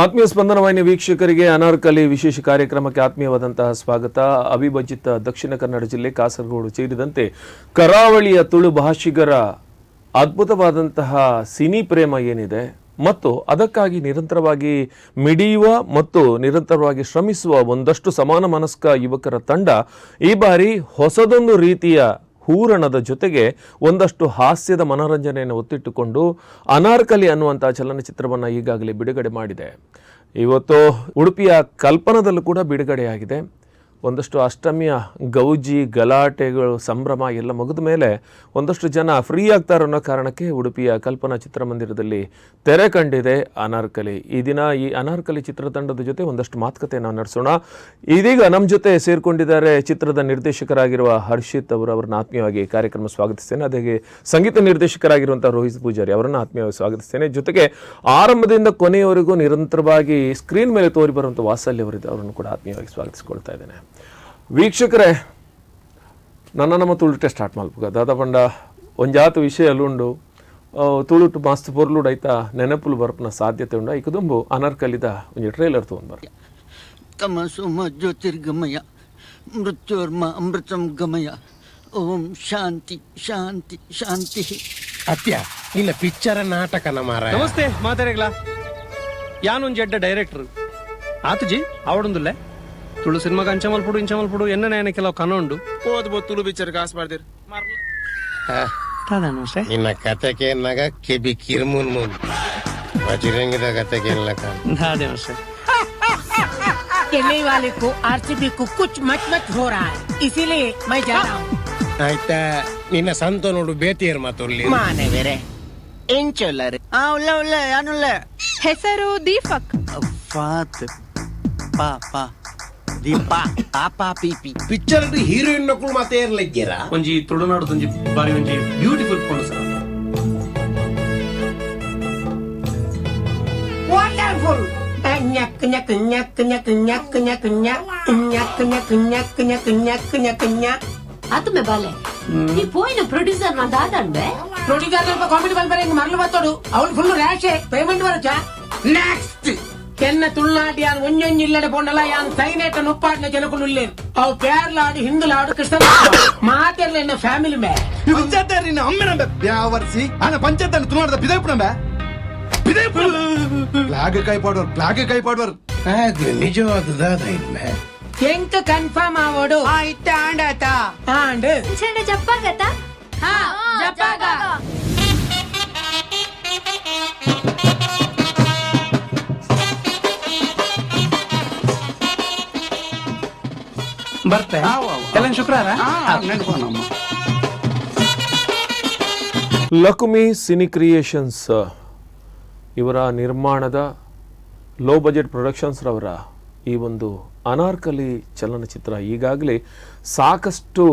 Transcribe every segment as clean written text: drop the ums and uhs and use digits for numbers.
ಆತ್ಮೀಯ ಸ್ಪಂದನ ವಾಹಿನಿ ವೀಕ್ಷಕರಿಗೆ ಅನಾರ್ಕಲಿ ವಿಶೇಷ ಕಾರ್ಯಕ್ರಮಕ್ಕೆ ಆತ್ಮೀಯವಾದಂತಹ ಸ್ವಾಗತ. ಅವಿಭಜಿತ ದಕ್ಷಿಣ ಕನ್ನಡ ಜಿಲ್ಲೆ ಕಾಸರಗೋಡು ಸೇರಿದಂತೆ ಕರಾವಳಿಯ ತುಳು ಭಾಷಿಗರ ಅದ್ಭುತವಾದಂತಹ ಸಿನಿ ಪ್ರೇಮ ಏನಿದೆ ಮತ್ತು ಅದಕ್ಕಾಗಿ ನಿರಂತರವಾಗಿ ಮಿಡಿಯುವ ಮತ್ತು ನಿರಂತರವಾಗಿ ಶ್ರಮಿಸುವ ಒಂದಷ್ಟು ಸಮಾನ ಮನಸ್ಕ ಯುವಕರ ತಂಡ ಈ ಬಾರಿ ಹೊಸದೊಂದು ರೀತಿಯ ಹೂರಣದ ಜೊತೆಗೆ ಒಂದಷ್ಟು ಹಾಸ್ಯದ ಮನೋರಂಜನೆಯನ್ನು ಒತ್ತಿಟ್ಟುಕೊಂಡು ಅನಾರ್ಕಲಿ ಅನ್ನುವಂಥ ಚಲನಚಿತ್ರವನ್ನು ಈಗಾಗಲೇ ಬಿಡುಗಡೆ ಮಾಡಿದೆ. ಇವತ್ತು ಉಡುಪಿಯ ಕಲ್ಪನದಲ್ಲೂ ಕೂಡ ಬಿಡುಗಡೆಯಾಗಿದೆ. ಒಂದಷ್ಟು ಅಷ್ಟಮಿಯ ಗೌಜಿ, ಗಲಾಟೆಗಳು, ಸಂಭ್ರಮ ಎಲ್ಲ ಮುಗಿದ ಮೇಲೆ ಒಂದಷ್ಟು ಜನ ಫ್ರೀ ಆಗ್ತಾರೆ ಅನ್ನೋ ಕಾರಣಕ್ಕೆ ಉಡುಪಿಯ ಕಲ್ಪನಾ ಚಿತ್ರಮಂದಿರದಲ್ಲಿ ತೆರೆ ಕಂಡಿದೆ ಅನಾರ್ಕಲಿ. ಈ ದಿನ ಈ ಅನಾರ್ಕಲಿ ಚಿತ್ರತಂಡದ ಜೊತೆ ಒಂದಷ್ಟು ಮಾತುಕತೆ ನಾವು ನಡೆಸೋಣ. ಇದೀಗ ನಮ್ಮ ಜೊತೆ ಸೇರಿಕೊಂಡಿದ್ದಾರೆ ಚಿತ್ರದ ನಿರ್ದೇಶಕರಾಗಿರುವ ಹರ್ಷಿತ್ ಅವರು. ಅವರನ್ನ ಆತ್ಮೀಯವಾಗಿ ಕಾರ್ಯಕ್ರಮ ಸ್ವಾಗತಿಸ್ತೇನೆ. ಅದೇ ಸಂಗೀತ ನಿರ್ದೇಶಕರಾಗಿರುವಂಥ ರೋಹಿತ್ ಪೂಜಾರಿ ಅವರನ್ನು ಆತ್ಮೀಯವಾಗಿ ಸ್ವಾಗತಿಸ್ತೇನೆ. ಜೊತೆಗೆ ಆರಂಭದಿಂದ ಕೊನೆಯವರೆಗೂ ನಿರಂತರವಾಗಿ ಸ್ಕ್ರೀನ್ ಮೇಲೆ ತೋರಿ ಬರುವಂಥ ವಾತ್ಸಲ್ಯ ಅವರಿದ್ದಾರೆ, ಅವರನ್ನು ಕೂಡ ಆತ್ಮೀಯವಾಗಿ ಸ್ವಾಗತಿಸಿಕೊಳ್ತಾ ಇದ್ದೇನೆ. ವೀಕ್ಷಕರೇ, ನನ್ನ ನಮ್ಮ ತುಳುಟೆ ಸ್ಟಾರ್ಟ್ ಮಲ್ಪುಗ. ದಾದ ಪಂಡ ಒಂಜಾತ ವಿಷಯ ಅಲ್ಲುಂಡು, ತುಳುಟು ಮಸ್ತ್ ಪೊರ್ಲುಡು ಐತ ನೆನಪುಲು ಬರ್ಪುನ ಸಾಧ್ಯತೆ ಉಂಡು. ಐಕ್ ದುಂಬು ಅನಾರ್ಕಲಿದ ಒಂಜಿ ಟ್ರೈಲರ್ ತಗೊಂಡ್ ಬರ್. ತಮಸೋಮ ಜ್ಯೋತಿರ್ಗಮಯ, ಮೃತ್ಯೋರ್ಮ ಅಮೃತಂ ಗಮಯ. ಓಂ ಶಾಂತಿ ಶಾಂತಿ ಶಾಂತಿ. ಅತ್ಯ ನಿನ್ನ ಪಿಕ್ಚರ್ ನಾಟಕನ ಮಾರ. ನಮಸ್ತೆ ಮಾತಾಡಗ್ಲ. ಯಾನೊಂಜಿ ಎಡ್ಡ ಡೈರೆಕ್ಟರ್ ಆತುಜಿ ಅವಡೊಂದುಲ್ಲೆ. ತುಳು ಸಿನಿಮಾಗ ಅಂಚ ಮಲ್ಪುಡು, ಇಂಚ ಮಲ್ಪುಡು ಎನ್ನ ನೇನ ಕೆಲವು ಕನ ಉಂಡು. పోదు పో, ತುಳು ಪಿಕ್ಚರ್ ಕಾಸು ಮಾಡ್ತೀರಿ. ನಿನ್ನ ಕತೆಗೆ ನಗ ಕೆಬಿ ಕಿರ್ಮುನ್ ಮುನ್ ಬಜಿರಂಗಿದ ಕತೆಗೆ ಲಕ. ಅದೇ ಅಷ್ಟೇ. चेन्नई वाले को, आरसीबी को कुछ मच मच हो रहा है, इसीलिए मैं जा रहा हूँ. ಆಯ್ತಾ, ನಿನ್ನ ಸಂತ ನೋಡು ಬೇತಿಯರ್ ಮಾತುರ್ಲಿ. ಮಾನವರೇ, ಎಂಚೊಲ್ಲರೆ? ಆ, ಉಲ್ಲ ಉಲ್ಲ, ಯಾನುಲ್ಲ. ಹೆಸರು ದೀಪಕ್. ಫಾತ್ ಪಾ ಪಾ ದೀಪಾ ಪಾಪಾ P P. Picture heroine Nakul ಮಾತೇ ಇರ್ಲಿದ್ದೀರಾ. ಒಂಜಿ ತುಳುನಾಡು ಒಂಜಿ ಬಾರಿ ಒಂಜಿ ಬ್ಯೂಟಿಫುಲ್ ಪೊಣ್ಣು ಸರ್. वंडरफुल.ညकညकညकညकညकညकညညकညकညकညकညकညकည. ಆತುಮೆ ಬಾಲೆ, ನೀ ಪೋಯಿನ ಪ್ರೊಡ್ಯೂಸರ್ ನಾ ದಾದಂಡೆ. ಪ್ರೊಡ್ಯೂಸರ್ ಕಾಮಿಡಿ ಬಲ್ಬರೆ ಹಿಂಗ್ ಮರಳು ಬತ್ತೋಡು. ಅವಳು ಫುಲ್ ರ್ಯಾಶೆ ಪೇಮೆಂಟ್ ಬರಚಾ. ನೆಕ್ಸ್ಟ್ ಕೆನ್ನ ತುಳುನಾಡು ಯಾನ್ ಒಂಜೊಂಜಿ ಇಲ್ಲಡೆ ಪೋಂಡಲ ಯಾನ್ ಸೈನೇಟ ನುಪ್ಪಾಡಿನ ಜನಕುಲು ಉಲ್ಲೇನು. ಅವು ಪೇರ್ಲಾಡು, ಹಿಂದುಲಾಡು, ಕೃಷ್ಣ ಮಾತೆಲ್ಲ ಎನ್ನ ಫ್ಯಾಮಿಲಿ ಮೇ. ಪಂಚಾಯತ್ ಅಮ್ಮೆ ನಂಬೆ ಬ್ಯಾವರ್ಸಿ ಆನ ಪಂಚಾಯತ್ ತುಳುನಾಡದ ಬಿದೈಪು ನಂಬೆ ಬಿದೈಪು ಫ್ಲಾಗ್ ಕೈ ಪಾಡುವರು, ಫ್ಲಾಗ್ ಕೈ ಪಾಡುವರು. ಅದು ನಿಜವಾದ ದಾದ ಇನ್ಮೆ. ಎಂಕ್ ಕನ್ಫರ್ಮ್ ಆವೋಡು. ಇತ್ತ ಆಂಡಾತ. ಆಂಡ್. ಚೆಂಡ ಜಪ್ಪಾಗತ್ತ. ಹಾ, ಜಪ್ಪಾಗ. ಬರ್ತೆ ಎಲ್ಲ ಶುಕ್ರವಾರ. ಲಕುಮಿ ಸಿನಿ ಕ್ರಿಯೇಷನ್ಸ್ ಇವರ ನಿರ್ಮಾಣದ low budget productions ರವರ ಈ ಒಂದು ಅನಾರ್ಕಲಿ ಚಲನಚಿತ್ರ ಈಗಾಗಲೇ ಸಾಕಷ್ಟು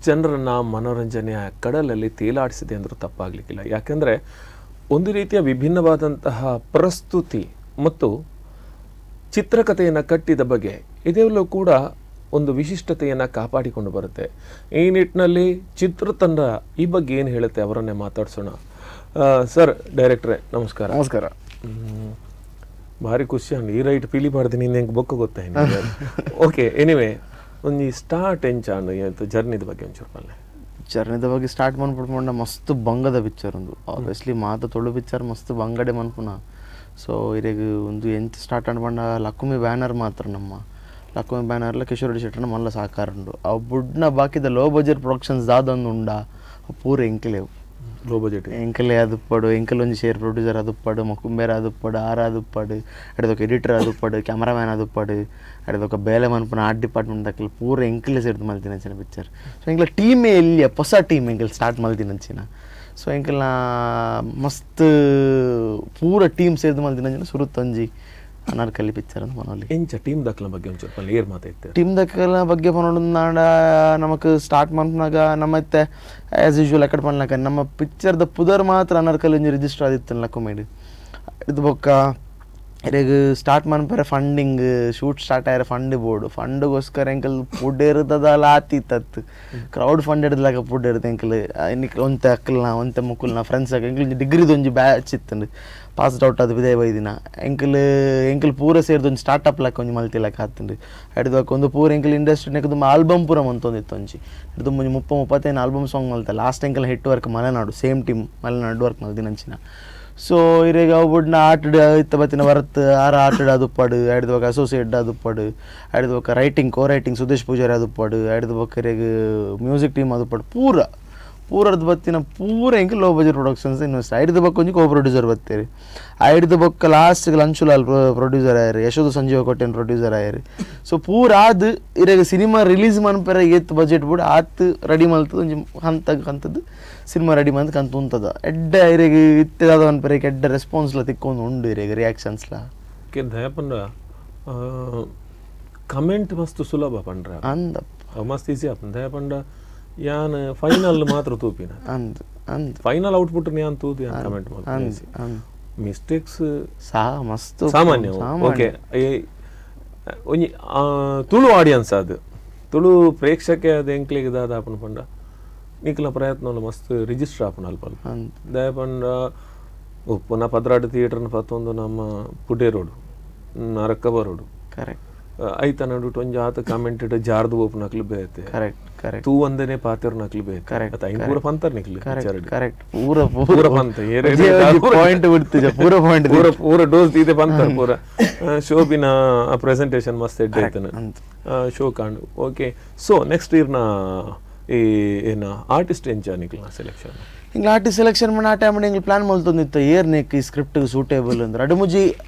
ಜನರನ್ನು ಮನೋರಂಜನೆಯ ಕಡಲಲ್ಲಿ ತೇಲಾಡಿಸಿದೆ ಅಂದರೂ ತಪ್ಪಾಗಲಿಕ್ಕಿಲ್ಲ. ಯಾಕೆಂದರೆ ಒಂದು ರೀತಿಯ ವಿಭಿನ್ನವಾದಂತಹ ಪ್ರಸ್ತುತಿ ಮತ್ತು ಚಿತ್ರಕಥೆಯನ್ನು ಕಟ್ಟಿದ ಬಗೆ ಇದೆಲ್ಲವೂ ಕೂಡ ಒಂದು ವಿಶಿಷ್ಟತೆಯನ್ನು ಕಾಪಾಡಿಕೊಂಡು ಬರುತ್ತೆ. ಈ ನಿಟ್ಟಿನಲ್ಲಿ ಚಿತ್ರತಂಡ ಈ ಬಗ್ಗೆ ಏನು ಹೇಳುತ್ತೆ, ಅವರನ್ನೇ ಮಾತಾಡ್ಸೋಣ. ಸರ್, ಡೈರೆಕ್ಟ್ರೇ, ನಮಸ್ಕಾರ. ನಮಸ್ಕಾರ. ಭಾರಿ ಖುಷಿ ಅಂಡ್ ಈ ರೈಟ್ ಪೀಲಿ ಮಾಡ್ತೀನಿ ನಿನ್ನ ಹೆಂಗೆ ಬೊಕ್ಕ ಗೊತ್ತಾ. ಓಕೆ, ಎನಿವೆ, ಒಂದು ಸ್ಟಾರ್ಟ್ ಎಂಚ ಜರ್ನಿದ ಬಗ್ಗೆ ಒಂಚೂರು ಪಲ್ಲೆ. ಜರ್ನಿದ ಬಗ್ಗೆ ಸ್ಟಾರ್ಟ್ ಮನ್ಪುಂಡ ಮಸ್ತ್ ಬಂಗದ ಪಿಕ್ಚರ್ ಒಂದು. ಆಬ್ವಿಯಸ್ಲಿ ಮಾತ ತುಳು ಪಿಕ್ಚರ್ ಮಸ್ತ್ ಬಂಗಡೆ ಮನ್ಪುನ. ಸೊ ಇರೆಗ್ ಒಂದು ಎಂಚ ಸ್ಟಾರ್ಟ್ ಅನ್ಪಂಡ ಲಕ್ಕುಮಿ ಬ್ಯಾನರ್ ಮಾತ್ರ, ನಮ್ಮ ಲಕ್ಕುಮಿ ಬ್ಯಾನರ್ಲ ಕಿಶೋರ್ ಶೆಟ್ಟರ್ನ ಮಲ್ಲ ಸಾಕಾರ ಉಂಡು. ಅವು ಬುಡ್ನ ಬಾಕಿದ low budget productions ದಾದೊಂದು ಉಂಡ ಪೂರ ಎಂಕಲೇವು. Low budget. ಎಂಕಲೆ ಅದುಪ್ಪಡು, ಎಂಕಲ್ ಒಂಜಿ ಶೇರ್ ಪ್ರೊಡ್ಯೂಸರ್ ಅದುಪ್ಪಡು, ಮಕುಂಬೇರ ಅದುಪ್ಪಡು, ಆರ್ ಅದುಪ್ಪಡು, ಅಡ್ದೊಕ ಎಡಿಟರ್ ಅದುಪ್ಪಡು, ಕ್ಯಾಮ್ರಾಮ್ಯಾನ್ ಅದುಪ್ಪಡು, ಅಡ್ದೊಕ ಬೇಲೆ ಮನ್ಪುನ ಆರ್ಟ್ ಡಿಪಾರ್ಟ್ಮೆಂಟ್ ದಕ್ಕಲ್ ಪೂರ ಎಂಕಲೆ ಸೇರ್ದು ಮಲ್ತಿನಂಚಿನ ಪಿಕ್ಚರ್. ಸೊ ಎಂಕ್ಲ ಟೀಮೇ ಎಲ್ಲಿಯ ಹೊಸ ಟೀಮ್ ಎಂಕಲ್ ಸ್ಟಾರ್ಟ್ ಮಲ್ತಿನಂಚಿನ. ಸೊ ಎಂಕಲ್ನ ಮಸ್ತ್ ಪೂರ ಟೀಮ್ ಸೇರ್ದು ಮಲ್ತಿನಂಚಿನ ಸುರುತ್ತೊಂಜಿ ಅನಾರ್ಕಲಿ ಪಿಕ್ಚರ್ ಅಂತ ಮನೋಲಿ. ಎಂಚ ಟೀಮ್ ದಕ್ಕಲ ಬಗ್ಗೆ ಒಂಚೂರು ಪಲ್ಲೆ, ಏರ್ ಮಾತಾಡ್ತಾರೆ? ಟೀಮ್ ದಕ್ಕಲ ಬಗ್ಗೆ ಪನೊಂದಾಂಡ ನಮಕ್ ಸ್ಟಾರ್ಟ್ ಮನ್ಪುನಾಗ ನಮ್ಮ ಇತ್ತೆ ಆ್ಯಸ್ ಯೂಶುವಲ್ ಎಕಡೆ ಪನ್ಲಕ ನಮ್ಮ ಪಿಕ್ಚರ್ದ ಪುದರ್ ಮಾತ್ರ ಅನಾರ್ಕಲಿ ಒಂಜಿ ರಿಜಿಸ್ಟರ್ ಆದಿತ್ತು ಲಕ್ಕುಮೇಡ್. ಇದು ಬೊಕ್ಕ ಇರೆಗ್ ಸ್ಟಾರ್ಟ್ ಮನ್ಪರೆ funding shoot start ಆಯರೆ fund board ಫಂಡ್ಗೋಸ್ಕರ ಎಂಕಲ್ ಪುಡೆರ್ದದಲ ಆತಿತ್ತತ್ತು ಕ್ರೌಡ್ ಫಂಡ್ ಹಿಡ್ದ್ಲಾಕ ಪುಡ್ ಇರ್ತದೆ ಎಂಕಲ್ ಇನ್ನಿಕ್ ಒಂತೆ ಅಕ್ಕಲ್ನ ಒಂತೆ ಮುಕ್ಕುಲ್ನ ಫ್ರೆಂಡ್ಸ್ ಅಕ್ಕ ಎಂಕಲ್ ಡಿಗ್ರಿದೊಂಜಿ ಬ್ಯಾಚ್ ಇತ್ತಂಡು ಪಾಸ್ಡ್ ಔಟ್ ಅದು ಬಿದೆ ಬೈದಿನ ಎಂಕಲ್ ಎಂಕಲ್ ಪೂರ ಸೇರ್ದು ಒಂಜಿ ಸ್ಟಾರ್ಟ್ ಲಾಕ ಒಂಜಿ ಮಲ್ತಿಲಕ ಆತುಂಡು ಹಿಡ್ದೊಕ್ಕ ಒಂದು ಪೂರ ಎಂಕಲ್ ಇಂಡಸ್ಟ್ರಿ ನೆಕ್ ಆಲ್ಬಮ್ ಪೂರ ಮಂತೊಂದಿತ್ತು ಒಂಜಿ ಹಿಡ್ದು ಒಂಜಿ 30-35 ಆಲ್ಬಮ್ ಸಾಂಗ್ ಮಲ್ತ ಲಾಸ್ಟ್ ಎಂಕಲ್ hit work Malenadu same team Malenadu work ಮಲ್ದಿನಂಚಿನ so ಇರೆಗ್ ಅವು ಬುಡ್ನ ಆಟಡ್ ಇತ್ತ ಬತ್ತಿನ ವರತ್ ಆರ ಆಟಡ್ ಅದುಪ್ಪಾಡು ಐಡ್ದು ಬೊಕ ಅಸೋಸಿಯೇಟ್ ಅದುಪ್ಪಾಡು ಐಡ್ದು ಬೊಕ writing co writing Sudesh Poojary ಅದುಪ್ಪಾಡು ಐಡ್ದು ಬೊಕ ಇರೆಗ್ ಮ್ಯೂಸಿಕ್ ಟೀಮ್ ಅದುಪ್ಪಾಡು ಪೂರ ಪೂರದ್ದು ಬತ್ತಿನ ಪೂರ ಎಂಕ್ low budget productions invest ಐಡ್ದು ಬೊಕ್ಕ ಒಂಜಿ ಕೋ ಪ್ರೊಡ್ಯೂಸರ್ ಬತ್ತೀರಿ ಐಡ್ದು ಬೊಕ್ಕ ಲಾಸ್ಟ್ಗೆ ಲಂಚುಲಾಲ್ ಪ್ರೊಡ್ಯೂಸರ್ ಆಯರು ಯಶೋಧ ಸಂಜೀವ ಕೊಟ್ಟೆನ್ ಪ್ರೊಡ್ಯೂಸರ್ ಆಯರು ಸೊ ಪೂರ ಆದ್ ಇರೆಗ್ ಸಿನಿಮಾ ರಿಲೀಸ್ ಮನ್ಪೆರೆ ಏತ್ ಬಜೆಟ್ ಬುಡ್ ಆತ್ ರೆಡಿ ಮಲ್ತದ ಒಂಜಿ ಹಂತಗ್ ಹಂತದ್ದು ಸಿನಿಮಾ ರೆಡಿ ಮಂತ್ ಕಂತ ಉಂತದ ಎಡ್ಡೆ ಇರೆಗ್ ಇತ್ತೆದಾದ ಮನ್ಪೆರೆ ಎಡ್ಡೆ ರೆಸ್ಪಾನ್ಸ್ಲ ತಿಕ್ಕೊಂದು ಉಂಡು ಇರೆಗ್ ರಿಯಾಕ್ಷನ್ಸ್ಲ ಓಕೆ ದಯಪಂಡ ಕಮೆಂಟ್ ಮಸ್ತ್ ಸುಲಭ ಪಂಡ್ರ ಅಂದ ಮಸ್ತ್ ಈಸಿ ಆಪುಂಡು ದಯಪಂಡ ಯಾನ್ ಫೈನಲ್ ಮಾತ್ರ ತೂಪಿನ ಅಂದ್ ಅಂದ್ ಫೈನಲ್ ಔಟ್ಪುಟ್ ಯಾನ್ ತೂದು ಯಾನ್ ಕಮೆಂಟ್ ಮಲ್ಪುನ ಮಿಸ್ಟೇಕ್ಸ್ ಸಾ ಮಸ್ತ್ ಸಾಮಾನ್ಯ ಓಕೆ ಒಂಜಿ ತುಳು ಆಡಿಯನ್ಸ್ ಅದು ತುಳು ಪ್ರೇಕ್ಷಕೆ ಅದು ಎಂಕ್ಲೆಗ್ ದಾದ ಆಪುಂಡು ಪಂಡ ನಿಕ್ಲ ಪ್ರಯತ್ನ ಮಸ್ತ್ ರಿಜಿಸ್ಟರ್ ಆಪುಂಡು ಅಲ್ಪ ಅಲ್ಪ ದಯಪಂಡ ಉಪ್ಪುನ 12 ಥಿಯೇಟರ್ನ ಪತ್ತೊಂದು ನಮ್ಮ ಪುಡೆ ರೋಡು ನರಕ ಬರೋಡು ಕರೆಕ್ಟ್ ಐತ ನಡುಟು ಒಂಜಿ ಆತ ಕಮೆಂಟೆಡ್ ಜಾರ್ದು ಓಪನ್ ಬೇತೆ ಕರೆಕ್ಟ್ ಕರೆಕ್ಟ್ ತೂ ಒಂದೇನೆ ಪಾತೆರ್ ನಕ್ಲು ಬೇತೆ ಕರೆಕ್ಟ್ ಐನ್ ಪೂರ ಪಂತರ್ ನಿಕ್ಲು ಕರೆಕ್ಟ್ ಕರೆಕ್ಟ್ ಪೂರ ಪೂರ ಪಂತ ಪಾಯಿಂಟ್ ಬಿಡ್ತಿಜ ಪೂರ ಪಾಯಿಂಟ್ ಪೂರ ಪೂರ ಡೋಸ್ ದೀತೆ ಪಂತರ್ ಪೂರ ಶೋಬಿನ ಪ್ರೆಸೆಂಟೇಷನ್ ಮಸ್ತ್ ಎಡ್ಡೆ ಐತನ ಶೋ ಕಾಂಡು okay so next ಇರ್ನ ಈ ಏನ ಆರ್ಟಿಸ್ಟ್ ಎಂಚ ನಿಕ್ಲ ಸೆಲೆಕ್ಷನ್ ಹಿಂಗೆ ಆರ್ಟಿಸ್ಟ್ ಸೆಲೆಕ್ಷನ್ ಮಾಡಿ ಆ ಟೈಮ್ ಹಿಂಗೆ ಪ್ಲಾನ್ ಮಲ್ತೊಂದಿತ್ತು ಏರ್ ನೆಕ್ ಈ ಸ್ಕ್ರಿಪ್ಟ್ಗೆ ಸೂಟೇಬಲ್ ಅಂದ್ರೆ ಅಡುಮುಜಿ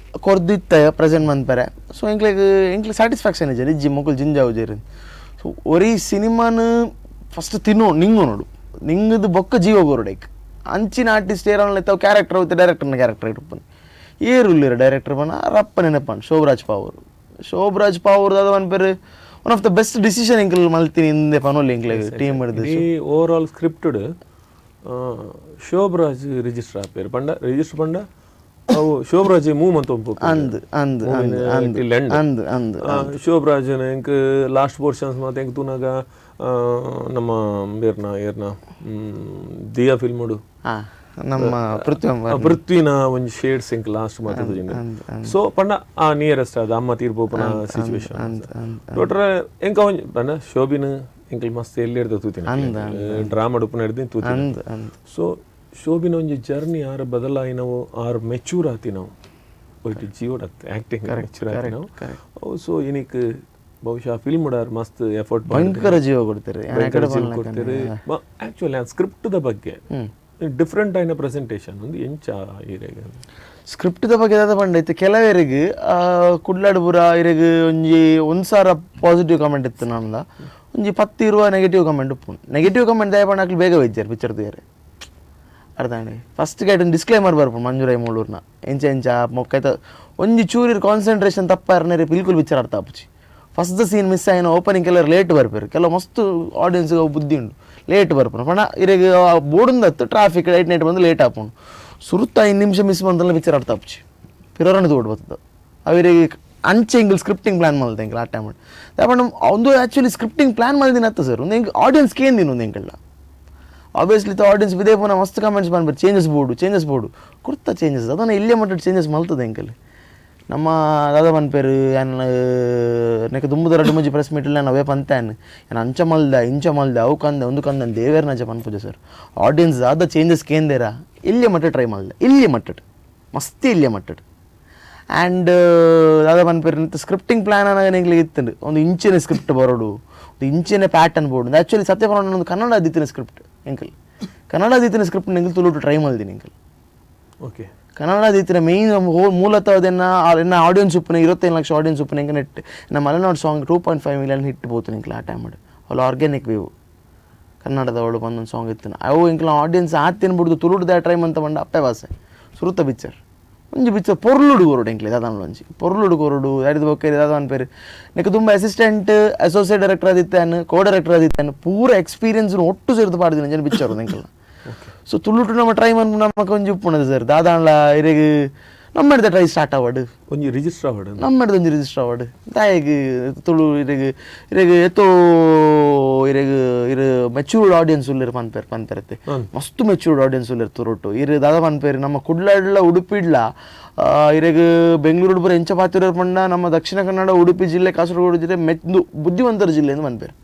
ಕೊರ್ದಿತ್ತ ಪ್ರೆಸೆಂಟ್ ಮನ್ಪರೆ ಸೊ ಎಂಕ್ಲೆಗ್ ಎಂಕ್ಲೆ ಸ್ಯಾಟಿಸ್ಫ್ಯಾಕ್ಷನ್ ಇಜ್ಜೆ ನಿಜ್ಜಿ ಮೊಕುಲು ಜಿಂಜಾವು ಜೇರಿ ಸೊ ಒರಿ ಸಿನಿಮಾನ ಫಸ್ಟ್ ತಿನ್ನೋ ನಿಂಗು ನೋಡು ನಿಂಗದು ಬೊಕ್ಕ ಜೀವ ಗೋರುಡೈಕ್ ಅಂಚಿನ ಆರ್ಟಿಸ್ಟ್ ಏರಲ್ಲ ಇತ್ತಾವು ಕ್ಯಾರೆಕ್ಟರ್ ಹೋಯ್ತು ಡೈರೆಕ್ಟರ್ನ ಕ್ಯಾರೆಕ್ಟರ್ ಇಟ್ಟುಪ್ಪನು ಏರುಲ್ಲಿರ ಡೈರೆಕ್ಟರ್ ಬಣ್ಣ ರಪ್ಪ ನೆನಪನ್ ಶೋಭರಾಜ್ ಪಾವೂರು ಶೋಭರಾಜ್ ಪಾವೂರು ದಾದ ಮನ್ಪೇರು one of the best decision ಎಂಕಲ್ ಮಲ್ತೀನಿ ಹಿಂದೆ ಪನೋಲಿ ಎಂಕ್ಲೆಗ್ ಟೀಮ್ ಹಿಡಿದು over all scripted Shobharaj register ಆಪೇರು ಪಂಡ ರಿಜಿಸ್ಟರ್ ಪಂಡ ಅವು ಶೋಭರಾಜ್ ಮೂವ್ ಅಂತ ಅಂದ್ ಅಂದ್ ಅಂದ್ ಅಂದ್ ಅಂದ್ ಶೋಭರಾಜ್ ಎಂಕ್ ಲಾಸ್ಟ್ ಪೋರ್ಷನ್ಸ್ ಮಾತ ಎಂಕ್ ತೂನಾಗ ನಮ್ಮ ಬೇರ್ನ ಏರ್ನ ದಿಯಾ ಫಿಲ್ಮುಡು ನಮ್ಮ ಪೃಥ್ವಿ ಪೃಥ್ವಿನ ಒಂಜಿ ಶೇಡ್ಸ್ ಎಂಕ್ ಲಾಸ್ಟ್ ಮಾತ ಸೊ ಪಂಡ ಆ ನಿಯರೆಸ್ಟ್ ಅದು ಅಮ್ಮ ತೀರ್ಪೋಪನ ಸಿಚುವೇಶನ್ ಟೋಟಲ್ ಎಂಕ ಒಂಜಿ ಪಂಡ ಶೋಭಿನ ಎಂಕಲ್ ಮಸ್ತ್ ಎಲ್ಲಿ ಹಿಡ್ದು ತೂತಿನ ಡ್ರಾಮಾ ಉಪ್ಪುನ ಹಿಡ್ದು ತೂತಿನ ಸೊ ಶೋಭಿನ ಒಂಜಿ ಜರ್ನಿ ಆರ್ ಬದಲಾಯಿನವು ಆರ್ ಮೆಚೂರ್ ಆತಿನವು ಒಟ್ಟು ಜೀವಡ್ ಆಕ್ಟಿಂಗ್ ಮೆಚೂರ್ ಆತಿನವು ಸೊ ಇನಿಕ್ ಬಹುಶಃ ಫಿಲ್ಮ್ ಆರ್ ಮಸ್ತ್ ಎಫರ್ಟ್ ಭಯಂಕರ ಜೀವ ಕೊಡ್ತಾರೆ ಕೊಡ್ತಾರೆ ಆಕ್ಚುಲಿ ಆ ಸ್ಕ್ರಿಪ್ಟ್ the ಬಗ್ಗೆ ಡಿಫ್ರೆಂಟ್ ಆಯ್ನ ಪ್ರೆಸೆಂಟೇಷನ್ ಒಂದು ಎಂಚ ಇರೆಗ್ ಸ್ಕ್ರಿಪ್ಟ್ the ಬಗ್ಗೆ ದಾದ ಪಂಡ ಇತ್ತೆ ಕೆಲವರಿಗೆ ಕುಡ್ಲಾಡುಪುರ ಇರೆಗ್ ಒಂಜಿ ಒಂದ್ ಸಾರ ಪಾಸಿಟಿವ್ ಕಮೆಂಟ್ ಇತ್ತು ನಮ್ದ ಒಂಜಿ 10 ಇರುವ ನೆಗೆಟಿವ್ ಕಮೆಂಟ್ ಉಪ್ಪುಂಡು ನೆಗೆಟಿವ್ ಕಮೆಂಟ್ ದಯ ಪಂಡ ಅಕ್ಲು ಬೇಗ ಒಯ್ಜಾರ್ ಪಿಕ್ಚರ್ ತೂಯರೆ ಅರ್ಥ ಆಂಡ್ ಫಸ್ಟ್ ಗೈಟ್ ಒಂದು ಡಿಸ್ಕ್ಲೈಮರ್ ಬರ್ಪುಂಡು ಮಂಜುರಾಯ್ ಮೂಳೂರ್ನ ಎಂಚ ಎಂಚ ಮೊಕ್ಕೈತ ಒಂಜಿ ಚೂರಿರ್ ಕಾನ್ಸಂಟ್ರೇಷನ್ ತಪ್ಪಾರ್ನೇರಿ ಬಿಲ್ಕುಲ್ ಪಿಕ್ಚರ್ ಅರ್ಥ ಆಪುಜಿ first the scene miss ಆಯಿನ ಓಪನಿಂಗ್ ಕೆಲವರು ಲೇಟ್ ಬರ್ಪೇರು ಕೆಲವು ಮಸ್ತ್ ಆಡಿಯನ್ಸ್ಗೆ ಬುದ್ಧಿ ಉಂಡು ಲೇಟ್ ಬರ್ಪುಂಡು ಪಂಡ ಇರೆಗ್ ಬೋಡುಂದತ್ತು traffic light night ಬಂದು ಲೇಟ್ ಆಪುಂಡು ಸುರುತ್ತ 5 ನಿಮಿಷ ಮಿಸ್ ಬಂದಲ್ಲ ಪಿಕ್ಚರ್ ಅರ್ಥ ಆಪುಜಿ ಪಿರೋರನ್ನು ತೋಡ್ ಬರ್ತದೆ ಅವರಿಗೆ ಅಂಚೆ ಎಂಕಲ್ ಸ್ಕ್ರಿಪ್ಟಿಂಗ್ ಪ್ಲಾನ್ ಮಲ್ತೆ ಎಂಕಲ್ ಆ ಟೈಮ್ ಪಂಡ ಒಂದು actually scripting plan ಮಲ್ದಿನ ಅತ್ತ ಸರ್ ಒಂದು ಎಂಕ್ ಆಡಿಯನ್ಸ್ ಕೇಂದಿನ ಒಂದು ಎಂಕಲ್ಲ ಆಬ್ವಿಯಸ್ಲಿ ತ ಆಡಿಯನ್ಸ್ ಬಿದೇ ಪೋನ ಮಸ್ತ್ ಕಮೆಂಟ್ಸ್ ಬಂದ್ಬಿಟ್ಟು changes board changes board kurta changes ಅದನ್ನು ಇಲ್ಲೇ ಮಟ್ಟ ಚೇಂಜಸ್ ಮಲ್ತದೆ ಎಂಕಲ್ ನಮ್ಮ ದಾದ ಪನ್ಪೇರು ಯಾನ್ ನೆಕ್ ದುಂಬುದ ರಡ್ಡು ಮುಂಜಿ ಪ್ರೆಸ್ ಮೀಟ್ ನಾನು ಅವೇ ಪಂತಾನ್ ಯಾನ್ ಅಂಚ ಮಲ್ದ ಇಂಚ ಮಲ್ದ ಅವು ಕಂದ ಒಂದು ಕಂದ ದೇವೇರ್ನ ಅಂಚ ಪನ್ಪುಜ ಸರ್ ಆಡಿಯನ್ಸ್ ದಾದ ಚೇಂಜಸ್ ಕೇಂದೇರ ಇಲ್ಲೇ ಮಟ್ಟ ಟ್ರೈ ಮಲ್ದ ಇಲ್ಲೇ ಮಟ್ಟಡ್ ಮಸ್ತ್ ಇಲ್ಲೇ ಮಟ್ಟಡ್ ಆ್ಯಂಡ್ ದಾದ ಪನ್ಪೇರು ಸ್ಕ್ರಿಪ್ಟಿಂಗ್ ಪ್ಲಾನ್ ಅನ್ನಾಗ ಎಂಕ್ಲೆಗ್ ಇತ್ತುಂಡು ಒಂದು ಇಂಚಿನ ಸ್ಕ್ರಿಪ್ಟ್ ಬರೋಡು ಒಂದು ಇಂಚಿನ pattern board actually ಸತ್ಯಪರ ಒಂದು ಕನ್ನಡ ದಿತ್ತಿನ ಸ್ಕ್ರಿಪ್ಟ್ ಎಂಕಲ್ ಕನ್ನಡ ದಿತ್ತಿನ ಸ್ಕ್ರಿಪ್ಟ್ ಎಂಕಲ್ ತುಳುಟು ಟ್ರೈ ಮಲ್ದಿನಿ ಎಂಕಲ್ ಓಕೆ ಕನ್ನಡ ದಿತ್ತಿನ ಮೇಯ್ನ್ ಮೂಲತಃ ಅದನ್ನ ಎನ್ನ ಆಡಿಯನ್ಸ್ ಉಪ್ಪುನ 25 ಲಕ್ಷ ಆಡಿಯನ್ಸ್ ಉಪ್ಪುನ ಎಂಕ ನೆಟ್ ನಮ್ಮ ಮಲೆನಾಡು song 2.5 million hit ಪೋತು ಎಂಕಲ್ ಆ ಟೈಮ್ ಅವಳು ಆರ್ಗ್ಯಾನಿಕ್ ವ್ಯೂ ಕನ್ನಡದವಳು ಬಂದೊಂದು ಸಾಂಗ್ ಇತ್ತು ಅವು ಎಂಕಲ್ ಆಡಿಯನ್ಸ್ ಆತಿನ ಬಿಡ್ದು ತುಳುಟು ಟ್ರೈ ಅಂತ ಬಂಡ ಅಪ್ಪೆ ಭಾಷೆ ಸುರುತ ಪಿಕ್ಚರ್ ಒಂಜಿ ಪಿಕ್ಚರ್ ಪೊರ್ಲುಡು ಕೊರಡು ಎಂಕ್ಲೆ ದಾದಾನ ಒಂಜಿ ಪೊರ್ಲುಡು ಕೊರಡು ಯಾರಿದ ಬೊಕ್ಕ ದಾದಾನ ಪೇರು ನೆಕ್ ತುಂಬ assistant associate director ಆದಿತ್ತಾನು ಕೋ ಡೈರೆಕ್ಟರ್ ಆದಿತ್ತಾನು ಪೂರ ಎಕ್ಸ್ಪೀರಿಯನ್ಸ್ ಒಟ್ಟು ಸೇರ್ದು ಪಾಡ್ದಿನ ಜನ ಪಿಕ್ಚರ್ ಎಂಕಲ್ನ ಸೊ ತುಳುಟು ನಮ್ಮ ಟ್ರೈ ಮನ್ ನಮಕ್ ಒಂಜಿ ಉಪ್ಪುಣದು ಸರ್ ದಾದಾನ್ಲ ಇರೆಗ್ ನಮ್ಮೆಡ್ದ ಟ್ರೈ ಸ್ಟಾರ್ಟ್ ಆವಡ್ ಒಂಜಿ ರಿಜಿಸ್ಟರ್ ಆವಡ್ ನಮ್ಮೆಡ್ದ ಒಂಜಿ ರಿಜಿಸ್ಟರ್ ಆವಡ್ ದಾಯೆಗ್ ತುಳು ಇರೆಗ್ ಇರೆಗ್ ಏತೋ ಇರೆಗ್ ಇರು ಮೆಚೂರ್ಡ್ ಆಡಿಯನ್ಸ್ ಉಲ್ಲೆರ್ ಪನ್ಪೆರ್ ಪನ್ಪೆರತ್ತೆ ಮಸ್ತ್ ಮೆಚೂರ್ಡ್ ಆಡಿಯನ್ಸ್ ಉಲ್ಲೆರ್ ತುರುಟು ಇರು ದಾದ ಪನ್ಪೆರ್ ನಮ್ಮ ಕುಡ್ಲಡ್ಲ ಉಡುಪಿಡ್ಲ ಇರೆಗ್ ಬೆಂಗಳೂರು ಪೂರ ಎಂಚ ಪಾತಿರೋರ್ ಪಂಡ ನಮ್ಮ ದಕ್ಷಿಣ ಕನ್ನಡ ಉಡುಪಿ ಜಿಲ್ಲೆ ಕಾಸರಗೋಡು ಜಿಲ್ಲೆ ಮೆದ್ದು ಬುದ್ಧಿವಂತರ ಜಿಲ್ಲೆ ಎಂದು ಪನ್ಪೆರ್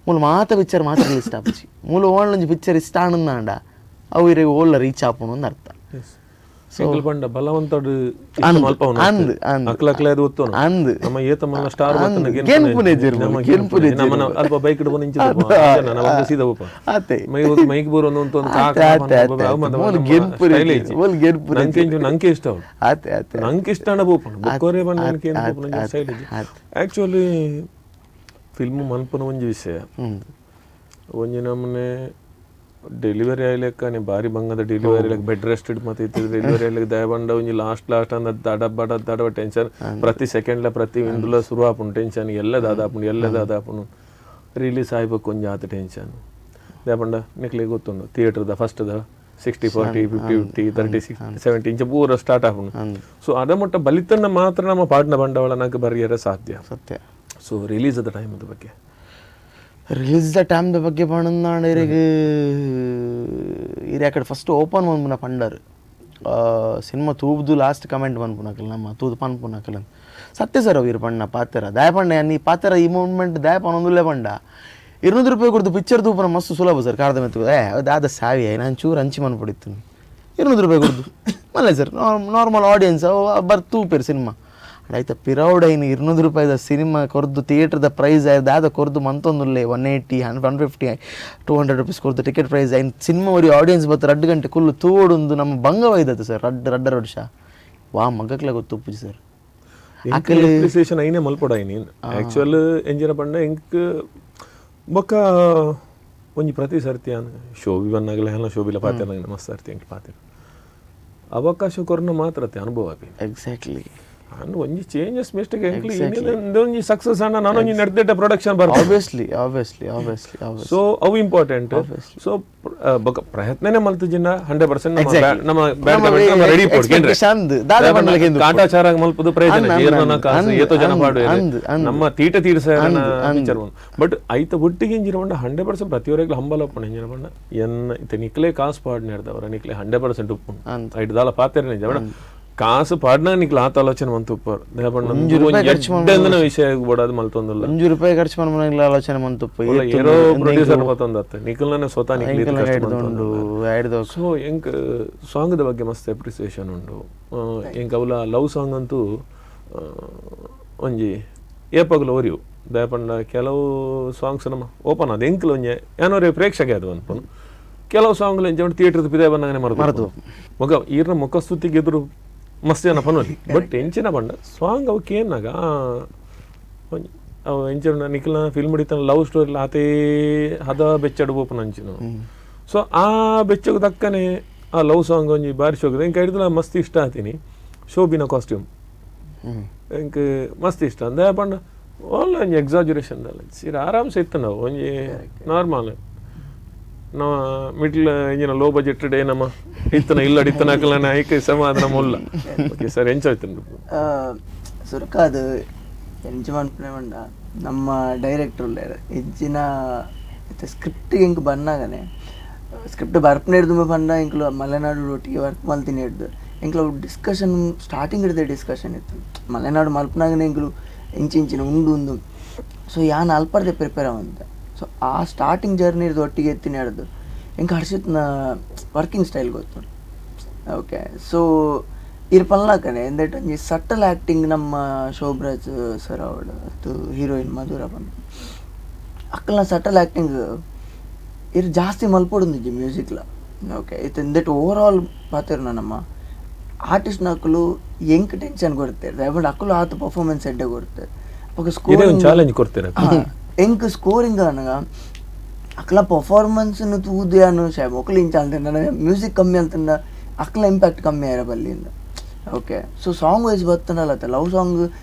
ಮೂಲ ಮಾತ ಪಿಕ್ಚರ್ ಮಾತ್ರ ರಿಲೀಸ್ ಆಪುಜಿ ಮೂಲ ಓಣ್ಲೊಂಜಿ ಪಿಕ್ಚರ್ ಇಷ್ಟ ಆನಂದಾಂಡ ಅವು ಇರೆಗ್ ಓಲ್ಲ ರೀಚ್ ಆಪುಂಡು ಅಂದ್ ಅರ್ಥ. ಸಿಂಗಲ್ ಪಂಡ ಬಲವಂತಡು ಅಂದ್ ಅಂದ್ ಅಕ್ಲ ಅಕ್ಲ ಒತ್ತೋನು ಅಂದ್ ನಮ್ಮ ಏತ ಮಲ್ಲ ಸ್ಟಾರ್ ಬತ್ತನ ಗೆನ್ಪುನೆ ಗೆನ್ಪುನೆ ನಮ್ಮನ ಅಲ್ಪ ಬೈಕ್ ಇಡ್ ಬಂದು ಇಂಚ ನಮ್ಮ ಸೀದಾ ಹೋಪ ಆತೆ ಮೈ ಮೈಕ್ ಬೋರ್ ಒಂದು ಒಂದು ಕಾಕ ಗೆನ್ಪುನೆ ನಂಗೆ ಇಷ್ಟ ಆತೆ ಆತೆ ನಂಗೆ ಇಷ್ಟ ಅಣ್ಣ ಬೋಪಣ ಬೊಕ್ಕೋರೆ ಬಂದ ನನಗೆ ಏನು style actually film ಮನ್ಪುನ ಒಂಜಿ ವಿಷಯ ಒಂಜಿ ನಮ್ಮನೆ ಡೆಲಿವರಿ ಆಯ್ಲೆಕ್ಕನೆ ಬಾರಿ ಬಂಗದ ಡೆಲಿವರಿ ಲೆಕ್ಕ ಬೆಡ್ ರೆಸ್ಟ್ ಮತ್ತೆ ಡೆಲಿವರಿ ಆಯ್ಲೆಕ್ಕ ದಯಬಂಡ ಒಂಜಿ ಲಾಸ್ಟ್ ಲಾಸ್ಟ್ ಅಂದ ದಡ ಬಡ ದಡ ಟೆನ್ಷನ್ ಪ್ರತಿ ಸೆಕೆಂಡ್ಲ ಪ್ರತಿ ಇಂದುಲ ಶುರು ಆಪುಂಡು ಟೆನ್ಷನ್ ಎಲ್ಲ ದಾದಾಪುಂಡು ಎಲ್ಲ ದಾದಾಪುಂಡು ರಿಲೀಸ್ ಆಯ್ಬೇಕು ಒಂಜಿ ಆತ ಟೆನ್ಷನ್ ದಯಬಂಡ ನಿಕ್ಲೆ ಗೊತ್ತುಂಡು ಥಿಯೇಟರ್ದ ಫಸ್ಟ್ದ 60 40 50 50 30 60 70 ಇಂಚ ಪೂರ ಸ್ಟಾರ್ಟ್ ಆಪುಂಡು. ಸೊ ಅದ ಮೊಟ್ಟ ಬಲಿತನ್ನ ಮಾತ್ರ ನಮ್ಮ ಪಾಡ್ನ ಬಂಡವಾಳ ನಂಗೆ ಬರೆಯರ ಸಾಧ್ಯ ಸತ್ಯ. ಸೊ ರಿಲೀಸ್ ಆದ ಟೈಮ್ ಬಗ್ಗೆ release the time the ಬಗ್ಗೆ ಪಂಡ ಇರೆಗ್ ಇರೆ ಅಕಡೆ ಫಸ್ಟ್ ಓಪನ್ ಮನ್ಪುನ ಪಂಡರ್ ಸಿನಿಮಾ ತೂಬ್ದು ಲಾಸ್ಟ್ ಕಮೆಂಟ್ ಮನ್ಪುನಕಲ್ ನಮ್ಮ ತೂದು ಪನ್ಪುನಕಲ್ ಸತ್ಯ ಸರ್ ಅವು ಇರು ಪಣ್ಣ ಪಾತೆರ ದಯ ಪಂಡ ನೀ ಪಾತೆರ ಈ ಮೂಮೆಂಟ್ ದಯ ಪನೊಂದುಲ್ಲೇ ಪಂಡ 200 ರೂಪಾಯಿ ಕೊಡ್ದು ಪಿಕ್ಚರ್ ತೂಪುನ ಮಸ್ತ್ ಸುಲಭ ಸರ್ ಕಾರ್ದ ಮೆತ್ತು ಏ ದಾದ ಸಾವಿ ನಾನು ಚೂರು ಹಂಚಿ ಮನ್ಪಡಿತ್ತು 200 ರೂಪಾಯಿ ಕೊಡ್ದು ಮಲ್ಲೆ sir normal audience ಅವು ಬರ್ ತೂಪೇರು ಸಿನಿಮಾ ಆಯ್ತಾ ಪಿರೌಡೈನ್ 200 ರೂಪಾಯಿದ ಸಿನಿಮಾ ಕೊರ್ದು ಥಿಯೇಟ್ರದ ಪ್ರೈಸ್ ದಾದ ಕೊರ್ದು ಮಂತೊಂದುಲ್ಲೆ 180 150 200 ರುಪೀಸ್ ಕೊರ್ದು ಟಿಕೆಟ್ ಪ್ರೈಸ್ ಐನ್ ಸಿನಿಮಾ ಒರಿ ಆಡಿಯನ್ಸ್ ಬತ್ತ 2 ಗಂಟೆ ಕುಲ್ಲು ತೋಡೊಂದು ನಮ್ಮ ಭಂಗವೈದತ್ತು ಸರ್ ರಡ್ಡ ರಡ್ಡ ರಡ್ಷ ವಾ ಮಗಕ್ಲ ಗೊತ್ತುಪ್ಪುಜಿ ಸರ್ ಅಪ್ರಿಸಿಯೇಷನ್ ಐನೇ ಮಲ್ಪೊಡ ಐನಿ ಆ್ಯಕ್ಚುಯಲ್ ಎಂಜಿನ ಪಂಡ ಎಂಕ್ ಬೊಕ್ಕ ಒಂಜಿ ಪ್ರತಿ ಸರ್ತಿ ಶೋಭಿ ಬನ್ನಾಗಲೇ ಹಣ ಶೋಭಿಲ ಪಾತೆ ಮಸ್ತ್ ಸರ್ತಿ ಎಂಕ್ ಪಾತೆ ಅವಕಾಶ ಕೊರ್ನ ಮಾತ್ರ ಅನುಭವ ಎಕ್ಸಾಕ್ಟ್ಲಿ ಅಂಡ್ ಒಂಜಿ ಚೇಂಜಸ್ ಮಿಸ್ಟೇಕ್ ಎಂಕ್ಲಿ ಒಂಜಿ ಸಕ್ಸಸ್ ಅಣ್ಣ ನಾನೊಂಜಿ ನಡೆದಿಟ್ಟ ಪ್ರೊಡಕ್ಷನ್ ಬರ್ತ obviously obviously obviously so ಅವು ಇಂಪಾರ್ಟೆಂಟ್. ಸೊ ಬೊಕ್ಕ ಪ್ರಯತ್ನನೇ ಮಲ್ತುಜಿನ 100% ನಮ್ಮ ನಮ್ಮ ರೆಡಿ ಕಾಟಾಚಾರ ಮಲ್ಪದು ಪ್ರಯೋಜನ ಏತೋ ಜನ ಪಾಡು ನಮ್ಮ ತೀಟ ತೀರ್ಸ ಪಿಕ್ಚರ್ ಬಟ್ ಐತ ಒಟ್ಟಿಗೆ ಎಂಜಿನ ಪಂಡ 100% ಪ್ರತಿಯೊರಗ್ಲ ಹಂಬಲ ಉಪ್ಪುಂಡು ಎಂಜಿನ ಪಂಡ ಎನ್ನ ಇತ್ತೆ ನಿಕ್ಲೆ ಕಾಸು ಪಾಡ್ನೆ ಇರ್ದವರ ನಿಕ್ಲೆ 100% ಉಪ್ಪುಂಡು ಐಟ್ ದಾಲ ಪಾತೆರನೆ ಬಡ ಕಾಸು ಪಾಡ್ನ ನಿಕ್ಲ ಆತ ಆಲೋಚನೆ ಮಂತು ಉಪ್ಪರು ವಿಷಯ ಬೋಡಾದ ಮಲ್ತೊಂದುಲ್ಲ 1 ರೂಪಾಯಿ ಖರ್ಚು ಮನ್ಮನಗ್ಲ ಆಲೋಚನೆ ಮಂತುಪ್ಪ ಏರೋ ಪ್ರೊಡ್ಯೂಸರ್ ಮತ್ತೊಂದತ್ತೆ ನಿಖಲ್ನೇ ಸ್ವತಃ ನಿಖಲ್. ಸೊ ಎಂಕ್ ಸಾಂಗ್ದ ಬಗ್ಗೆ ಮಸ್ತ್ ಅಪ್ರಿಸಿಯೇಷನ್ ಉಂಡು ಎಂಕ್ ಅವಲ ಲವ್ ಸಾಂಗ್ ಅಂತೂ ಒಂಜಿ ಏಪಗ್ಲ ಒರಿಯು ದಯಪಂಡ ಕೆಲವು ಸಾಂಗ್ಸ್ ನಮ್ಮ ಓಪನ್ ಅದು ಎಂಕ್ಲ ಒಂಜಿ ಏನೋರೇ ಪ್ರೇಕ್ಷಕ ಅದು ಅನ್ಪನು ಕೆಲವು ಸಾಂಗ್లు ಎಂಚ ಥಿಯೇಟರ್ ಪಿದೆ ಬಂದಾಗನೆ ಮರೆತು ಮುಖ ಈರ್ನ ಮುಖಸ್ತುತಿಗೆ ಎದುರು ಮಸ್ತ್ ಜನ ಪನೋಲಿ ಬಟ್ ಎಂಚಿನ ಪಂಡ ಸಾಂಗ್ ಅವಕ್ಕೆ ಏನಾಗ ಅವು ಎಂಚಿನ ನಿಖಲ್ನ ಫಿಲ್ಮ್ ಹಿಡಿತಾನ ಲವ್ ಸ್ಟೋರಿ ಆತೇ ಹದ ಬೆಚ್ಚಡು ಬೋಪನ ಅಂಚಿನ. ಸೊ ಆ ಬೆಚ್ಚಗೆ ತಕ್ಕನೆ ಆ ಲವ್ ಸಾಂಗ್ ಒಂಜಿ ಬಾರಿ ಶೋಕದ ಎಂಕ್ ಹಿಡಿದು ಮಸ್ತ್ ಇಷ್ಟ ಆತೀನಿ ಶೋಭಿನ ಕಾಸ್ಟ್ಯೂಮ್ ಎಂಕ್ ಮಸ್ತ್ ಇಷ್ಟ ಅಂದ ಪಂಡ ಓಲ್ಲ ಒಂಜಿ ಎಕ್ಸಾಜುರೇಷನ್ ಅಲ್ಲ ಸೀರೆ ಆರಾಮ್ಸೆ ಇತ್ತು ನಾವು ಒಂಜಿ ನಾರ್ಮಲ್ ನಮ್ಮ ಮಿಡ್ಲ್ ಇಂಜಿನ low budget day ನಮ್ಮ ಇತ್ತನ ಇಲ್ಲ ಇತ್ತನ ಹಾಕಲನ ಐಕೆ ಸಮಾಧಾನ ಮೊಲ್ಲ ಓಕೆ ಸರ್ ಎಂಚ ಆಯ್ತು ಸುರಕ ಅದು ಎಂಚ ಮನ್ಪುನೆ ಪಂಡ ನಮ್ಮ ಡೈರೆಕ್ಟರ್ ಉಲ್ಲೇರ್ ಎಂಚಿನ ಸ್ಕ್ರಿಪ್ಟ್ ಎಂಕ್ ಬನ್ನಾಗನೆ ಸ್ಕ್ರಿಪ್ಟ್ ಬರ್ಪುನ ಹಿಡ್ದು ಪಂಡ ಎಂಕ್ಲು ಮಲೆನಾಡು ಒಟ್ಟಿಗೆ ವರ್ಕ್ ಮಲ್ತಿನ ಹಿಡ್ದು ಎಂಕ್ಲು ಡಿಸ್ಕಷನ್ ಸ್ಟಾರ್ಟಿಂಗ್ ಹಿಡ್ದೆ ಡಿಸ್ಕಷನ್ ಇತ್ತು ಮಲೆನಾಡು ಮಲ್ಪನಾಗನೆ ಎಂಕ್ಲು ಇಂಚಿಂಚಿನ ಉಂಡು ಉಂದು. ಸೊ ಯಾನ್ ಅಲ್ಪರ್ದೆ ಪ್ರಿಪೇರ್ ಅವಂತೆ ಸೊ ಆ ಸ್ಟಾರ್ಟಿಂಗ್ ಜರ್ನಿ ಇರ್ದು ಒಟ್ಟಿಗೆ ಎತ್ತಿನ ಹಿಡ್ದು ಎಂಕ್ ಹರ್ಷಿತ್ನ ವರ್ಕಿಂಗ್ ಸ್ಟೈಲ್ ಗೊತ್ತು. ಓಕೆ ಸೊ ಇರ್ ಪನ್ಲಾಕನೆ ಎಂದೆಟ್ ಒಂಜಿ ಸಟಲ್ ಆ್ಯಕ್ಟಿಂಗ್ ನಮ್ಮ ಶೋಭರಾಜ್ ಸರ್ ಅವಡು ಅದು ಹೀರೋಯಿನ್ ಮಧುರ ಪನ್ಪ ಅಕ್ಕಲ್ನ ಸಟಲ್ ಆ್ಯಕ್ಟಿಂಗ್ ಇರ್ ಜಾಸ್ತಿ ಮಲ್ಪೊಡುಂದಿಜ್ಜಿ ಮ್ಯೂಸಿಕ್ಲ. ಓಕೆ ಇತ್ತು ಎಂದೆಟ್ ಓವರ್ ಆಲ್ ಪಾತೆರ್ನ ನಮ್ಮ ಆರ್ಟಿಸ್ಟ್ ನಕಲು ಎಂಕ್ ಟೆನ್ಷನ್ ಕೊಡ್ತೇವೆ ಬಟ್ ಅಕ್ಕಲು ಆತ ಪರ್ಫಾರ್ಮೆನ್ಸ್ ಎಡ್ಡೆ ಕೊಡ್ತೇವೆ ಸ್ಕೋರಿಂಗ್ ಚಾಲೆಂಜ್ ಕೊಡ್ತೇನೆ ಎಂಕ್ ಸ್ಕೋರಿಂಗ್ ಅನಗ ಅಕ್ಲ ಪರ್ಫಾರ್ಮೆನ್ಸ್ ತೂದು ಅನು ಶಾಯ್ ಮೊಕ್ಲು ಇಂಚ ಅಂತಂಡ ಮ್ಯೂಸಿಕ್ ಕಮ್ಮಿ ಅಂತಂಡ ಅಕ್ಲ ಇಂಪ್ಯಾಕ್ಟ್ ಕಮ್ಮಿ ಆಯ್ರ ಬಲ್ಲಿಂದ. Okay so song wise ಬತ್ತನಲ್ಲತ್ತ love song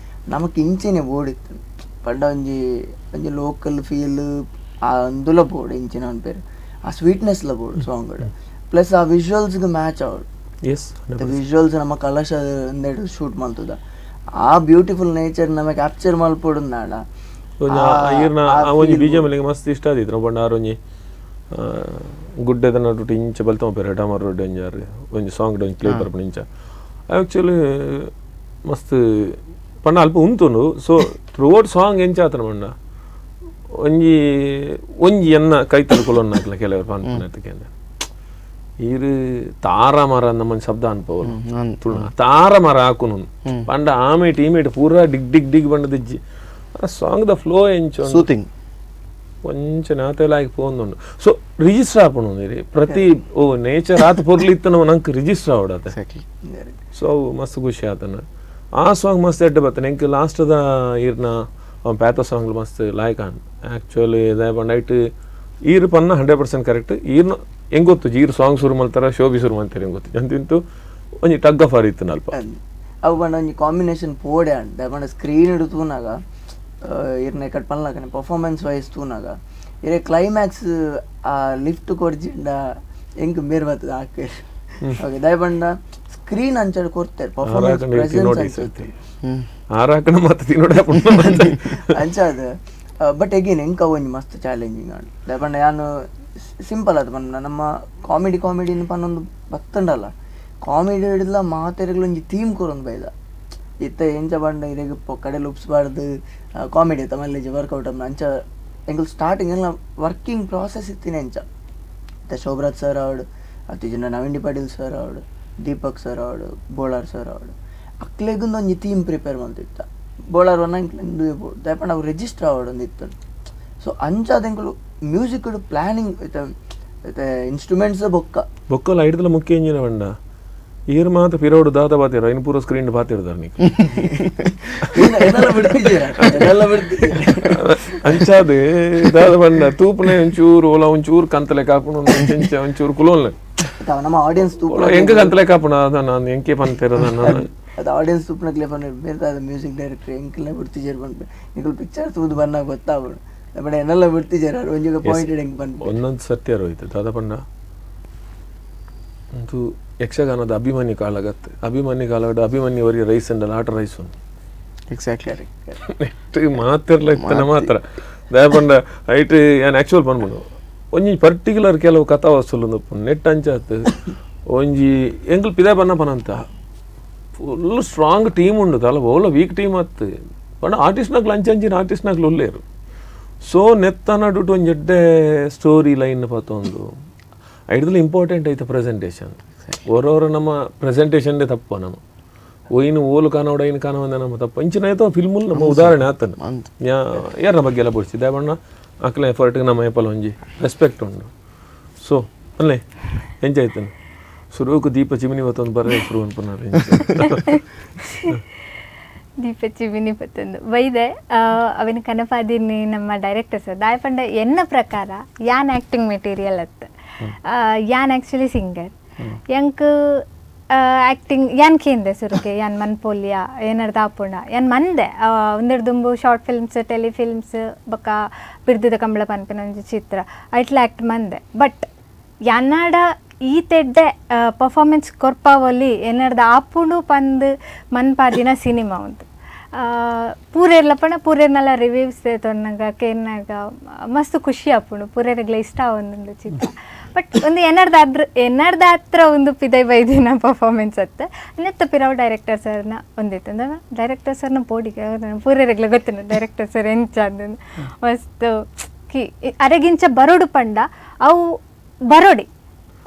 ನಮಕ್ ಇಂಚೆನೆ ಬೋಡಿತ್ತು ಪಂಡ ಒಂಜಿ ಒಂಜಿ ಲೋಕಲ್ ಫೀಲ್ ಅಂದುಲ ಬೋಡು ಇಂಚಿನ ಒಂದ್ ಪೇರು ಆ ಸ್ವೀಟ್ನೆಸ್ಲ ಬೋಡು ಸಾಂಗ್ ಪ್ಲಸ್ ಆ ವಿಜುವಲ್ಸ್ಗೆ ಮ್ಯಾಚ್ ಅವಡು. S visuals ನಮ್ಮ ಕಲಶ ಶೂಟ್ ಮಲ್ತದ ಆ ಬ್ಯೂಟಿಫುಲ್ ನೇಚರ್ ನಮ ಕ್ಯಾಪ್ಚರ್ ಮಲ್ಪೊಡುಂದಾಂಡ ಈರ್ನ ಆ ಒಂಜಿ ಬಿಜೆಎಂ ಮಸ್ತ್ ಇಷ್ಟ ಆದಿತ್ತು ಪಂಡ ಆರ್ ಒಂಜಿ ಗುಡ್ಡೆದ ನಡುಟು ಇಂಚ ಬಲ್ತಮ ಪೇರೆ ಡಾಮರ್ ರೋಡ್ ಒಂಜಾರ್ ಒಂಜಿ ಸಾಂಗ್ ಒಂಜಿ ಕ್ಲಿಪ್ ಬರ್ಪುಂಡು ಇಂಚ ಆ್ಯಕ್ಚುಲಿ ಮಸ್ತ್ ಪಂಡ ಅಲ್ಪ ಉಂತುಂಡು so throughout song ಎಂಚ ಆತನ ಪಂಡ ಒಂಜಿ ಒಂಜಿ ಎನ್ನ ಕೈ ತಡ್ಕೊಳೋಣ ಕೆಲವರು ಪನ್ಪುನಕ್ಕೆ ಈರು ತಾರ ಮರ ನಮ್ಮ ಶಬ್ದ ಅನ್ಪವಲ್ಲ ತುಳು ತಾರ ಮರ ಹಾಕುನು ಪಂಡ ಆಮೇಟ್ ಈಮೇಟ್ ಪೂರಾ ಡಿಗ್ ಡಿಗ್ ಡಿಗ್ ಬಂಡದಿಜ್ಜಿ ಆ song the flow ಎಂಚ ಸೂತಿಂಗ್ ಒಂಚ ನಾತೆಲ್ಲ ಪೋಂದುಂಡು ಸೊ ರಿಜಿಸ್ಟರ್ ಆಪುಂಡು ಪ್ರತಿ ಓ ನೇಚರ್ ಆತ ಪೊರ್ಲು ಇತ್ತು ನಾವು ನಂಗೆ ರಿಜಿಸ್ಟರ್ ಆವಡತ್ತೆ ಸೊ ಅವು ಮಸ್ತ್ ಖುಷಿ ಆತನ ಆ ಸಾಂಗ್ ಮಸ್ತ್ ಎಡ್ಡೆ ಬರ್ತನೆ ಎಂಕ್ ಲಾಸ್ಟ್ದ ಈರ್ನ ಪ್ಯಾಥ ಸಾಂಗ್ ಮಸ್ತ್ ಲಾಯ್ಕ್ ಆನ್ ಆ್ಯಕ್ಚುಲಿ ನೈಟ್ ಈರ್ ಪನ್ನ 100% ಕರೆಕ್ಟ್ ಈರ್ನ ಹೆಂಗೆ ಗೊತ್ತು ಈರ್ ಸಾಂಗ್ ಶುರು ಮಾಡ್ತಾರ ಶೋಭಿ ಶುರು ಮಾಡ್ತಾರೆ ಹೆಂಗೆ ಗೊತ್ತು ಅಂತಿಂತು ಒಂಜಿ tug of war ಇತ್ತು ಅಲ್ಪ ಅವು ಪಂಡ ಒಂಜಿ ಕಾಂಬಿನೇಷನ್ ಪೋಡೆ ಅಂಡ್ ಪಂಡ ಸ್ಕ್ರೀನ್ ಇಡು ತೂನಾಗ ಇರ್ನ ಕಟ್ ಪನ್ಲಾಕನೆ ಪರ್ಫಾರ್ಮೆನ್ಸ್ ವೈಸ್ ತೂನಾಗ ಇರೆ ಕ್ಲೈಮ್ಯಾಕ್ಸ್ ಆ ಲಿಫ್ಟ್ ಕೊರ್ಜಿಂಡ ಎಂಕ್ ಮೇರ್ ಬರ್ತದೆ ಆಕೆ ಓಕೆ ದಯ ಪಂಡ ಸ್ಕ್ರೀನ್ ಅಂಚಾಡ್ ಕೊರ್ತಾರೆ ಪರ್ಫಾರ್ಮೆನ್ಸ್ ಪ್ರೆಸೆನ್ಸ್ ಆರಾಕಣ ಮತ್ತೆ ತಿನ್ನೋಡೆ ಅಂಚಾದ ಬಟ್ ಎಗೇನ್ ಎಂಕ ಒಂಜಿ ಮಸ್ತ್ ಚಾಲೆಂಜಿಂಗ್ ಅಂಡ್ ದಯ ಪಂಡ ಯಾನು ಸಿಂಪಲ್ ಅದು ಪಂಡ ನಮ್ಮ ಕಾಮಿಡಿ ಕಾಮಿಡಿ ಪನ್ನೊಂದು ಬತ್ತಂಡಲ್ಲ ಕಾಮಿಡಿ ಹಿಡಿದ್ಲ ಮಾತೆರೆಗ್ಲ ಒಂಜಿ ಥೀಮ್ ಕೊರೊಂದು ಬೈದ ಇತ್ತ ಎಂಚ ಪಂಡ ಇರೆಗ್ ಕಡೆ ಲುಪ್ಸ್ಬಾರ್ದು ಕಾಮಿಡಿ ಇತ್ತ ಮಲ್ಲೇಜ್ ವರ್ಕೌಟ್ ಅಂಚ ಎಂಕುಲು ಸ್ಟಾರ್ಟಿಂಗ್ ಎಲ್ಲ ವರ್ಕಿಂಗ್ ಪ್ರಾಸೆಸ್ ಇತ್ತಿನ ಎಂಚ ಇತ್ತ ಶೋಭರಾಜ್ ಸರ್ ಅವಡು ಅತ್ತಿಜಿನ ನವೀನ್ ಡಿ ಪಾಟೀಲ್ ಸರ್ ಅವಡು ದೀಪಕ್ ಸರ್ ಅವಡು ಬೋಳಾರ್ ಸರ್ ಅವಡು ಅಕ್ಲೆಗೊಂದು ಒಂಜಿ ಥೀಮ್ ಪ್ರಿಪೇರ್ ಮಲ್ತಿತ್ತ ಬೋಳಾರ್ ಒನ್ನ ಎಂಕ್ಲೆಗ್ ದಯಪಂಡ ಅವು ರಿಜಿಸ್ಟರ್ ಆವಡು ಒಂದು ಇತ್ತು ಸೊ ಅಂಚಾದ ಎಂಕುಲು ಮ್ಯೂಸಿಕ್ ಪ್ಲಾನಿಂಗ್ ಇತ್ತ ಇನ್ಸ್ಟ್ರೂಮೆಂಟ್ಸ್ ಬೊಕ್ಕ ಬೊಕ್ಕಲ ಐಡ್ದಲ ಮುಖ್ಯ ಇಂಜಿನ ಪಂಡ ಈರ್ ಮಾತ್ರ ಪಿರೋಡು ದಾದ ಬಾತಿರ ಇನ್ನು ಪೂರ ಸ್ಕ್ರೀನ್ ಬಾತಿರ್ದಾರ ನೀ ಅಂಚಾದ ದಾದ ಪಂಡ ತೂಪನೆ ಒಂಚೂರು ಓಲ ಒಂಚೂರು ಕಂತಲೆ ಕಾಪುಣ ಒಂಚೂರು ಕುಲೋನ್ಲೆ ನಮ್ಮ ಆಡಿಯನ್ಸ್ ತೂಪುನ ಎಂಕ ಕಂತಲೆ ಕಾಪುಣ ಅದ ನಾನು ಎಂಕೆ ಪಂತಿರ ಅದು ಆಡಿಯನ್ಸ್ ತೂಪುನಕ್ಲೆ ಪಂಡ ಬೇರೆ ಮ್ಯೂಸಿಕ್ ಡೈರೆಕ್ಟರ್ ಎಂಕಲ್ನೇ ಬಿಡ್ತಿಜೇರು ಪನ್ಪೆ ನಿಕುಲು ಪಿಕ್ಚರ್ ತೂದು ಬನ್ನಾಗ ಗೊತ್ತಾವಡು ಬಟ್ ಎನ್ನೆಲ್ಲ ಬಿಡ್ತಿಜೇರು ಒಂಜಿಗ ಪಾಯಿಂಟೆಡ್ ಎಂಕ್ ಪನ್ಪೆ ಒಂದೊಂದು ಸತ್ಯ ರೋಹಿತ್ ದಾದ ಪಂಡ ಅಂತೂ ಯಕ್ಷಗಾನದ ಅಭಿಮನ್ಯು ಕಾಲಗತ್ತೆ ಅಭಿಮನ್ಯು ಕಾಲಗಡ ಅಭಿಮನ್ಯು ವರಿ ರೈಸ್ ಅಂಡಲ್ಲ ಆಟ ರೈಸ್ ಉಂಟು ಎಕ್ಸಾಕ್ಟ್ಲಿ ನೆಟ್ ಮಾತಿರ್ಲ ಇತ್ತನ ಮಾತ್ರ ದಯಪಂಡ ಐಟ್ ಯಾನ್ ಆ್ಯಕ್ಚುಯಲ್ ಪನ್ಪುಂಡು ಒಂಜಿ ಪರ್ಟಿಕ್ಯುಲರ್ ಕೆಲವು ಕಥಾವಸ್ತುಲು ನೆಟ್ ಅಂಚಾತ್ ಒಂಜಿ ಎಂಕುಲು ಪಿದೆ ಬನ್ನ ಪನಂತ full strong team ಉಂಡು ತಲ ಓಲ ವೀಕ್ ಟೀಮ್ ಅತ್ತು ಪಂಡ ಆರ್ಟಿಸ್ಟ್ನಾಗ್ಲು ಅಂಚಂಚಿನ ಆರ್ಟಿಸ್ಟ್ನಾಗ್ಲು ಉಲ್ಲೇರು ಸೊ ನೆತ್ತ ನಡುಟು ಒಂಜಿ ಎಡ್ಡೆ ಸ್ಟೋರಿ ಲೈನ್ ಪತ್ತೊಂದು ಐಡ್ದಲ್ಲಿ ಇಂಪಾರ್ಟೆಂಟ್ ಐತೆ ಪ್ರೆಸೆಂಟೇಷನ್ ಓರೋರು ನಮ್ಮ ಪ್ರೆಸೆಂಟೇಷನ್ದೇ ತಪ್ಪ ನಮ್ಮ ಒಯ್ನು ಓಲು ಕಾನೋಡ ಐನು ಕಾನೋಂದ ನಮ್ಮ ತಪ್ಪ ಇಂಚಿನ ಆಯ್ತು ಫಿಲ್ಮುಲ್ ನಮ್ಮ ಉದಾಹರಣೆ ಆತನ ಯಾರ ಬಗ್ಗೆ ಎಲ್ಲ ಬೋಡ್ಸಿದ್ದೆ ಬಣ್ಣ ಅಕ್ಲ ಎಫರ್ಟ್ಗೆ ನಮ್ಮ ಏಪಲ್ ಒಂಜಿ ರೆಸ್ಪೆಕ್ಟ್ ಉಂಡು ಸೊ ಅಲ್ಲೇ ಎಂಜಾಯ್ತಾನೆ ಸುರುಕು ದೀಪ ಚಿಮಿನಿ ಬತ್ತೊಂದು ಬರೇ ಶುರು ಅನ್ಪುನಾರೆ ದೀಪ ಚಿಮಿನಿ ಬತ್ತೊಂದು ಬೈದೆ ಅವನ ಕನಪಾದಿನಿ ನಮ್ಮ ಡೈರೆಕ್ಟರ್ ಸರ್ ದಾಯ ಪಂಡ ಎನ್ನ ಪ್ರಕಾರ ಯಾನ್ ಆ್ಯಕ್ಟಿಂಗ್ ಮೆಟೀರಿಯಲ್ ಅತ್ತ ಯಾನ್ ಆ್ಯಕ್ಚುಲಿ ಸಿಂಗರ್ ಎಂಕ್ ಆ್ಯಕ್ಟಿಂಗ್ ಯಾನ್ ಕೇಂದೆ ಸುರುಕೆ ಯಾನ್ ಮನ್ಪೋಲಿಯ ಏನಾರು ದಾಪುಂಡ ಯಾನ್ ಮಂದೆ ಒಂದೆರಡು ದುಂಬು short films tele films ಬೊಕ್ಕ ಬಿರ್ದುದ ಕಂಬಳ ಪನ್ಪಿನ ಒಂಜಿ ಚಿತ್ರ ಐಟ್ಲ ಆ್ಯಕ್ಟ್ ಮಂದೆ ಬಟ್ ಯಾನಾಡ ಈ ತೆಡ್ಡೆ ಪರ್ಫಾರ್ಮೆನ್ಸ್ ಕೊರ್ಪಾವೊಲಿ ಏನಾರ್ದ ಆಪುಂಡು ಪಂದ್ ಮನ್ಪಾದಿನ ಸಿನಿಮಾ ಉಂಟು ಪೂರೆರ್ಲ ಪಂಡ ಪೂರೆರ್ನೆಲ್ಲ ರಿವ್ಯೂಸ್ ತೊನ್ನಾಗ ಕೇನ್ನಾಗ ಮಸ್ತ್ ಖುಷಿ ಆಪುಂಡು ಪೂರೆರ್ಗ್ಲ ಇಷ್ಟ ಆವೊಂದುಂಡು ಚಿತ್ರ ಬಟ್ ಒಂದು ಏನಾರ್ದಾದ್ರ ಏನಾರ್ದ ಹತ್ರ ಒಂದು ಪಿದೈ ಬೈದಿನ ಪರ್ಫಾರ್ಮೆನ್ಸ್ ಅತ್ತ ನೆತ್ತ ಪಿರಾವ್ ಡೈರೆಕ್ಟರ್ ಸರ್ನ ಒಂದಿತ್ತು ಅಂದ್ರೆ ಡೈರೆಕ್ಟರ್ ಸರ್ನ ಪೋಡಿಗೆ ಪೂರೆರ್ಗ್ಲ ಗೊತ್ತಿನ ಡೈರೆಕ್ಟರ್ ಸರ್ ಎಂಚ ಅಂದ ಮಸ್ತ್ ಕಿ ಅರೆಗಿಂಚ ಬರೋಡು ಪಂಡ ಅವು ಬರೋಡಿ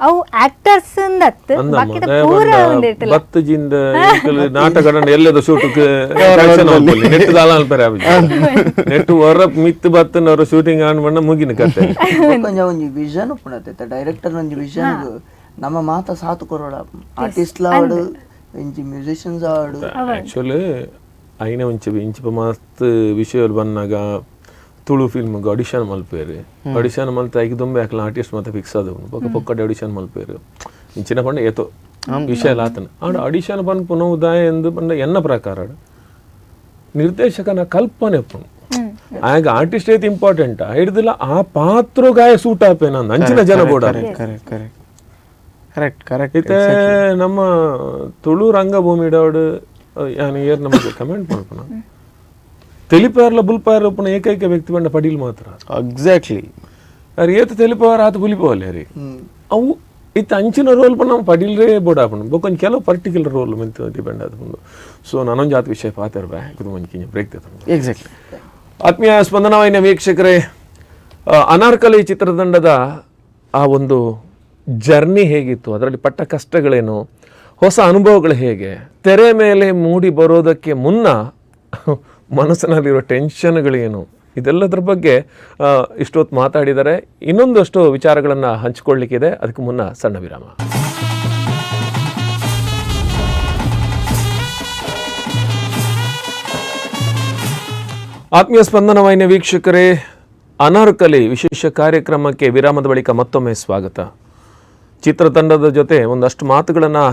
ಅವು ಆಕ್ಟರ್ಸ್ ಅಂದತ್ತು ಬಾಕಿದ ಪೂರ ಒಂದಿತ್ತಲ್ಲ ಬತ್ತಜಿಂದ ನಾಟಕ ಎಲ್ಲದ ಶೂಟ್ ನೆಟ್ ದಾಲ ಅನ್ಪರೆ ನೆಟ್ ಹೊರ ಮಿತ್ ಬತ್ತನವರು ಶೂಟಿಂಗ್ ಆನ್ ಬಣ್ಣ ಮುಗಿನ ಕತೆ ಒಂಜಿ ಒಂಜಿ ವಿಷನ್ ಉಪ್ಪುಂಡತ್ತೆ ಡೈರೆಕ್ಟರ್ ಒಂಜಿ ವಿಷನ್ ನಮ್ಮ ಮಾತ ಸಾತು ಕೊರೋಡ ಆರ್ಟಿಸ್ಟ್ ಆಡು ಇಂಚಿ ಮ್ಯೂಸಿಷಿಯನ್ಸ್ ಆಡು ಆಕ್ಚುಲಿ ಐನ ಒಂಚಿ ಇಂಚಿಪ ಮಸ್ತ್ ವಿಷಯ ಬಂದಾಗ ತುಳು ಫಿಲ್ಮ್ಗೆ ಆಡಿಷನ್ ಮಲ್ಪೇರು ಆಡಿಷನ್ ಮಲ್ತ ಐಕ್ ದುಂಬೆ ಹಾಕಲ ಆರ್ಟಿಸ್ಟ್ ಮತ್ತೆ ಫಿಕ್ಸ್ ಆದವು ಪಕ್ಕ ಪೊಕ್ಕಡೆ ಆಡಿಷನ್ ಮಲ್ಪೇರು ಇಂಚಿನ ಪಂಡ ಏತೋ ವಿಷಯ ಆತನ ಆಂಡ ಆಡಿಷನ್ ಪನ್ಪುನ ಉದಾಯ ಎಂದು ಪಂಡ ಎನ್ನ ಪ್ರಕಾರ ನಿರ್ದೇಶಕನ ಕಲ್ಪನೆ ಪುಣು ಆಗ ಆರ್ಟಿಸ್ಟ್ ಐತೆ ಇಂಪಾರ್ಟೆಂಟ್ ಹಿಡ್ದಿಲ್ಲ ಆ ಪಾತ್ರಗಾಯ ಸೂಟ್ ಆಪೇನ ಅಂಚಿನ ಜನ ಬೋಡ Correct correct. ಇತ್ತೆ ನಮ್ಮ ತುಳು ರಂಗಭೂಮಿ ಡಾಡ್ ಯಾನ್ ಏರ್ ನಮಗೆ ಕಮೆಂಟ್ ಮಾಡ್ಪುನ ತೆಲಿಪಾರ್ಲ ಬುಲ್ಪಾರ್ಲ ಉಪ್ಪುನ ಏಕೈಕ ವ್ಯಕ್ತಿ ಬಂಡ ಪಡೀಲ್ ಮಾತ್ರ. ಎಕ್ಸಾಕ್ಟ್ಲಿ. ಅರೆ ಏತ್ ತೆಲಿಪವಾರ ಆತ ಬುಲಿಪವಲ್ಲ ಅರೆ ಅವು ಇತ್ತ ಅಂಚಿನ ರೋಲ್ ಪಂಡ ನಮ್ಮ ಪಡೀಲ್ರೇ ಬೋಡಾಪುಂಡು ಬೊಕ್ಕ ಕೆಲವು ಪರ್ಟಿಕ್ಯುಲರ್ ರೋಲ್ ಮಿಂತ ಡಿಪೆಂಡ್ ಆದುಂಡು. ಸೊ ನಾನೊಂದು ಜಾತಿ ವಿಷಯ ಪಾತೆರ್ ಬಾ ಒಂಜಿ ಬ್ರೇಕ್ ತಗೊಂಡು. ಎಕ್ಸಾಕ್ಟ್ಲಿ. ಆತ್ಮೀಯ ಸ್ಪಂದನವಾಹಿನಿಯ ವೀಕ್ಷಕರೇ, ಅನಾರ್ಕಲಿ ಚಿತ್ರತಂಡದ ಆ ಒಂದು ಜರ್ನಿ ಹೇಗಿತ್ತು, ಅದರಲ್ಲಿ ಪಟ್ಟ ಕಷ್ಟಗಳೇನು, ಹೊಸ ಅನುಭವಗಳು ಹೇಗೆ, ತೆರೆ ಮೇಲೆ ಮೂಡಿ ಬರೋದಕ್ಕೆ ಮುನ್ನ ಮನಸ್ಸಿನಲ್ಲಿರೋ ಟೆನ್ಷನ್ಗಳೇನು, ಇದೆಲ್ಲದರ ಬಗ್ಗೆ ಇಷ್ಟೊತ್ತು ಮಾತಾಡಿದರೆ. ಇನ್ನೊಂದಷ್ಟು ವಿಚಾರಗಳನ್ನು ಹಂಚಿಕೊಳ್ಳಿಕ್ಕಿದೆ. ಅದಕ್ಕೆ ಮುನ್ನ ಸಣ್ಣ ವಿರಾಮ. ಆತ್ಮೀಯ ಸ್ಪಂದನ ವಾಹಿನಿಯ ವೀಕ್ಷಕರೇ, ಅನಾರ್ಕಲಿ ವಿಶೇಷ ಕಾರ್ಯಕ್ರಮಕ್ಕೆ ವಿರಾಮದ ಬಳಿಕ ಮತ್ತೊಮ್ಮೆ ಸ್ವಾಗತ. ಚಿತ್ರತಂಡದ ಜೊತೆ ಒಂದಷ್ಟು ಮಾತುಗಳನ್ನು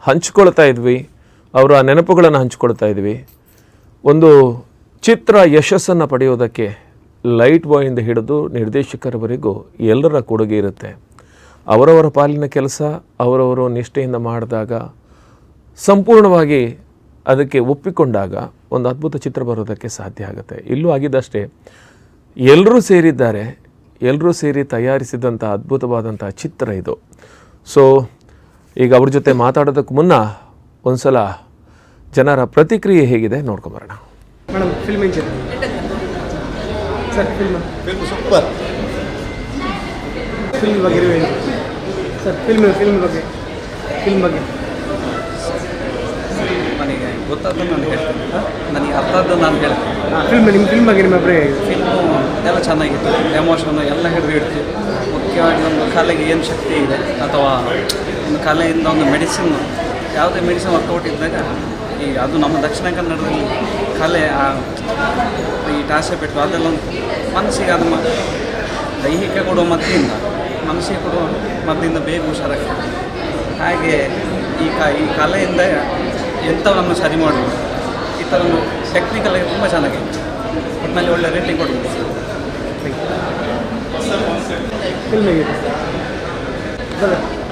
ಹಂಚಿಕೊಳ್ತಾ ಇದ್ವಿ, ಅವರ ನೆನಪುಗಳನ್ನು ಹಂಚಿಕೊಳ್ತಾ ಇದ್ವಿ. ಒಂದು ಚಿತ್ರ ಯಶಸ್ಸನ್ನು ಪಡೆಯೋದಕ್ಕೆ ಲೈಟ್ ಬಾಯಿಂದ ಹಿಡಿದು ನಿರ್ದೇಶಕರವರೆಗೂ ಎಲ್ಲರ ಕೊಡುಗೆ ಇರುತ್ತೆ. ಅವರವರ ಪಾಲಿನ ಕೆಲಸ ಅವರವರು ನಿಷ್ಠೆಯಿಂದ ಮಾಡಿದಾಗ, ಸಂಪೂರ್ಣವಾಗಿ ಅದಕ್ಕೆ ಒಪ್ಪಿಕೊಂಡಾಗ ಒಂದು ಅದ್ಭುತ ಚಿತ್ರ ಬರೋದಕ್ಕೆ ಸಾಧ್ಯ ಆಗುತ್ತೆ. ಇಲ್ಲೂ ಆಗಿದ್ದಷ್ಟೇ, ಎಲ್ಲರೂ ಸೇರಿದ್ದಾರೆ, ಎಲ್ಲರೂ ಸೇರಿ ತಯಾರಿಸಿದಂಥ ಅದ್ಭುತವಾದಂಥ ಚಿತ್ರ ಇದು. ಸೊ ಈಗ ಅವ್ರ ಜೊತೆ ಮಾತಾಡೋದಕ್ಕೆ ಮುನ್ನ ಒಂದು ಸಲ ಜನರ ಪ್ರತಿಕ್ರಿಯೆ ಹೇಗಿದೆ ನೋಡ್ಕೊಂಬರೋಣ. ಮೇಡಮ್, ಫಿಲ್ಮ್ ಹೆಂಗಿದೆ ಸರ್? Film super. ಫಿಲ್ಮ್ ಬಗ್ಗೆ ರಿವ್ಯೂ ಹೇಳಿ ಸರ್. ಫಿಲ್ಮ್ ಬಗ್ಗೆ, ಫಿಲ್ಮ್ ಬಗ್ಗೆ ನನಗೆ ಗೊತ್ತಾದ ನಾನು ಹೇಳ್ತೇನೆ, ನನಗೆ ಅರ್ಥ ಆದ ನಾನು ಹೇಳ್ತೇನೆ. ಫಿಲ್ಮ್, ನಿಮ್ಮ ಫಿಲ್ಮ್ ಬಗ್ಗೆ ನಿಮ್ಮ ಅಭಿಪ್ರಾಯ ಹೇಗೆ? ಫಿಲ್ಮು ಎಲ್ಲ ಚೆನ್ನಾಗಿತ್ತು, ಎಮೋಷನ್ ಎಲ್ಲ ಹಿಡಿದು ಇಡ್ತು. ಮುಖ್ಯವಾಗಿ ಒಂದು ಕಲೆಗೆ ಏನು ಶಕ್ತಿ ಇದೆ ಅಥವಾ ಒಂದು ಕಲೆಯಿಂದ ಒಂದು ಮೆಡಿಸಿನ್, ಯಾವುದೇ ಮೆಡಿಸಿನ್ ವರ್ಕೌಟ್ ಇದ್ದಾಗ, ಈಗ ಅದು ನಮ್ಮ ದಕ್ಷಿಣ ಕನ್ನಡದಲ್ಲಿ ಕಲೆ, ಈ ಟಾಸೆ ಪೆಟ್ಟು ಅದೆಲ್ಲ ಒಂದು ಮನಸ್ಸಿಗೆ, ಅದು ದೈಹಿಕ ಕೊಡುವ ಮದ್ದಿಂದ, ಮನಸ್ಸಿಗೆ ಕೊಡುವ ಮದ್ದಿಂದ ಬೇಗ ಹುಷಾರಾಗ್ತದೆ. ಹಾಗೆ ಈ ಈ ಕಲೆಯಿಂದ ಎಂಥವನ್ನು ಸರಿ ಮಾಡ್ಬೋದು. ಈ ಥರ ಒಂದು ಟೆಕ್ನಿಕಲಾಗಿ ತುಂಬ ಚೆನ್ನಾಗಿತ್ತು. ಒಟ್ಟಿನಲ್ಲಿ ಒಳ್ಳೆ ರೇಟಿಂಗ್ ಕೊಡ್ಬೋದು. ಫಿಲ್ಮ್ ಹೇಗಿದೆ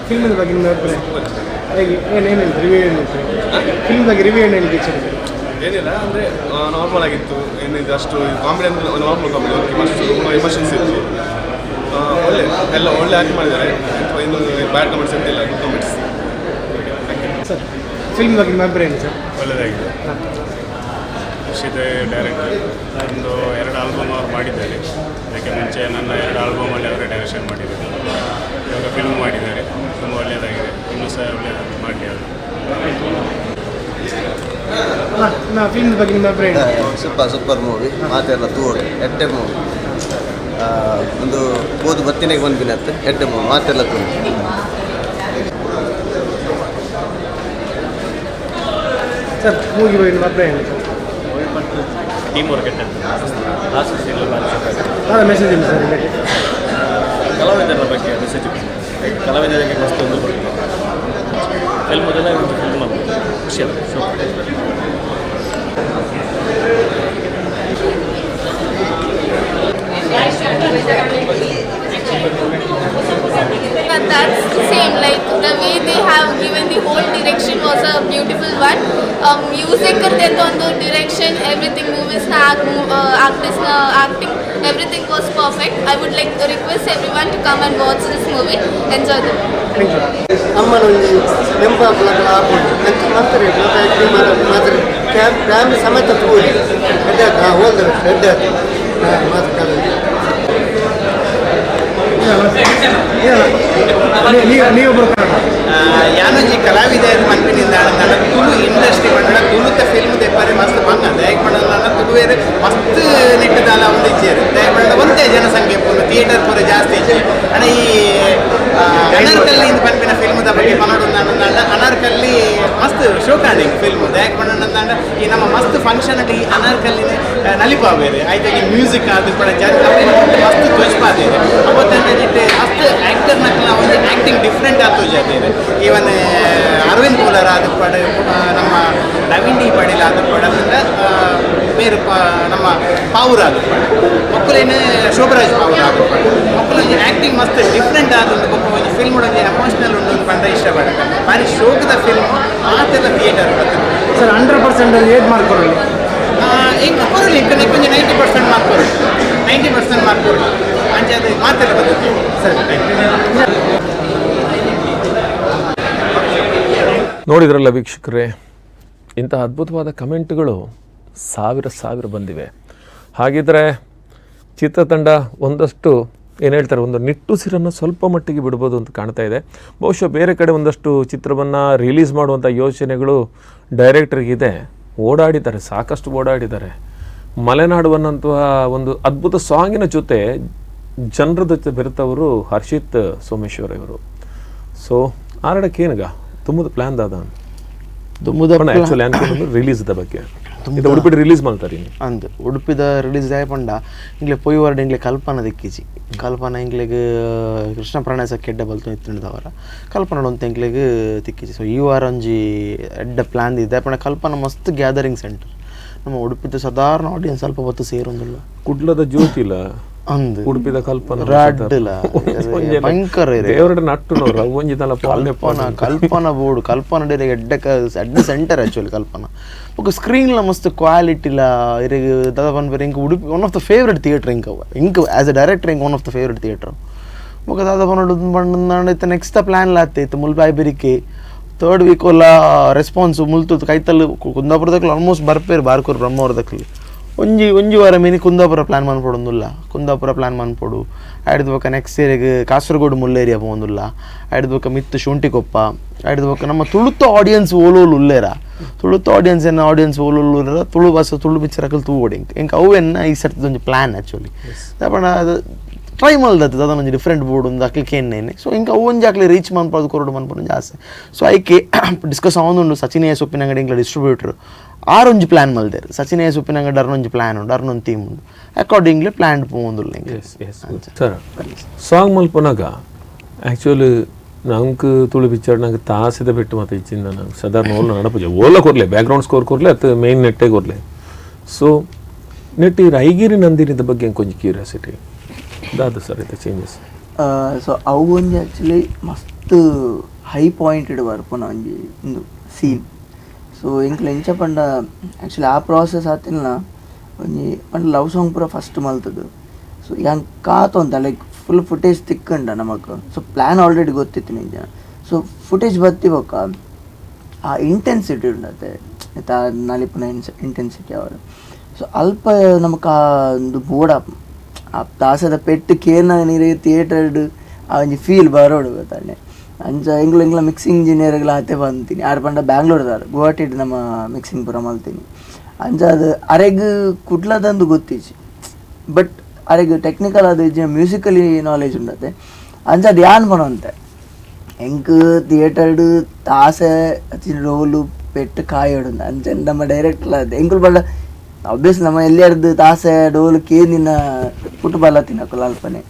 ಫಿಲ್ಮಿನ ಬಗ್ಗೆ ನಿಮ್ಮ ಅಭಿಪ್ರಾಯ ಹೇಗೆ? ಏನು ಏನು ಹೇಳ್ತೀರಿ? ರಿವ್ಯೂ ಏನು ಹೇಳ್ತೀರಿ? ಫಿಲ್ಮ್ ಬಗ್ಗೆ ರಿವ್ಯೂ ಏನು ಹೇಳಿ ಇಚ್ಛೆ? ಏನಿಲ್ಲ, ಅಂದರೆ ನಾರ್ಮಲ್ ಆಗಿತ್ತು. ಏನಿದೆ ಅಷ್ಟು ಕಾಮಿಡಿ ಅಂದರೆ ನಾರ್ಮಲ್ ಕಾಮಿಡಿ, ಓಕೆ. ಅಷ್ಟು ತುಂಬ ಎಮೋಷನ್ಸ್ ಇತ್ತು. ಒಳ್ಳೆ ಎಲ್ಲ ಒಳ್ಳೆ ಆ್ಯಕ್ಟ್ ಮಾಡಿದ್ದಾರೆ. ಅಥವಾ ಇನ್ನು ಬ್ಯಾಡ್ ಕಾಮೆಂಟ್ಸ್ ಅಂತ ಇಲ್ಲ, good comments. Sir, film ಬಗ್ಗೆ ನಿಮ್ಮ ಅಭಿಪ್ರಾಯ ಏನು ಸರ್? ಒಳ್ಳೆಯದಾಗಿದೆ. ಹರ್ಷಿತ್ ಡೈರೆಕ್ಟರ್, ಒಂದು 2 ಆಲ್ಬಮ್ ಅವ್ರು ಮಾಡಿದ್ದಾರೆ. ಅದಕ್ಕೆ ಮುಂಚೆ ನನ್ನ 2 ಆಲ್ಬಮಲ್ಲಿ ಅವರೇ ಡೈರೆಕ್ಷನ್ ಮಾಡಿದ್ದಾರೆ. ಇವಾಗ ಫಿಲ್ಮ್ ಮಾಡಿದ್ದಾರೆ, ತುಂಬ ಒಳ್ಳೆಯದಾಗಿದೆ. ಇನ್ನೂ ಸಹ ಒಳ್ಳೆಯದಾಗಿ ಮಾಡಲಿ ಅವರು. ಫಿಲ್ಮ್ ಬಗ್ಗೆ ನಿಮ್ಮ ಅಭಿಪ್ರಾಯ ಏನು? Super super movie. ಮಾತೆಲ್ಲ ತೂಡು ಎಡ್ಡೆ ಮೂವಿ. ಒಂದು ಓದು ಬತ್ತಿನೆಗೆ ಬಂದ್ಬಿನತ್ತೆ ಎಡ್ಡೆ ಮೂವಿ ಮಾತೆಲ್ಲ ತೂಡು. ಸರ್, ಮೂವಿ ಬಗ್ಗೆ ನಿಮ್ಮ ಅಭಿಪ್ರಾಯ ಏನು ಸರ್? ಟೀಮ್ ವರ್ಕ್ ದಾದ ಮೆಸೇಜ್ ಇಲ್ಲ ಸರ್ ಇದಕ್ಕೆ? ಕಲಾವಿದರ ಬಗ್ಗೆ ಮೆಸೇಜ್, ಕಲಾವಿದರಿಗೆ ಮಸ್ತ್ ಒಂದು ಬರ್ತದೆ. ಫಿಲ್ಮ್ ಮೊದಲ ಒಂದು ಫಿಲ್ಮ್ ಖುಷಿ ಆಗುತ್ತೆ. Super. But that's the same, like the way they have given the whole direction was a beautiful one. Music on the direction, everything, movies na actors na acting, everything was perfect. I would like to request everyone to come and watch this movie, enjoy the movie. Thank you. ಅಮ್ಮನೊಂದು ನೆಂಪಾಪುಲಗಳ ಆಪುಂಡು ಅಂಚ ಮಲ್ತರೆ acting ಮಾತ್ರ family ಸಮೇತ ತೂಲಿ ಎಡ್ಡೆ ಆತು. ಹಾಂ, ಓಲ್ದ ಎಡ್ಡೆ ಆತು. ಹಾಂ, ಮಾತ್ರ ಕಲೆ. ನೀವೊಬ್ಬರು ಯಾನೊಂಜಿ ಕಲಾವಿದ ಮನ್ಪಿನಿಂದ ನನ್ನ ತುಳು ಇಂಡಸ್ಟ್ರಿ ಪಂಡ ತುಳುತ ಫಿಲ್ಮ್ ದೆಪ್ಪರೆ ಮಸ್ತ್ ಬಂಗ ದಯಕ್ ಪಂಡ ನನ್ನ ತುಳುವೇರು ಮಸ್ತ್ ನೆಟ್ಟದಾಲ ಒಂದು ಇಚ್ಚೇರು ದಯಕ್ ಪಂಡ ಒಂದೇ ಜನಸಂಖ್ಯೆ ಪೂರ ಥಿಯೇಟರ್ ಪೂರ ಜಾಸ್ತಿ ಇಚ್ಚೆ. ಅಣ್ಣ, ಈ ಅನಾರ್ಕಲ್ಲಿ ಇಂದ ಪನ್ಪಿನ ಫಿಲ್ಮ್ದ ಬಗ್ಗೆ ಪನೋಡು ನನ್ನ ಅನಾರ್ಕಲ್ಲಿ ಮಸ್ತ್ ಶೋಕಾಂಡ್ ಫಿಲ್ಮ್ ದಯಕ್ ಪಂಡ ನಂದಾಂಡ ಈ ನಮ್ಮ ಮಸ್ತ್ ಫಂಕ್ಷನ್ ಈ ಅನಾರ್ಕಲ್ಲಿನ ನಲಿಪಾವೇರು ಆಯ್ತು. ಈ ಮ್ಯೂಸಿಕ್ ಅದು ಕೂಡ ಜಾಸ್ತಿ ಮಸ್ತ್ ತೋಜ್ಪಾದೇರು ಅವತ್ತಂದ್ರೆ ಮಸ್ತ್ ಆ್ಯಕ್ಟರ್ ನಕ್ಕಲ ಒಂದು ಆ್ಯಕ್ಟಿಂಗ್ ಡಿಫ್ರೆಂಟ್ ಆಗಿ ತೋಜಾದೇರು. ಈವನ್ ಅರವಿಂದ್ ಕೋಲಾರ ಅದು ಪಡ, ನಮ್ಮ ನವೀನ್ ಡಿ ಪಾಟೀಲ್ ಅದು ಪಡ, ಬೇರೆ ನಮ್ಮ ಪಾವುರ ಅದು ಪಡ, ಮಕ್ಕಳೇನು ಶೋಭರಾಜ್ ಪಾವುರ ಅದು ಪಡ, ಮಕ್ಕಳು ಆ್ಯಕ್ಟಿಂಗ್ ಮಸ್ತ್ ಡಿಫ್ರೆಂಟ್ ಆದ ಒಂದು ಬೊಕ್ಕ ಒಂಜಿ ಫಿಲ್ಮ್ ಒಂಜಿ ಎಮೋಷನಲ್ ಉಂಟು ಪಂಡ ತೂಯರ ಇಷ್ಟಪಡ ಬಾರಿ ಶೋಕದ ಫಿಲ್ಮ್ ಮಾತೆಲ್ಲ theatre sir 100% eight mark ಕೊರಲಿ ಇಂಕ ಕೊರಲಿ ಇಂಕ ಕೊಂಚ 90% ಮಾರ್ಕ್ ಕೊರಲಿ 90% ಮಾರ್ಕ್ ಕೊರಲಿ ಅಂಚೆ ಮಾತೆಲ್ಲ ಬರ್ತದೆ ಸರಿ. ನೋಡಿದ್ರಲ್ಲ ವೀಕ್ಷಕರೇ, ಇಂತಹ ಅದ್ಭುತವಾದ ಕಮೆಂಟ್ಗಳು ಸಾವಿರ ಸಾವಿರ ಬಂದಿವೆ. ಹಾಗಿದ್ದರೆ ಚಿತ್ರತಂಡ ಒಂದಷ್ಟು ಏನು ಹೇಳ್ತಾರೆ, ಒಂದು ನಿಟ್ಟುಸಿರನ್ನು ಸ್ವಲ್ಪ ಮಟ್ಟಿಗೆ ಬಿಡ್ಬೋದು ಅಂತ ಕಾಣ್ತಾ ಇದೆ. ಬಹುಶಃ ಬೇರೆ ಕಡೆ ಒಂದಷ್ಟು ಚಿತ್ರವನ್ನು ರಿಲೀಸ್ ಮಾಡುವಂಥ ಯೋಚನೆಗಳು ಡೈರೆಕ್ಟರ್ಗಿದೆ. ಓಡಾಡಿದ್ದಾರೆ, ಸಾಕಷ್ಟು ಓಡಾಡಿದ್ದಾರೆ. ಮಲೆನಾಡು ಅನ್ನುವಂತಹ ಒಂದು ಅದ್ಭುತ ಸಾಂಗಿನ ಜೊತೆ ಜನರ ಜೊತೆ ಬೆರೆತವರು ಹರ್ಷಿತ್ ಸೋಮೇಶ್ವರ ಇವರು. ಸೊ ಆರಡಕ್ಕೇನಗ ತುಂಬದ ಪ್ಲ್ಯಾನ್ ದಾದ ಆ್ಯಕ್ಚುಲಿ ಅನ್ಕೊಂಡು ರಿಲೀಸ್ ಬಗ್ಗೆ ಇದು ಉಡುಪಿ ರಿಲೀಸ್ ಮಾಡ್ತಾರೆ ಅಂದ್ ಉಡುಪಿದ ರಿಲೀಸ್ ಆಯ ಪಂಡ ಇಂಗ್ಲೆ ಪೊಯ್ ವಾರ್ಡ್ ಇಂಗ್ಲೆ ಕಲ್ಪನಾ ದಿಕ್ಕಿಜಿ ಕಲ್ಪನಾ ಇಂಗ್ಲೆಗ್ ಕೃಷ್ಣ ಪ್ರಣಯ ಸಖಿ ಎಡ್ಡೆ ಬಲ್ತು ಇತ್ತಿನದವರ ಕಲ್ಪನಾ ಅಂತ ಇಂಗ್ಲೆಗ್ ತಿಕ್ಕಿಜಿ. ಸೊ ಈ ವಾರ ಒಂಜಿ ಎಡ್ಡೆ ಪ್ಲ್ಯಾನ್ ಇದೆ ಪಂಡ ಕಲ್ಪನಾ ಮಸ್ತ್ ಗ್ಯಾದರಿಂಗ್ ಸೆಂಟರ್ ನಮ್ಮ ಉಡುಪಿದ ಸಾಧಾರಣ ಆಡಿಯನ್ಸ್ ಸ್ವಲ್ಪ ಹೊತ್ತು ಸೇರೊಂದಿಲ್ಲ. ಕುಡ್ಲದ ಜ್ಯೋತಿಲ ಅಂದ್ ಉಡುಪಿದ ಕಲ್ಪನಾ ರಾಡ್ಲ ಭಯಂಕರ ದೇವರ ನಟ್ಟು ಒಂಜಿ ಕಲ್ಪನಾ ಕಲ್ಪನಾ ಬೋರ್ಡ್ ಕಲ್ಪನಾ ಡೇರೆ ಎಡ್ಡೆ ಎಡ್ಡೆ ಸೆಂಟರ್ ಆ್ಯಕ್ಚುಲಿ ಕಲ್ಪನಾ ಬೊಕ ಸ್ಕ್ರೀನ್ಲ ಮಸ್ತ್ ಕ್ವಾಲಿಟಿಲ ಇರೆಗ್ ದಾದ ಪನ್ಪೆರ್ ink Udupi one of the favourite theatre ink ಅವ ink as a director ink one of the favourite theatre ಬೊಕ ದಾದ ಪನೊಡು ಪಂಡ ಇತ್ತೆ ನೆಕ್ಸ್ಟ್ ಪ್ಲ್ಯಾನ್ ಆತ್ತೆ ಇತ್ತೆ ಮುಲ್ಪ ಆಯ್ಬೆರಿಕೆ ಥರ್ಡ್ ವೀಕ್ ಒಲ್ಲ ರೆಸ್ಪಾನ್ಸ್ ಮುಲ್ತು ಕೈತಲ್ ಕುಂದಾಪುರದಕ್ಲು ಆಲ್ಮೋಸ್ಟ್ ಬರ್ಪೇರು ಬಾರ್ಕೂರು ಬ್ರಹ್ಮವರದಕ್ಲು ಒಂಜಿ ಒಂಜಿ ವಾರ ಮೀನಿ ಕುಂದಾಪುರ ಪ್ಲ್ಯಾನ್ ಮನ್ಪೊಡೊಂದುಲ್ಲ ಕುಂದಾಪುರ ಪ್ಲ್ಯಾನ್ ಮನ್ಪೊಡು ಆಯ್ದು ಬೊಕ ನೆಕ್ಸ್ಟ್ ಇಯರ್ಗೆ ಕಾಸರಗೋಡು ಮುಲ್ಲೇರಿಯಾ ಪೋವೊಂದುಲ್ಲ ಆಯ್ದು ಬೊಕ ಮಿತ್ತು ಶುಂಠಿಕೊಪ್ಪ ಆಯ್ದು ಬೊಕ ನಮ್ಮ ತುಳುತ ಆಡಿಯನ್ಸ್ ಓಲೋಲು ಉಲ್ಲೇರ ತುಳುತ ಆಡಿಯನ್ಸ್ ಎನ್ನ ಆಡಿಯನ್ಸ್ ಓಲೋಲು ಉಲ್ಲೇರ ತುಳು ಭಾಷೆ Tulu picture Akal ತೂವೊಡು ink ink ಅವು ಎನ್ನ ಈ ಸರ್ತಿದ ಒಂಜಿ ಪ್ಲ್ಯಾನ್ ಆ್ಯಕ್ಚುಲಿ ದಾಪಂಡ ಅದು ಟ್ರೈ ಮಲ್ದತ್ತು ದಾದ ಒಂಜಿ ಡಿಫ್ರೆಂಟ್ ಬೋರ್ಡ್ ಒಂದು ಅಕ್ಲಿ ಕೇನ್ನೇನೆ. ಸೊ ಇಂಕ ಅವು ಒಂಜಿ ಅಕ್ಲಿ ರೀಚ್ ಮನ್ಪದು ಕೊರಡು ಮನ್ಪೊಡು ಒಂಜಿ ಆಸೆ. ಸೊ ಐಕೆ ಡಿಸ್ಕಸ್ ಆವೊಂದುಂಡು ಸಚಿನ್ ಎಸ್ ಉಪ್ಪಿನಂಗಡಿ ಇಂಕ್ಲ ಡಿಸ್ಟ್ರಿಬ್ಯೂಟರ್ ಆರೊಂಜಿ ಪ್ಲ್ಯಾನ್ ಮಲ್ದೇರು ಸಚಿನ್ ಎಸ್ ಉಪ್ಪಿನಂಗಡಿ ಅರ್ನೊಂಜಿ ಪ್ಲ್ಯಾನ್ ಉಂಡು ಅರ್ನೊಂದು ಥೀಮ್ ಉಂಡು ಅಕಾರ್ಡಿಂಗ್ಲಿ ಪ್ಲ್ಯಾನ್ ಪೋವೊಂದುಲ್ಲ. ಸರ್ ಸಾಂಗ್ ಮಲ್ಪನಾಗ ಆ್ಯಕ್ಚುಲಿ ನಂಗೆ ತುಳು ಪಿಕ್ಚರ್ ನಂಗೆ ತಾಸಿದ ಬಿಟ್ಟು ಮತ್ತೆ ಇಚ್ಚಿಂದ ನಂಗೆ ಸಾಧಾರಣ ಓಲ ನಡಪುಜ ಓಲ ಕೊರ್ಲೆ ಬ್ಯಾಕ್ಗ್ರೌಂಡ್ ಸ್ಕೋರ್ ಕೊರ್ಲೆ ಅದು ಮೇನ್ ನೆಟ್ಟೇ ಕೊರ್ಲೆ. ಸೊ ನೆಟ್ ಈ ರೈಗಿರಿ ನಂದಿನಿದ ಬಗ್ಗೆ ಕೊಂಚ ಕ್ಯೂರಿಯಾಸಿಟಿ ದಾದ ಸರ್ ಇದು ಚೇಂಜಸ್. ಸೊ ಅವು ಒಂಜಿ ಆ್ಯಕ್ಚುಲಿ ಮಸ್ತ್ ಹೈ ಪಾಯಿಂಟೆಡ್ ಬರ್ಪುನ ಒಂಜಿ ಒಂದು ಸೀನ್. ಸೊ ಎಂಕ್ಲ ಎಂಚ ಪಂಡ ಆ್ಯಕ್ಚುಲಿ ಆ ಪ್ರಾಸೆಸ್ ಆತಿಲ್ಲ ಒಂಜಿ ಪಂಡ ಲವ್ ಸಾಂಗ್ ಪೂರ ಫಸ್ಟ್ ಮಲ್ತದ್ದು. ಸೊ ಯಾನ್ ಕಾತೊಂತ like full footage ತಿಕ್ಕಂಡ ನಮಕ್. So plan already ಗೊತ್ತಿತ್ತು ನಿಜ. ಸೊ ಫುಟೇಜ್ ಬತ್ತಿ ಬೊಕ್ಕ ಆ ಇಂಟೆನ್ಸಿಟಿ ಉಂಡತೆ ಆಯ್ತಾ ನಲಿಪುನ ಇಂಟೆನ್ಸಿಟಿ ಅವರು. ಸೊ ಅಲ್ಪ ನಮಕ್ ಆ ಒಂದು ಬೋರ್ಡ್ ಆ ತಾಸದ ಪೆಟ್ಟು ಕೇನ ನೀರು ಥಿಯೇಟರ್ಡ್ ಆ ಒಂಜಿ ಫೀಲ್ ಬರೋಡು ಗೊತ್ತಾನೆ. ಅಂಚ ಎಂಗ್ಲ ಎಂಗ್ಲ ಮಿಕ್ಸಿಂಗ್ ಇಂಜಿನಿಯರ್ಗಳ ಆತೆ ಬಂತೀನಿ ಆರು ಪಂಡ ಬ್ಯಾಂಗ್ಳೂರ್ದಾರು ಗುವಾಹಟಿಡ್ ನಮ್ಮ ಮಿಕ್ಸಿಂಗ್ ಪೂರ ಮಲ್ತೀನಿ. ಅಂಚ ಅದು ಅರೆಗ್ ಕುಡ್ಲದಂದು ಗೊತ್ತಿಜ್ಜಿ ಬಟ್ ಅರೆಗ್ ಟೆಕ್ನಿಕಲ್ ಅದು ಇಜ್ಜಿ ಮ್ಯೂಸಿಕಲಿ ನಾಲೆಜ್ ಉಂಡತೆ. ಅಂಚ ಅದು ಯಾನ್ ಪನೊಂತೆ ಎಂಕ್ ಥಿಯೇಟರ್ಡ್ ತಾಸೆ ರೋಲು ಪೆಟ್ಟು ಕಾಯೋಡು ಅಂಚ ನಮ್ಮ ಡೈರೆಕ್ಟರ್ ಅದು ಎಂಕುಲು ಬಲ್ಲ ಅಬ್ವಿಯಸ್ ನಮ್ಮ ಎಲ್ಲಿಯರ್ದು ತಾಸೆ ಡೋಲು ಕೇಂದಿನ ಫುಟ್ಬಾಲ್ ತಿನ್ನಕಲ್ಲ ಅಲ್ಪನೆ.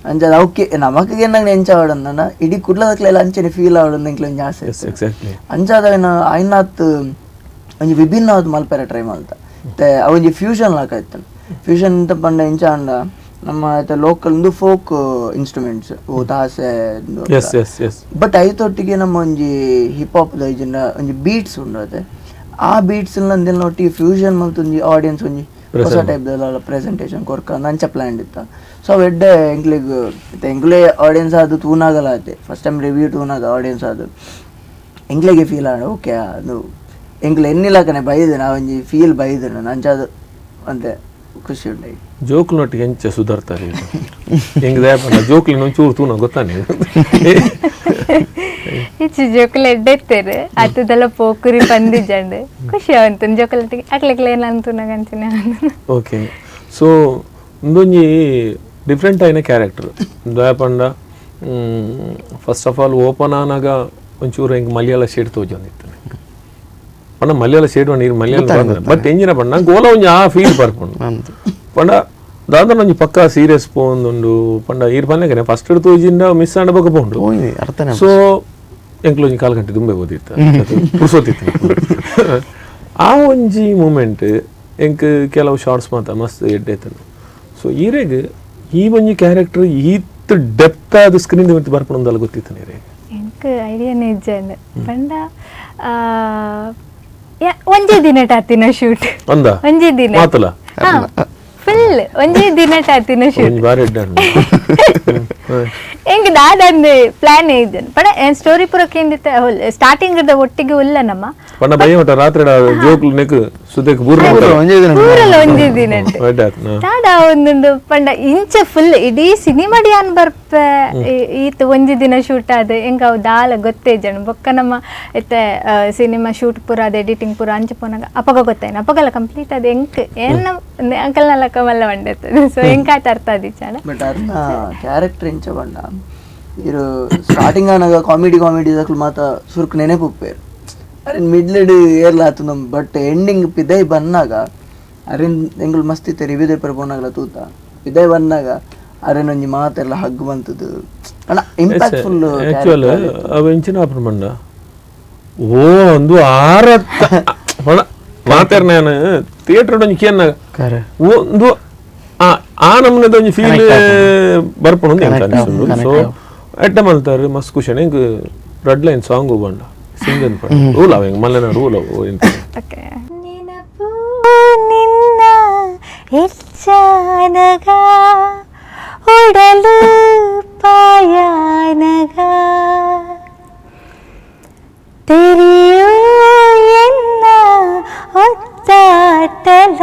ಅಂಚ ಅದು ಅವಕ್ಕೆ ನಮಕ್ ಏನಾಗ ಎಂಚ ಆವಡಂದ ಇಡೀ ಕುಡ್ಲದಕ್ಲೆಲ್ಲ ಅಂಚನೆ ಫೀಲ್ ಆವಡಂದ ಎಂಕ್ಲ ಒಂಜಿ ಆಸೆ. ಅಂಚ ಅದ ಐನಾತ್ ಒಂಜಿ ವಿಭಿನ್ನವಾದ ಮಲ್ಪೆರೆ ಟ್ರೈ ಮಲ್ತ ಮತ್ತೆ ಅವೊಂಜಿ ಫ್ಯೂಷನ್ ಲಾಕಾಯ್ತು. ಫ್ಯೂಷನ್ ಅಂತ ಪಂಡ ಎಂಚ ಅಂಡ ನಮ್ಮ ಲೋಕಲ್ ಒಂದು ಫೋಕ್ ಇನ್ಸ್ಟ್ರೂಮೆಂಟ್ಸ್ ಓ ತಾಸೆ ಬಟ್ ಐತೊಟ್ಟಿಗೆ ನಮ್ಮ ಒಂಜಿ ಹಿಪ್ ಹಾಪ್ ಒಂಜಿ ಬೀಟ್ಸ್ ಉಂಡು ಅದೇ ಆ ಬೀಟ್ಸ್ ಅಂದೆಲ್ಲ ಒಟ್ಟಿಗೆ ಫ್ಯೂಷನ್ ಮಲ್ತೊಂಜಿ ಆಡಿಯನ್ಸ್ ಒಂಜಿ ಹೊಸ ಟೈಪ್ ಪ್ರೆಸೆಂಟೇಷನ್ ಕೊರ್ಕ ಅಂಚ ಪ್ಲ್ಯಾನ್ ಇತ್ತ. ಸೊ ಅವು ಎಡ್ಡೆ ಎಂಕ್ಲೆಗ್ ಎಂಕ್ಲೆ ಆಡಿಯನ್ಸ್ ಅದು ತೂನಾಗಲ್ಲ ಆತೆ first time review ತೂನಾಗ audience ಅದು ಎಂಕ್ಲೆಗೆ ಫೀಲ್ ಆಡ ಓಕೆ ಅದು ಎಂಕ್ಲೆ ಎನ್ನಿಲಾಕನೆ ಬೈದು ನಾವೊಂಜಿ ಫೀಲ್ ಬೈದು ಅಂಚ ಅದು ಅಂತೆ ಖುಷಿ ಉಂಟು. ಜೋಕ್ಲೊಟ್ಟಿಗೆ ಎಂಚ ಸುಧಾರ್ತಾರೆ ಹೆಂಗೆ ದಯಪಂಡ ಜೋಕ್ಲಿನ ಒಂಚೂರು ತೂನ ಗೊತ್ತಾನೆ ಇಚ್ಚಿ ಜೋಕುಲು ಎಡ್ಡೆತ್ತೇರು ಅತ್ತದೆಲ್ಲ ಪೋಕುರಿ ಪಂದಿಜಂಡು ಖುಷಿ ಅವಂತು ಜೋಕುಲೊಟ್ಟಿಗೆ ಅಕ್ಲೆಕ್ಲೆ ಏನಾಂತುನಾಗ ಅಂಚಿನ. ಓಕೆ ಸೊ ಒಂದೊಂಜಿ ಡಿಫ್ರೆಂಟ್ ಆಯ್ನ ಕ್ಯಾರೆಕ್ಟರ್ ದಯಪಂಡ first of all open ಆನಾಗ ಒಂಚೂರು ಹಿಂಗೆ ಮಲಯಾಳ ಶೇಡ್ ತೋಜೊಂದಿತ್ತು ಪಂಡ ಮಲಯಾಳ ಶೇಡ್ ನೀರು ಮಲಯಾಳ ಬಟ್ ಎಂಜಿನ ಪಂಡ ಗೋಲ ಒಂಜಿ ಆ ಫೀಲ್ ಬರ್ಪುಂಡು ಪಂಡ ದಾದ ಒಂಜಿ ಪಕ್ಕ ಸೀರಿಯಸ್ ಪೋಂದುಂಡು ಪಂಡ ಈರ್ ಪನ್ನೆಗನೆ ಫಸ್ಟ್ ತೋಜಿಂದ ಮಿಸ್ ಆಂಡ ಬೊಕ ಪೋಂಡು. ಸೊ ಎಂಕ್ಲು ಒಂಜಿ ಕಾಲು ಗಂಟೆ ದುಂಬೆ ಓದಿತ್ತ ಪುರ್ಸೊತ್ತಿತ್ತು ಆ ಒಂಜಿ ಮೂಮೆಂಟ್ ಎಂಕ್ ಕೆಲವು ಶಾರ್ಟ್ಸ್ ಮಾತ್ರ ಮಸ್ತ್ ಎಡ್ಡೆ ಆಯ್ತು. ಸೊ ಈರೆಗ್ ಈ ಒಂಜಿ ಕ್ಯಾರೆಕ್ಟರ್ ಈತ್ ಡೆಪ್ತ್ ಆದ ಸ್ಕ್ರೀನ್ ಬರ್ಪುಂಡಲ್ಲ ಗೊತ್ತಿತ್ತು ನೀರೆಗ್? ಎಂಕ್ ಐಡಿಯಾನೇ ಇಜ್ಜಂಡ್ ಪಂಡ ಒಂಜೇ ದಿನಟ್ ಆತಿನ ಶೂಟ್ ಒಂಜೇ ದಿನ ಮಾತಲ ಫುಲ್ ಒಂಜೇ ದಿನಟ್ ಆತಿನ ಶೂಟ್ ಬಾರಿ ಎಡ್ಡೆ ಎಂಕ್ ದಾದಂದೆ ಪ್ಲಾನ್ ಇಜ್ಜಂಡ್ ಪಂಡ ಸ್ಟೋರಿ ಪೂರ ಕೇಂದಿತ್ತ ಸ್ಟಾರ್ಟಿಂಗ್ ದ ಒಟ್ಟಿಗೆ ಉಲ್ಲ ನಮ್ಮ ಪಂಡ ಭಯ ಉಂಟ ರಾತ್ರಿ ಜೋಕ್ಲು ನೆಕ್ ಸುದೆಕ್ ಬೂರಲ ಒಂಜೇ ದಿನಟ್ ದಾದ ಒಂದೊಂದು ಪಂಡ ಇಂಚ ಫುಲ್ ಇಡೀ ಸಿನಿಮಾ ಡಿಯಾನ್ ಬರ್ಪೆ ಈತ ಒಂಜಿ ದಿನ ಶೂಟ್ ಆದ ಎಂಕ್ ಅವು ದಾಲ ಗೊತ್ತೇ ಜನ ಬೊಕ್ಕ ನಮ್ಮ ಇತ್ತೆ ಸಿನಿಮಾ ಶೂಟ್ ಪೂರ ಅದ ಎಡಿಟಿಂಗ್ ಪೂರ ಅಂಚ ಪೋನಾಗ ಅಪಗ ಗೊತ್ತಾಯ್ನ ಅಪಗಲ ಕಂಪ್ಲೀಟ್ ಅದ ಎಂಕ್ ಏನ ಅಂಕಲ್ನ ಲಕ್ಕ ಮಲ್ಲ ಮಂಡೆತ್ತದ ಸೊ ಎಂಕಾತ ಅರ್ಥ ಆದಿಚಾಣ ಬಟ್ ಅರ್ನ ಕ್ಯಾರೆಕ್ಟರ್ ಇಂಚ ಬಂಡ ಇರು ಸ್ಟಾರ್ಟಿಂಗ್ ಆನಾಗ ಕಾಮಿಡಿ ಕಾಮಿಡಿ ದಕ್ಲು ಮಾತ ಸುರುಕು ನೆನೆಪುಪ್ಪೇರು ಅರೆನ್ ಮಿಡ್ಲೆಡ್ ಏರ್ಲ ಆತು ಬಟ್ ಎಂಡಿಂಗ್ ಪಿದೈ ಬನ್ನಾಗ ಅರೆನ್ ಎಂಗುಲು ಮಸ್ತ್ ಇತ್ತೆ ರಿವ್ಯೂ ಪೇಪರ್ ಪೋನಾಗಲ ತೂತ ಪಿದೈ ಬನ್ನಾಗ ಅರೆನ್ ಒಂಜಿ ಮಾತೆಲ್ಲ ಹಗ್ಗು ಬಂತದು ಅಣ್ಣ ಇಂಪ್ಯಾಕ್ಟ್ಫುಲ್ ಆಕ್ಚುಯಲ್ ಅವ ಇಂಚಿನ ಆಪುನ ಬಂಡ ಓ ಒಂದು ಆರತ್ತ ಪಣ ಮಾತೆರ್ ನಾನು ಥಿಯೇಟರ್ ಒಂಜಿ ಕೇನ್ನಾಗ ಒಂದು ಆ ನಮೂನೆದ ಒಂಜಿ ಫೀಲ್ ಬರ್ಪುಂಡು ಅಂತ ಅನ್ಸುಂಡು ಸೊ ಎಡ್ಡೆ ಮಲ್ತಾರು ಮಸ್ತ್ ಖುಷಿ ಎಂಕ್ red line song ಬಂಡ ಸಿಂಗನ್ ಪಂಡ ರೂಲ್ ಅವ ಮಲ್ಲನ ರೂಲ್ ಅವು ಇಂತ ನೆನಪು ನಿನ್ನ ಹೆಚ್ಚಾನಗ ಒಡಲು ಪಾಯಾನಗ ತೆರೆಯೋ ಎನ್ನ ಒತ್ತಾಟಲ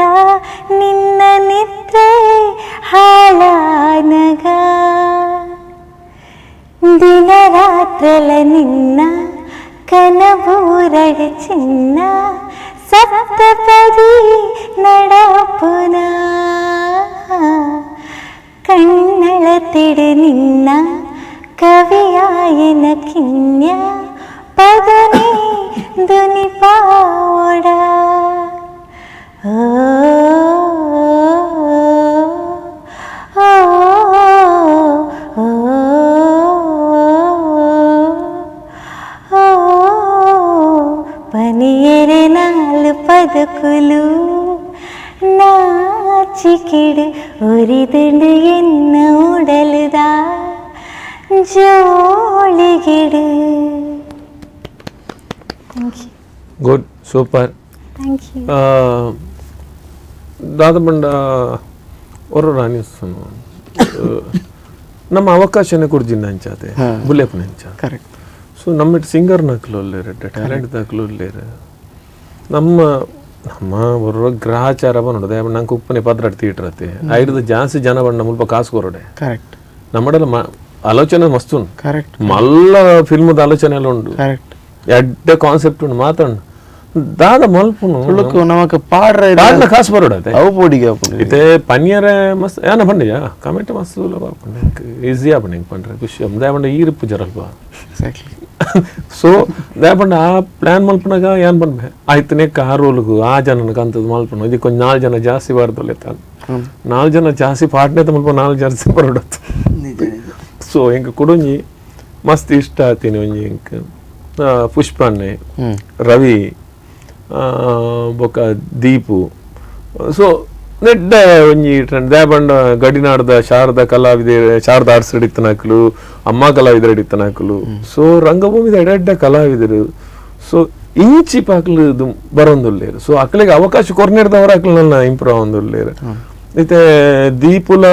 ನಿನ್ನ ನಿದ್ರೆ ಹಾಳಾನಗ ದಿನ ರಾತ್ರಲ ನಿನ್ನ ಕನಬೂರಡಿ ಚಿನ್ನ ಸಪ್ತಪದಿ ನಡಪುನ ಕಣ್ಣಳ ತಿಡು ನಿನ್ನ ಕವಿಯಾಯನ ಕಿನ್ಯ ಪದನೆ ದುನಿಪಾವಡ ಓ ಓ ಪನಿಯರೆ ನಾಲ್ ಪದಕುಲು ನಾಚಿಕಿಡು ಒರಿದುಂಡು ಎನ್ನ ಉಡಲುದ ಜೋಳಿಗಿಡು. Good, super. Thank you. ದಾದ ಬಂಡ ಒರ್ರ ಅನಿಸ್ತನು ನಮ್ಮ ಅವಕಾಶನೇ ಕೊಡ್ಜಿನ ಅಂಚಾತೆ ಬುಲೆಪ್ನ ಅಂಚ. ಕರೆಕ್ಟ್. ಸೊ ನಮ್ಮ ಸಿಂಗರ್ ನಕ್ಲು ಒಲ್ಲೇರು, ಟ್ಯಾಲೆಂಟ್ ನಕ್ಲು ಒಲ್ಲೇರು. ನಮ್ಮ ನಮ್ಮ ಒರ್ರ ಗ್ರಹಚಾರ ಬಂದ ನಂಗೆ ಉಪ್ಪನೆ ಪದ್ರಾಡ್ ಥಿಯೇಟರ್ ಅತ್ತೆ ಐದು ಜಾಸ್ತಿ ಜನ ಬಂಡ ಮುಲ್ಪ ಕಾಸು ಕೊರಡೆ. ಕರೆಕ್ಟ್. ನಮ್ಮಡೆಲ್ಲ ಆಲೋಚನೆ ಮಸ್ತು. ಕರೆಕ್ಟ್. ಮಲ್ಲ ಫಿಲ್ಮದ ಆಲೋಚನೆ ಎಲ್ಲ ಉಂಟು. ಕರೆಕ್ಟ್. ಎಡ್ಡೆ ಕಾನ್ಸೆಪ್ಟ್ ಉಂಟು ಮಾತಾಡ ದಾದ ಮಲ್ಪುನು ತುಳುಕು ನಮಕ್ ಪಾಡ್ರೆ ಪಾಡ್ನ ಕಾಸು ಬರೋಡತೆ ಅವು ಪೋಡಿಗೆ ಅಪ್ಪುನು ಇತ್ತೆ ಪನ್ಯರೆ ಮಸ್ತ್ ಯಾನ ಬಂಡೆಯ ಕಮೆಂಟ್ ಮಸ್ತ್ ಬರ್ಪುಂಡು ಈಸಿ ಆಪುಂಡು ಎಂಕ್ ಪಂಡ್ರೆ ಖುಷಿ ದಾಯ ಪಂಡ ಈರಿಪ್ಪು ಜರಲ್ಪ. ಎಕ್ಸಾಕ್ಟ್ಲಿ. ಸೊ ದಾಯ ಪಂಡ ಆ ಪ್ಲಾನ್ ಮಲ್ಪುನಾಗ ಯಾನ್ ಪನ್ಪೆ ಆಯ್ತನೇ ಕಾರೋಲುಗು ಆ ಜನನ ಕಂತದ್ದು ಮಲ್ಪುನು ಇದಕ್ಕೆ ಒಂಜಿ ನಾಲ್ ಜನ ಜಾಸ್ತಿ ಬಾರ್ದೊಲ್ಲೆತ್ತ ನಾಲ್ ಜನ ಜಾಸ್ತಿ ಪಾಡ್ನೆತ ಮಲ್ಪ ನಾಲ್ ಜಾಸ್ತಿ ಬರೋಡತ್ತು. ಸೊ ಎಂಕ್ ಕುಡೊಂಜಿ ಮಸ್ತ್ ಇಷ್ಟ ಆತೀನಿ ಒಂಜಿ ಎಂಕ್ ಪುಷ್ಪಣ್ಣೆ, ರವಿ, ಬೊಕ್ಕ ದೀಪು. ಸೊ ನೆಡ್ಡ ಒಂಜಿ ದಾಯಬಂಡ ಗಡಿನಾಡ್ದ ಶಾರದಾ ಕಲಾವಿದೆ ಶಾರದಾ ಆರ್ಟ್ಸ್ ಹಿಡಿತನಕ್ಲು, ಅಮ್ಮ ಕಲಾವಿದರು ಹಿಡಿತನಕ್ಲು. ಸೊ ರಂಗಭೂಮಿದ ಎಡೆಡ್ಡ ಕಲಾವಿದರು. ಸೊ ಇಂಚಿ ಪಾಕ್ಲು ಬರೋಂದುಲ್ಲೇರು. ಸೊ ಅಕ್ಲಿಗೆ ಅವಕಾಶ ಕೊರ್ನೆಡ್ದವ್ರು ಅಕ್ಲನ್ನ ಇಂಪ್ರೂವ್ ಆವೊಂದುಲ್ಲೇರು. ಇತ್ತೆ ದೀಪುಲ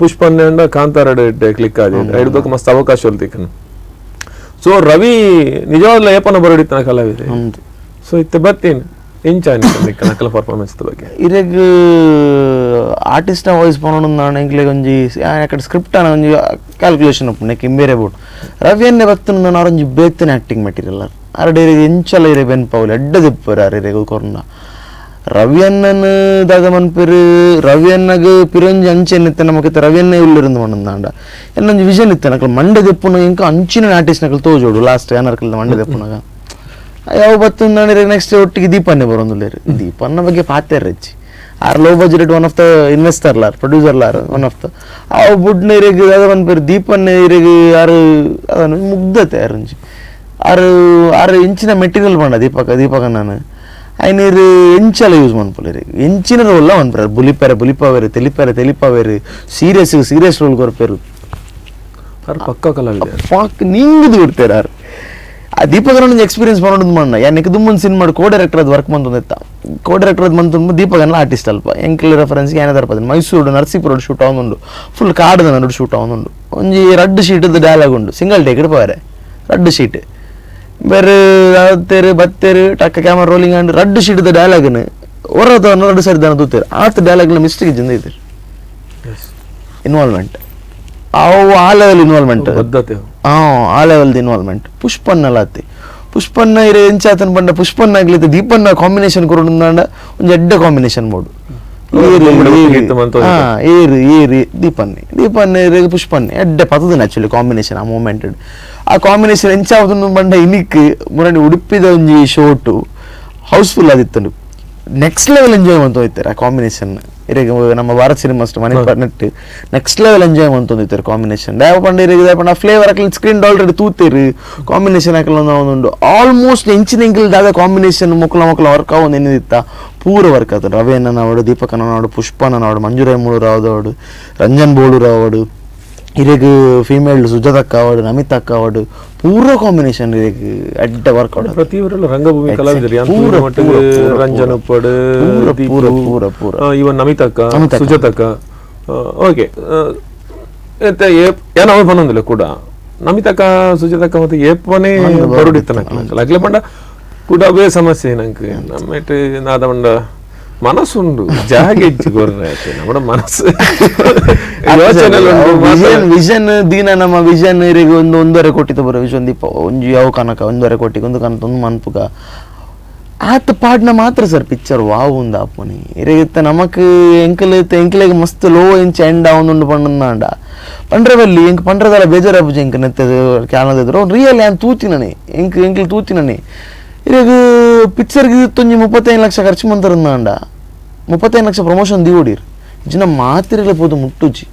ಪುಷ್ಪಣ್ಣೆ ಕಾಂತಾರಡ್ ಕ್ಲಿಕ್ ಆದಿ ಐಡ್ದೊಕ ಮಸ್ತ್ ಅವಕಾಶ ಒಲ್ತಿಕ್ಕನು. ಸೊ ರವಿ ನಿಜವಾಗ್ಲೂ ಏಪನ ಬರೋಡಿತನ ಕಲಾವಿದೆ. ಸೊ ಇತ್ತೆ ಬತ್ತೀನಿ ಇಂಚಾನಿ ನಕಲ ಪರ್ಫಾರ್ಮೆನ್ಸ್ ಬಗ್ಗೆ ಇರೆಗ್ ಆರ್ಟಿಸ್ಟ್ ನ ವಾಯ್ಸ್ ಪನೊಂದು ಎಂಕ್ಲೆಗ್ ಒಂಜಿ ಅಕಡೆ ಸ್ಕ್ರಿಪ್ಟ್ ಅನ ಒಂಜಿ ಕ್ಯಾಲ್ಕುಲೇಷನ್ ಉಪ್ಪುಂಡು ನೆಕ್ ಇಂಬೇರೆ ಬೋಡು ರವಿ ಅನ್ನೆ ಬತ್ತುಂದು ಆರೊಂಜಿ ಬೇತನೆ ಆಕ್ಟಿಂಗ್ ಮೆಟೀರಿಯಲ್ ಆರ್ ಇರೆಗ್ ಎಂಚಲ ಇರೆ ಬೆನ್ಪಾವುಲೆ ಎಡ್ಡೆ ದಿಪ್ಪರು ಆರ್ ಇರೆಗ್ ಕೊರ್ನ ರವಿ ಅಣ್ಣನ್ ದಾದ ಮನ್ಪೆರು ರವಿ ಅಣ್ಣಗ್ ಪಿರೊಂಜಿ ಅಂಚೆನ್ ಇತ್ತೆ ನಮಕ್ ರವಿ ಅಣ್ಣೆ ಉಲ್ಲೆರುಂದು ಪಂಡೊಂದಾಂಡ ಎನ್ನೊಂಜಿ ವಿಷನ್ ಇತ್ತೆ ನಕಲ್ ಮಂಡೆ ದೆಪ್ಪುನ ಎಂಕ್ ಅಂಚಿನ ಆರ್ಟಿಸ್ಟ್ ನಕಲ್ ತೋಜೋಡು ಲಾಸ್ಟ್ ಅನರ್ಕಲ್ ಮಂಡೆ ದೆಪ್ಪುನಗ ಯಾವ ಬತ್ತುಂದಾಂಡ ನೆಕ್ಸ್ಟ್ ಒಟ್ಟಿಗೆ ದೀಪನ್ನೇ ಬರೋಂದುಲ್ಲೇರು ದೀಪನ್ನ ಬಗ್ಗೆ ಪಾತೆರ್ ಹೆಚ್ಚಿ are low budget one of the investor ಲಾರ್ producer ಲಾರ್ one of the ಅವು ಬುಡ್ನ ಇರೆಗ್ ದಾದ ಪನ್ಪೆರು ದೀಪನ್ನೇ ಇರೆಗ್ ಆರ್ ಅದನ್ನು ಮುಗ್ಧತೆ ಆರುಂಜಿ ಆರು ಆರು ಇಂಚಿನ ಮೆಟೀರಿಯಲ್ ಪಂಡ ದೀಪಕ ದೀಪಕಣ್ಣನ ಐನೀರು ಎಂಚಲ ಯೂಸ್ ಮನ್ಪುಲೇರು ಎಂಚಿನ ರೋಲ್ಲ ಮನ್ಪುಲೇರು ಬುಲಿಪೆರೆ ಬುಲಿಪವೇರು ತೆಲಿಪೆರೆ ತೆಲಿಪವೇರು serious serious role ಕೊರ್ಪೇರು. ಪಕ್ಕ ಕಲಾವಿದ ಪಾಕ್ ನಿಂಗದು ಬಿಡ್ತಾರೆ ಯಾರು ಆ ದೀಪಕನ ಎಕ್ಸ್ಪೀರಿಯನ್ಸ್ ಮಾಡೋದು ಮಣ್ಣ ಯಾಕೆ ದುಮ್ಮೊಂದು ಸಿನಿಮಾ ಕೋ ಡೈರೆಕ್ಟರ್ ಅದು ವರ್ಕ್ ಮಂತೊಂದಿತ್ತ ಕೋ ಡೈರೆಕ್ಟರ್ ಅದು ಮಂತೊಂದು ದೀಪಕನ ಆರ್ಟಿಸ್ಟ್ ಅಲ್ಪ ಎಂಕಲ್ ರೆಫರೆನ್ಸ್ ಏನಾದ್ರು ಪದ ಮೈಸೂರು ನರಸೀಪುರ ಶೂಟ್ ಅವನುಂಡು ಫುಲ್ ಕಾಡು ನಡು ಶೂಟ್ ಅವನುಂಡು ಒಂಜಿ ರಡ್ಡು ಶೀಟದ ಡೈಲಾಗ್ ಉಂಡು ಸಿಂಗಲ್ ಟೇಕ್ ಪೋರೆ ರಡ್ಡು ಶೀಟ್ ಬೇರೆ ಅತ್ತೇರು ಬತ್ತೇರು ಟಕ್ಕ camera rolling and ರಡ್ಡು ಶೀಟದ ಡೈಲಾಗ್ನು ಹೊರತವನ್ನ ರಡ್ಡು ಸರಿ ದಾನ ತೂತೇರು ಆತ ಡೈಲಾಗ್ನ ಮಿಸ್ಟೇಕ್ ಜಿಂದ ಇದ್ದೀರಿ ಇನ್ವಾಲ್ವ್ಮೆಂಟ್ ಅವು ಆ ಲೆವೆಲ್ ಇನ್ವಾಲ್ವ್ಮೆಂಟ್ ಆ ಲೆವೆಲ್ದ ಇನ್ವಾಲ್ವ್ಮೆಂಟ್ ಪುಷ್ಪನ್ನಲ ಅತ್ತೆ ಪುಷ್ಪನ್ನ ಇರೆ ಎಂಚಾತನ ಪಂಡ ಪುಷ್ಪನ್ನ ಆಗ್ಲಿತ್ತು ದೀಪನ್ನ ಕಾಂಬಿನೇಷನ್ ಕೊರೊಂಡ ಒಂಜಿ ಎಡ್ಡೆ ಕಾಂಬಿನೇಷನ್ ಬೋಡು ಏರು ಏರು ದೀಪನ್ನೆ ದೀಪನ್ನೆ ಪುಷ್ಪನ್ನೆ ಎಡ್ಡೆ ಪತದನ ಆಕ್ಚುಲಿ ಕಾಂಬಿನೇಷನ್ ಆ ಮೂಮೆಂಟ್ ಆ ಕಾಂಬಿನೇಷನ್ ಎಂಚಾವದನ್ನು ಪಂಡ ಇನಿಕ್ ಮುರಣಿ ಉಡುಪಿದ ಒಂಜಿ ಶೋಟು ಹೌಸ್ಫುಲ್ ಆದಿತ್ತುಂಡು next level enjoy ಮಂತ ಹೋಯ್ತಾರೆ ಆ ಕಾಂಬಿನೇಷನ್ ಇರೆಗ್ ನಮ್ಮ ಭಾರತ್ ಸಿನಿಮಾಸ್ ಮನೆ net next level enjoy ಮಂತೊಂದಿತ್ತಾರೆ combination ದಾಯ ಪಂಡ ಇರೆಗ್ ದಾಯ ಪಂಡ ಫ್ಲೇವರ್ ಹಾಕಲಿ ಸ್ಕ್ರೀನ್ ಆಲ್ರೆಡಿ ತೂತೇರು ಕಾಂಬಿನೇಷನ್ ಹಾಕಲ ಒಂದುಂಡು ಆಲ್ಮೋಸ್ಟ್ ಎಂಚಿನ ಎಂಕಲ್ ದಾದ ಕಾಂಬಿನೇಷನ್ ಮೊಕ್ಕಲ ಮೊಕ್ಕಲ ವರ್ಕ್ ಆವೊಂದು ಎನ್ನಿದಿತ್ತ ಪೂರ ವರ್ಕ್ ಆತುಂಡು ರವಿ ಅಣ್ಣನವಡು ದೀಪಕಣ್ಣನವಡು ಪುಷ್ಪಣ್ಣನವಡು ಮಂಜುರಾಯ್ ಮೂಳೂರಾವದವಡು ರಂಜನ್ ಬೋಳೂರಾವಡು ಇರೆಗ್ ಫೀಮೇಲ್ ಸುಜಾತಕ್ಕ ಅವಡು ನಮಿತಾ ಅಕ್ಕ ಅವಡು ಪೂರ ಕಾಂಬಿನೇಷನ್ ಇರೆಗ್ ಅಡ್ಡ ವರ್ಕ್ ಔಟ್ ಪ್ರತಿಯೊಬ್ಬರಲ್ಲೂ ರಂಗಭೂಮಿ ಕಲಾವಿದರು ರಂಜನ್ ಉಪ್ಪಡು ಪೂರ ಪೂರ ಪೂರ ಇವನ್ ನಮಿತಕ್ಕ ಸುಜಾತಕ್ಕ ಓಕೆ ಏನೋ ಪನ್ನೊಂದಿಲ್ಲ ಕೂಡ ನಮಿತಕ್ಕ ಸುಜಾತಕ್ಕ ಮತ್ತೆ ಏಪನೇ ಬರುಡಿತ್ತನ ಅಗ್ಲೆ ಪಂಡ ಕೂಡ ಅವೇ ಸಮಸ್ಯೆ ನಂಗೆ ನಮ್ಮೇಟ್ ನಾದ ಪಂಡ ಮನಸ್ಸುಂಡು ಜಾಗೆ ಹೆಚ್ಚು ನಮ್ಮ ಮನಸ್ಸು ವಿಷನ್ ದಿನ ನಮ್ಮ ವಿಷನ್ ಇರಿಗೆ ಒಂದು 1.5 ಕೋಟಿ ತಬರ ವಿಷನ್ ದೀಪ ಒಂಜಿ ಯಾವ ಕನಕ 1.5 ಕೋಟಿ ಒಂದು ಕನಕ ಒಂದು ಮನ್ಪುಗ ಆತ ಪಾಡ್ನ ಮಾತ್ರ sir picture wow ಒಂದು ಆಪುನಿ ಇರಿಗಿತ್ತ ನಮಕ್ ಎಂಕಲ್ ಎಂಕಲೆಗ್ ಮಸ್ತ್ ಲೋ ಇಂಚ್ ಎಂಡ್ ಅವನುಂಡು ಪಂಡಂದಾಂಡ ಪಂಡ್ರವಲ್ಲಿ ಎಂಕ್ ಪಂಡ್ರದಲ್ಲ ಬೇಜಾರಾಪುಜಿ ಎಂಕ್ ನೆತ್ತದು ಕ್ಯಾನದಿದ್ರು ರಿಯಲ್ ಯಾನ್ ತೂತಿನನೆ ಎಂಕ್ ಎಂಕಲ್ ತೂತಿನನೆ ಇರೆಗ್ ಪಿಕ್ಚರ್ಗೆ ತೊಂಜಿ 35 ಲಕ್ಷ ಖರ್ಚು ಮಂತರಂದಾಂಡ 35 ಲಕ್ಷ ಪ್ರಮೋಷನ್ ದಿವೋಡಿರ್ ಜಿನ ಮಾತಿರಲೆ ಪೋದು ಮುಟ್ಟುಜಿ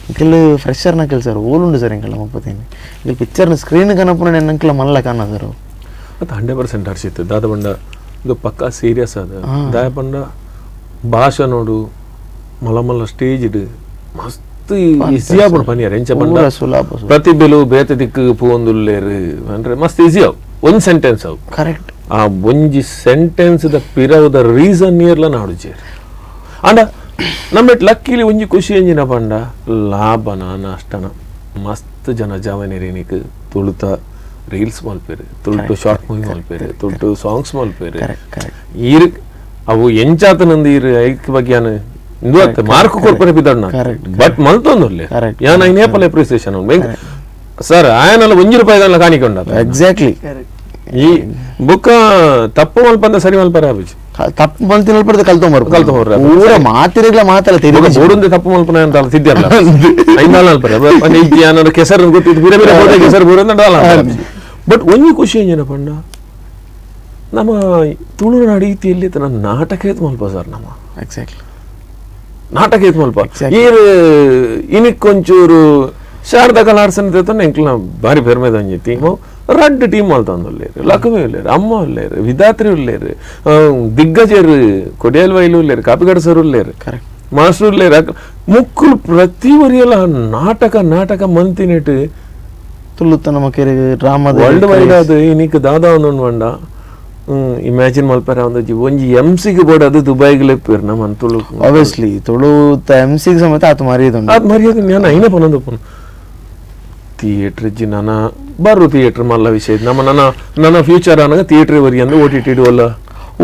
ಎಂಕಲ್ ಫ್ರೆಶರ್ ನಕಲ್ ಸರ್ ಓಲುಂಡು ಸರ್ ಎಂಕಲ್ 35 ಎಂಕಲ್ ಪಿಕ್ಚರ್ನ ಸ್ಕ್ರೀನ್ ಕನಪುನ ಎಂಕಲ್ ಮಲ್ಲ ಕಾಣ ಸರ್ ಅದು 100% ಹರ್ಷಿತ್ತು ದಾದ ಬಂಡ ಇದು ಪಕ್ಕಾ ಸೀರಿಯಸ್ ಅದ ದಾಯ ಪಂಡ ಭಾಷೆ ನೋಡು ಮಲ್ಲ ಮಲ್ಲ ಸ್ಟೇಜ್ ಇಡು ಮಸ್ತ್ ಈಸಿ ಆಪುಂಡು ಪನಿಯರ್ ಎಂಚ ಪಂಡ ಪ್ರತಿಭೆಲು ಬೇತೆ ದಿಕ್ಕು ಪೋವೊಂದುಲ್ಲೇರು ಅಂದ್ರೆ ಮಸ್ತ್ ಈಸಿ ಅವು ಒಂದು ಸೆಂಟೆನ್ಸ್ ಅವು ಕರೆಕ್ಟ್ ಆ ಒಂಜಿ ಸೆಂಟೆನ್ಸ್ ದ ಪಿರವುದ ರೀಸನ್ ಇರ್ಲ ನಾಡುಜೇರ್ ಅಂಡ ನಮ್ಮೆಟ್ ಲಕ್ಕಿಲಿ ಒಂಜಿ ಖುಷಿ ಎಂಜಿನ ಪಂಡ ಲಾಭನ ನಷ್ಟನ ಮಸ್ತ್ ಜನ ಜವನಿರಿನಿಕ್ ತುಳುತ ರೀಲ್ಸ್ ಮಲ್ಪೇರು ತುಳುಟು ಶಾರ್ಟ್ ಮೂವಿ ಮಲ್ಪೇರು ತುಳುಟು ಸಾಂಗ್ಸ್ ಮಲ್ಪೇರು ಈರ್ ಅವು ಎಂಚಾತನಂದು ಈರ್ ಐಕ್ ಬಗ್ಗೆ ಇಂದು ಅತ್ತ ಮಾರ್ಕ್ ಕೊರ್ಪರೆ ಬಿದ್ದಣ್ಣ ಬಟ್ ಮಲ್ತೊಂದುಲ್ಲೆ ಯಾನ್ ಐನ್ ಏಪಲ್ ಅಪ್ರಿಸಿಯೇಷನ್ ಸರ್ ಆಯನಲ್ಲ 1 ರೂಪಾಯಿ ಕಾಣಿಕೊಂಡ ಎಕ್ಸಾಕ್ಟ್ಲಿ ಈ ಬುಕ್ ತಪ್ಪು ಮಲ್ಪಂದ ಸರಿ ಮಲ್ಪರ ಆಪುಜಿ ತಪ್ಪು ಮಲ್ತಿನ ಕಲ್ತೊಂಬರ್ ಕಲ್ತೊಂಬರ್ ಪೂರ ಮಾತಿರಗ್ಲ ಮಾತಲ್ಲ ತೆರಿ ಬೋಡುಂದೆ ತಪ್ಪು ಮಲ್ಪನ ಅಂತ ಸಿದ್ಧಿಯಲ್ಲ ಐನಾಲ್ ಮಲ್ಪರ ಇಜ್ಜಿ ಅನ್ನೋ ಕೆಸರು ಗೊತ್ತಿದ್ದು ಬೇರೆ ಬೇರೆ ಬೋಡೆ ಕೆಸರು ಬೋಡು ಅಂತ ಬಟ್ ಒಂಜಿ ಖುಷಿ ಏನಪ್ಪ ಪಂಡ ನಮ್ಮ ತುಳುನಾಡು ರೀತಿಯಲ್ಲಿ ನನ್ನ ನಾಟಕ ಏತ್ ಮಲ್ಪ ಸರ್ ನಮ್ಮ ಎಕ್ಸಾಕ್ಟ್ಲಿ ನಾಟಕ ಏತ್ ಮಲ್ಪ ಈರು ಇನಿಕ್ಕೊಂಚೂರು ಶಾರದಾ ಕಲಾರ್ಸನ್ ಎಂಕ್ಲ ಭಾರಿ ಪೆರ್ಮೆದ ಒಂಜಿ ಟೀಮು ರಡ್ಡ್ ಟೀಮ್ ಮಲ್ತೊಂದುಲ್ಲೇರು ಲಕ್ಷ್ಮಿ ಉಲ್ಲೇರು ಅಮ್ಮ ಉಲ್ಲೇರು ವಿಧಾತ್ರಿ ಉಲ್ಲೇರು ದಿಗ್ಗಜರು ಕೊಡಿಯಲ್ ವೈಲು ಉಲ್ಲೇರು ಕಾಪಿಗಡ ಸರ್ ಉಲ್ಲೇರು ಮಾಸ್ಟರ್ ಉಲ್ಲೇರು ಮುಕ್ಕುಲು ಪ್ರತಿ ಒರಿಯಲ ನಾಟಕ ನಾಟಕ ಮಂತಿನೆಟ್ ತುಳುತ ನಮ್ಮ ಕೆರೆಗೆ drama world wide ಅದು ಇನಿಕ್ ದಾದಾ ಒಂದೊಂದು ಬಂಡ ಇಮ್ಯಾಜಿನ್ ಮಲ್ಪರ ಒಂದು ಒಂಜಿ ಎಂ ಸಿಗೆ ಬೋರ್ಡ್ ಅದು ದುಬೈಗೆ ಲೆಪ್ಪೇರು ನಮ್ಮ ತುಳು ಆಬ್ವಿಯಸ್ಲಿ ತುಳು ಎಂ ಸಿಗೆ ಸಮೇತ ಆತ ಮರ್ಯಾದೆ ಆತ ಮರ್ಯಾದೆ ನಾನು ಐನ ಪನೊಂದು ಪೊನ್ನು ಥಿಯೇಟ್ರ್ ಜಿ ನನ್ನ ಬರು ಥಿಯೇಟ್ರ್ ಮಲ್ಲ ವಿಷಯ ನಮ್ಮ ನನ್ನ ನನ್ನ ಫ್ಯೂಚರ್ ಅನ್ನಾಗ ಥಿಯೇಟ್ರ್ ವರಿ ಅಂದ್ರೆ O T T ಅಲ್ಲ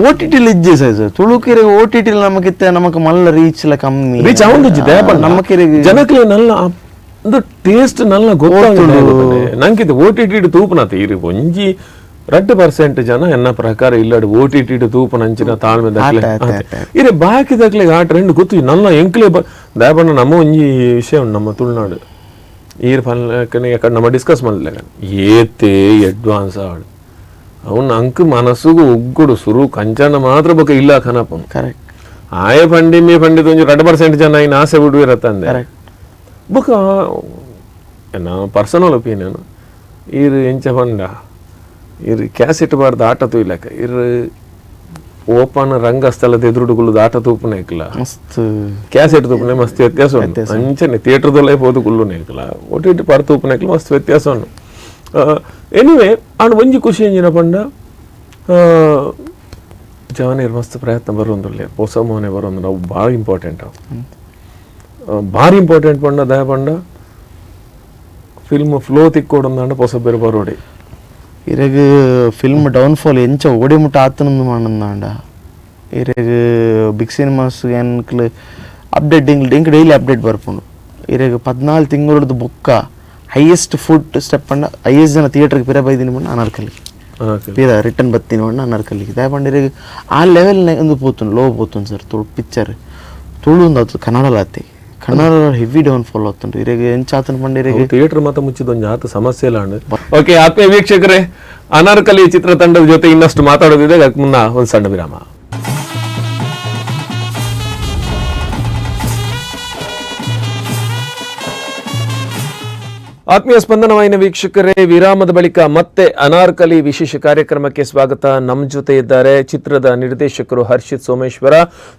O T T ಇಜ್ಜೆ sir sir ತುಳುಕೆರೆ O T T ನಮಕಿತ್ತ ನಮಕ್ ಮಲ್ಲ ರೀಚ್ ಲ ಕಮ್ಮಿ ರೀಚ್ ಅವಂದು ನಮ್ಮ ಕೆರೆಗೆ ಜನಕ್ಕೆ ನಲ್ಲ ಒಂದು ಟೇಸ್ಟ್ ನಲ್ಲ ಗೊತ್ತಾಗುತ್ತೆ ನಂಗಿದ್ದು O T T ತೂಪನಾತ ಇರಿ ಒಂಜಿ 2% ಜನ ಎನ್ನ ಪ್ರಕಾರ ಇಲ್ಲಡು O T T ತೂಪನ ಅಂಚಿನ ತಾಳ್ಮೆ ದಾಖಲೆ ಇರೆ ಬಾಕಿ ದಾಖಲೆ ಆ ಟ್ರೆಂಡ್ ಗೊತ್ತು ನನ್ನ ಎಂಕ್ಲೆ ದಯಪಣ್ಣ ನಮ್ಮ ಒಂಜಿ ವಿಷಯ ಉಂಟು ನಮ್ಮ ತುಳುನಾಡು ಈರ್ ಫನ್ಕನೆ ನಮ್ಮ ಡಿಸ್ಕಸ್ ಮಾಡಲಿಲ್ಲ ಏತೆ ಅಡ್ವಾನ್ಸ್ ಆಡು ಅವನ ಅಂಕ್ ಮನಸ್ಸುಗು ಒಗ್ಗುಡು ಸುರು ಕಂಚನ ಮಾತ್ರ ಬೊಕ ಇಲ್ಲ ಖನಪನು ಕರೆಕ್ಟ್ ಆಯ ಫಂಡಿ ಮೇ ಫಂಡಿ ಒಂಜಿ 2% ಜನ ಇನ್ನು ಆಸೆ ಬಿಡುವಿರತ್ತಂದೆ ಬೊಕ ನನ್ನ ಪರ್ಸನಲ್ ಒಪಿನಿಯನ್ ಈರ್ ಎಂಚ ಫಂಡ ಇರ್ ಕ್ಯಾಸೆಟ್ ಬಾರ್ದು ಆಟ ತೂಯ್ಲಕ್ಕ ಇರ್ Open ರಂಗಸ್ಥಳದ ಎದುರುಡುಗುಲು ದಾಟ ತೂಪುನ ಇಕ್ಕಲ ಮಸ್ತ್ ಕ್ಯಾಸೆಟ್ ತೂಪುನೆ ಮಸ್ತ್ ವ್ಯತ್ಯಾಸ ಉಂಟು. ಅಂಚನೆ ಥಿಯೇಟರ್ದಲ್ಲೇ ಪೋದು ಕುಲ್ಲುನೆ ಇಕ್ಕಲ ಒಟ್ಟಿಟ್ಟು ಪರ ತೂಪುನ ಇಕ್ಕಲ ಮಸ್ತ್ ವ್ಯತ್ಯಾಸ ಉಂಟು. ಎನಿವೆ ಆಂಡ್ ಒಂಜಿ ಖುಷಿ ಎಂಜಿನ ಪಂಡ ಜವನೇರ್ ಮಸ್ತ್ ಪ್ರಯತ್ನ ಬರೋಂದುಲ್ಲೆ ಹೊಸ ಮೋನೆ ಬರೋಂದು ಅವು ಭಾಳ ಇಂಪಾರ್ಟೆಂಟ್. ಅವು ಭಾರಿ ಇಂಪಾರ್ಟೆಂಟ್ ಪಂಡ ದಯ ಪಂಡ ಫಿಲ್ಮ್ ಫ್ಲೋ ತಿಕ್ಕೋಡೊಂದು ಹೊಸ ಬೇರೆ ಬರೋಡಿ. ಇರೆಗ್ ಫಿಲ್ಮ್ ಡೌನ್ಫಾಲ್ ಎಂಚ ಓಡಿ ಮುಟ್ಟ ಆತನೊಂದು ಮಾಡಂದಾಂಡ ಇರೆಗ್ ಬಿಗ್ ಸಿನಿಮಾಸ್ ಏನ್ಕ್ಲು ಅಪ್ಡೇಟ್ ಇಂಕ್ ಡೈಲಿ ಅಪ್ಡೇಟ್ ಬರ್ಪುಂಡು. ಇರೆಗ್ 14 ತಿಂಗಳದ್ದು ಬೊಕ್ಕ highest food step ಪಂಡ ಹೈಯೆಸ್ಟ್ ಜನ ಥಿಯೇಟರ್ಗೆ ಪಿರ ಬೈದಿನಿ ಪಂಡ ಅನಾರ್ಕಲಿ ಪಿರ ರಿಟರ್ನ್ ಬತ್ತೀನಿ ಪಂಡ ಅನಾರ್ಕಲಿ ದಯ ಪಂಡ ಇರೆಗ್ ಆ ಲೆವೆಲ್ ಒಂದು ಪೋತುಂಡು ಲೋ ಪೋತುಂಡು ಸರ್. ತುಳು ಪಿಕ್ಚರ್ ತುಳು ಒಂದು ಆತು ಕನ್ನಡಲ ಆತೆ ಕನ್ನಡ ಹೆವಿ ಡೌನ್ಫಾಲ್ ಆತುಂಡು. ಇರೆಗ್ ಎಂಚ ಆತನ ಪಂಡ ಇರೆಗ್ ಥಿಯೇಟರ್ ಮಾತ್ರ ಮುಚ್ಚಿದೊಂದು ಆತ ಸಮಸ್ಯೆ ಇಲ್ಲ. ಓಕೆ ಆತ್ಮೀಯ ವೀಕ್ಷಕರೇ, ಅನಾರ್ಕಲಿ ಚಿತ್ರತಂಡದ ಜೊತೆ ಇನ್ನಷ್ಟು ಮಾತಾಡೋದಿದೆ. ಅದಕ್ಕೆ ಮುನ್ನ ಒಂದು ಸಣ್ಣ ವಿರಾಮ. ಆತ್ಮೀಯ ಸ್ಪಂದನವಾಹಿನಿ ವೀಕ್ಷಕರೇ, ವಿರಾಮದ ಬಳಿಕ ಮತ್ತೆ ಅನಾರ್ಕಲಿ ವಿಶೇಷ ಕಾರ್ಯಕ್ರಮಕ್ಕೆ ಸ್ವಾಗತ. ನಮ್ಮ ಜೊತೆ ಇದ್ದಾರೆ ಚಿತ್ರದ ನಿರ್ದೇಶಕರು ಹರ್ಷಿತ್ ಸೋಮೇಶ್ವರ,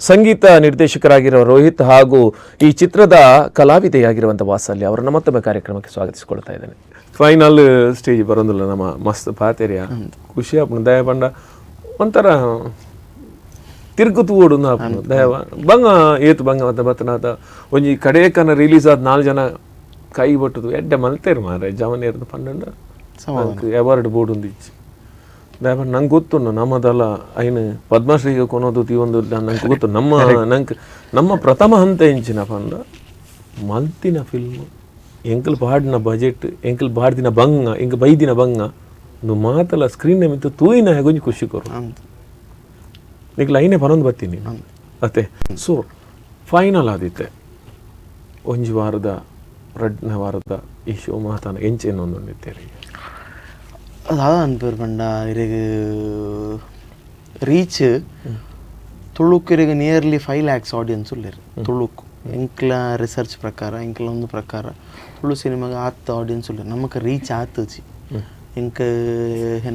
ಸಂಗೀತ ನಿರ್ದೇಶಕರಾಗಿರುವ ರೋಹಿತ್ ಹಾಗೂ ಈ ಚಿತ್ರದ ಕಲಾವಿದೆಯಾಗಿರುವಂಥ ವಾತ್ಸಲ್ಯ ಅವರನ್ನು ಮತ್ತೊಮ್ಮೆ ಕಾರ್ಯಕ್ರಮಕ್ಕೆ ಸ್ವಾಗತಿಸಿಕೊಳ್ತಾ ಇದ್ದೇನೆ. ಫೈನಲ್ ಸ್ಟೇಜ್ ಬರೋದಿಲ್ಲ ನಮ್ಮ ಮಸ್ತ್ ಪಾತೆರಿಯ ಖುಷಿ ಆಪುಂಡು. ದಯ ಪಂಡ ಒಂಥರ ತಿರುಗುತು ಓಡುಂದು ಆಪುಂಡು. ದಯವ ಬಂಗ ಏತು ಬಂಗ ಮತ್ತೆ ಬತ್ತನಾಥ ಒಂಜಿ ಕಡೆಯಕ್ಕನ ರಿಲೀಸ್ ಆದ 4 ಜನ ಕೈ ಬಟ್ಟದು ಎಡ್ಡೆ ಮಲ್ತೇರು ಮಾರೆ ಜವನೇರ್ದು 12 ಅವಾರ್ಡ್ ಬೋರ್ಡ್ ಒಂದು ಇಚ್ಚಿ. ದಯಪಂಡ ನಂಗೆ ಗೊತ್ತುಂಡು ನಮ್ಮದಲ್ಲ ಐನು ಪದ್ಮಶ್ರೀಗೆ ಕೊನೋದು ತೀವೊಂದು ನಂಗೆ ಗೊತ್ತು. ನಮ್ಮ ನಂಗೆ ನಮ್ಮ ಪ್ರಥಮ ಹಂತ ಎಂಚಿನ ಪಂಡ ಮಲ್ತಿನ ಫಿಲ್ಮ್ ಎಂಕಲ್ ಬಾಡಿನ ಬಜೆಟ್ ಎಂಕಲ್ ಬಾಡ್ದಿನ ಬಂಗ ಎಂಕ್ ಬೈದಿನ ಬಂಗ ಒಂದು ಮಾತಲ್ಲ ಸ್ಕ್ರೀನ್ ಮಿತ್ತು ತೂಯಿನ ಹೇಗೊಂಜಿ ಖುಷಿ ಕೊರು ನಿಕ್ಲ ಐನೇ ಪನೊಂದು ಬರ್ತೀನಿ ಅತ್ತೆ. ಸೊ ಫೈನಲ್ ಆದಿತ್ತೆ ಒಂಜಿ ವಾರದ ರಡ್ನ ವಾರದ ಈ ಶೋ ಮಾತಾನ ಎಂಚೇನು ಒಂದೊಂದಿತ್ತೇರಿ ಅದಾದ ಅನ್ಪೇರು ಪಂಡ ಇರೆಗ್ ರೀಚ್ ತುಳುಕ್ ಇರೆಗ್ ನಿಯರ್ಲಿ 5 lakhs audience ಉಲ್ಲೇರು ತುಳುಕ್. ಎಂಕ್ಲ ರಿಸರ್ಚ್ ಪ್ರಕಾರ ಎಂಕ್ಲ ಒಂದು ಪ್ರಕಾರ ತುಳು ಸಿನಿಮಾಗೆ ಆತ ಆಡಿಯನ್ಸ್ ಉಲ್ಲೇರು ನಮಕ್ ರೀಚ್ ಆತಜಿ. ಎಂಕ್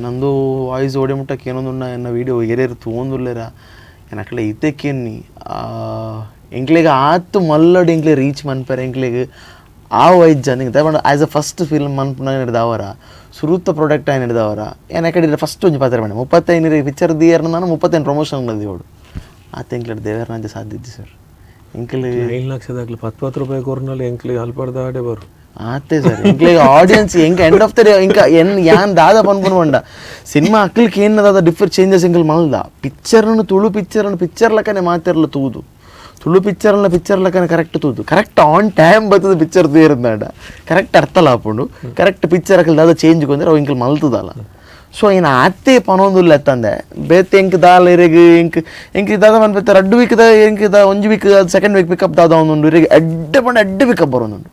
ನಂದು ವಾಯ್ಸ್ ಓಡಿ ಮುಟ್ಟಕ್ಕೆ ಏನೊಂದುಣ್ಣ ಎನ್ನ ವೀಡಿಯೋ ಏರೇರು ತೂವೊಂದುಲ್ಲೇರ ಏನಕ್ಕಲೆ ಇತ್ತೇಕೇನಿ ಎಂಕ್ಲೆಗ್ ಆತು ಮಲ್ಲಡ್ ಎಂಕ್ಲೆ ರೀಚ್ ಮನ್ಪೇರೆ ಎಂಕ್ಲೆಗ್ ಆ ವೈದ್ ಜನ ದಯಪಂಡ as a first film ಮನ್ಪುನ ಹಿಡ್ದವರ ಸುರುತ್ತ ಪ್ರಾಡಕ್ಟ್ ಆಯ್ನ ಹಿಡ್ದವರ ಏನ ಕಡೆ ಫಸ್ಟ್ ಒಂಜಿ ಪಾತ್ರ ಮೇಡಮ್ 35 ಪಿಕ್ಚರ್ ದಿಯರ್ ನಾನು 35 ಪ್ರಮೋಷನ್ ದಿಯೋಡು ಆತ ಎಂಕ್ಲೆಡ್ ದೇವರನಂಚ ಸಾಧ್ಯ ಇದ್ದಿ ಸರ್. ಎಂಕ್ಲೆ 5 ಲಕ್ಷದಾಗ್ಲಿ 10 ರೂಪಾಯಿ ಕೊರ್ನಲ್ಲಿ ಎಂಕ್ಲೆ ಅಲ್ಪಡ್ದ ಆಡೆ ಬರು ಆತೆ ಸರ್. ಎಂಕ್ಲೆ ಆಡಿಯನ್ಸ್ ಎಂಕ end of the day ಇಂಕ ಎನ್ ಯಾನ್ ದಾದ ಪನ್ಪುನ ಪಂಡ ಸಿನಿಮಾ ಅಕ್ಲಿಕ್ ಏನ್ ದಾದ ಡಿಫ್ರೆಂಟ್ ಚೇಂಜಸ್ ಎಂಕಲ್ ಮಲ್ದ ಪಿಕ್ಚರ್ನು ತುಳು ಪಿಕ್ಚರ್ನು ಪಿಕ್ಚರ್ ಲಕ್ಕನೆ ಮಾತಿರ್ಲ ತೂದು ತುಳು ಪಿಕ್ಚರ್ನ ಪಿಕ್ಚರ್ ಲಕ್ಕನೆ ಕರೆಕ್ಟ್ ತೂದು correct on time ಬರ್ತದೆ ಪಿಕ್ಚರ್ ತೂಯಿರ್ದಾಂಡ ಕರೆಕ್ಟ್ ಅರ್ಥಲ ಆಪುಂಡು ಕರೆಕ್ಟ್ ಪಿಕ್ಚರ್ ಅಕಲ್ ದಾದ ಚೇಂಜ್ ಕೊಂದ್ರೆ ಅವು ಇಂಕಲ್ ಮಲ್ತದಲ್ಲ. ಸೊ ಏನು ಆತೆ ಪನೊಂದುಲ್ಲ ಎತ್ತಂದೆ ಬೇತೆ ಎಂಕ್ ದಾಲ ಇರೆಗ್ ಎಂಕ್ ಎಂಕ್ ದಾದ ಮನ್ಪೆತ್ತ ರಡ್ಡು ವೀಕ್ the ಎಂಕ್ the ಒಂಜಿ ವೀಕ್ ಅದು second week pickup ದಾದ ಒಂದುಂಡು ಇರೆಗ್ ಎಡ್ಡೆ ಪಂಡ ಎಡ್ಡೆ ಪಿಕಪ್ ಬರೋದುಂಡು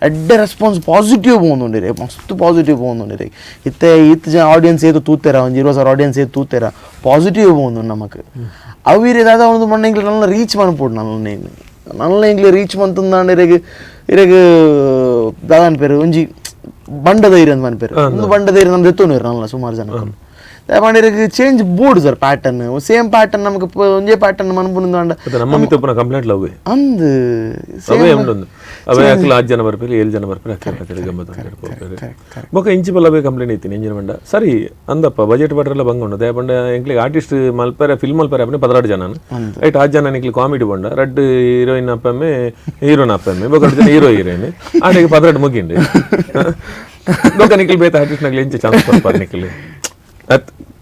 ಎಡ್ಡೆ ರೆಸ್ಪಾನ್ಸ್ ಪಾಸಿಟಿವ್ ಪೋವೊಂದುಂಡು ಇರೆಗ್ ಮಸ್ತ್ ಪಾಸಿಟಿವ್ ಪೋವೊಂದುಂಡು ಇರೆಗ್ ಇತ್ತೆ ಈತ್ ಜನ ಆಡಿಯನ್ಸ್ ಏತು ತೂತೆರ ಒಂಜಿ 20 ಸಾವಿರ ಆಡಿಯನ್ಸ್ ಏತು ತೂತೆರ ಪಾಸಿಟಿವ್ ಪೋವೊಂದುಂಡು ನಮಕ್. ಅವು ಇರೆ ದಾದ ಒಂದು ಪಂಡ ಎಂಕ್ಲೆ ನಲ್ಲ ರೀಚ್ ಮನ್ಪೊಡು ನಲ್ಲ ನಲ್ಲ ಎಂಕ್ಲೆ ರೀಚ್ ಮಂತಂದಾಂಡ ಇರೆಗ್ ಇರೆಗ್ ದಾದ ಅನ್ಪೇರು ಒಂಜಿ ಬಂಡದ ಇರೆ ಅಂತ ಮನ್ಪೇರು ಒಂದು ಬಂಡದ ಇರೆ ನಮ್ದು ಎತ್ತೊಂಡು ನಲ್ಲ ಸುಮಾರು ಜನ ದಯಪಂಡ ಇರೆಗ್ change board sir pattern same pattern ನಮಕ್ ಒಂಜೇ ಪ್ಯಾಟರ್ನ್ ಮನ್ಪುಂಡು ನಮ್ಮ ಮಿತ್ತಪ್ಪನ ಕಂಪ್ಲೇಂಟ್ ಲವ್ ಅಂದ್ ಅವೇ ಅಕ್ಲ 6 ಜನ ಬರ್ಪೇರು 7 ಜನ ಬರ್ಪೇರು ಅಕ್ಲ ಗಮ್ಮತ್ ಬೊಕ ಇಂಚಿ ಬಲ್ಲ ಅವೇ ಕಂಪ್ಲೇಂಟ್ ಐತೀನಿ ಇಂಜಿನ ಬಂಡ ಸರಿ ಅಂದಪ್ಪ ಬಜೆಟ್ ಬಟ್ರೆಲ್ಲ ಬಂಗುಂಡು ದಯಪಂಡ ಎಂಕ್ಲಿಗೆ ಆರ್ಟಿಸ್ಟ್ ಮಲ್ಪರೆ ಫಿಲ್ಮ್ ಮಲ್ಪರೆ ಅಪ್ಪನೆ 16 ಜನ ರೈಟ್ 6 ಜನ ಎಂಕ್ಲಿ ಕಾಮಿಡಿ ಬಂಡ ರಡ್ಡು ಹೀರೋಯಿನ್ ಅಪ್ಪಮ್ಮೆ ಹೀರೋನ ಅಪ್ಪಮ್ಮೆ ಬೊಕ 2 ಜನ ಹೀರೋ ಹೀರೋಯಿನ್ ಆಟಗೆ 16 ಮುಗಿಂಡು ಬೊಕ ನಿಕ್ಲಿ ಬೇತ ಆರ್ಟಿಸ್ಟ್ ನಗ್ಲಿ ಇಂಚೆ ಚಾನ್ಸ್ ಕೊಡ್ಪಾರೆ ನಿಕ್ಲಿ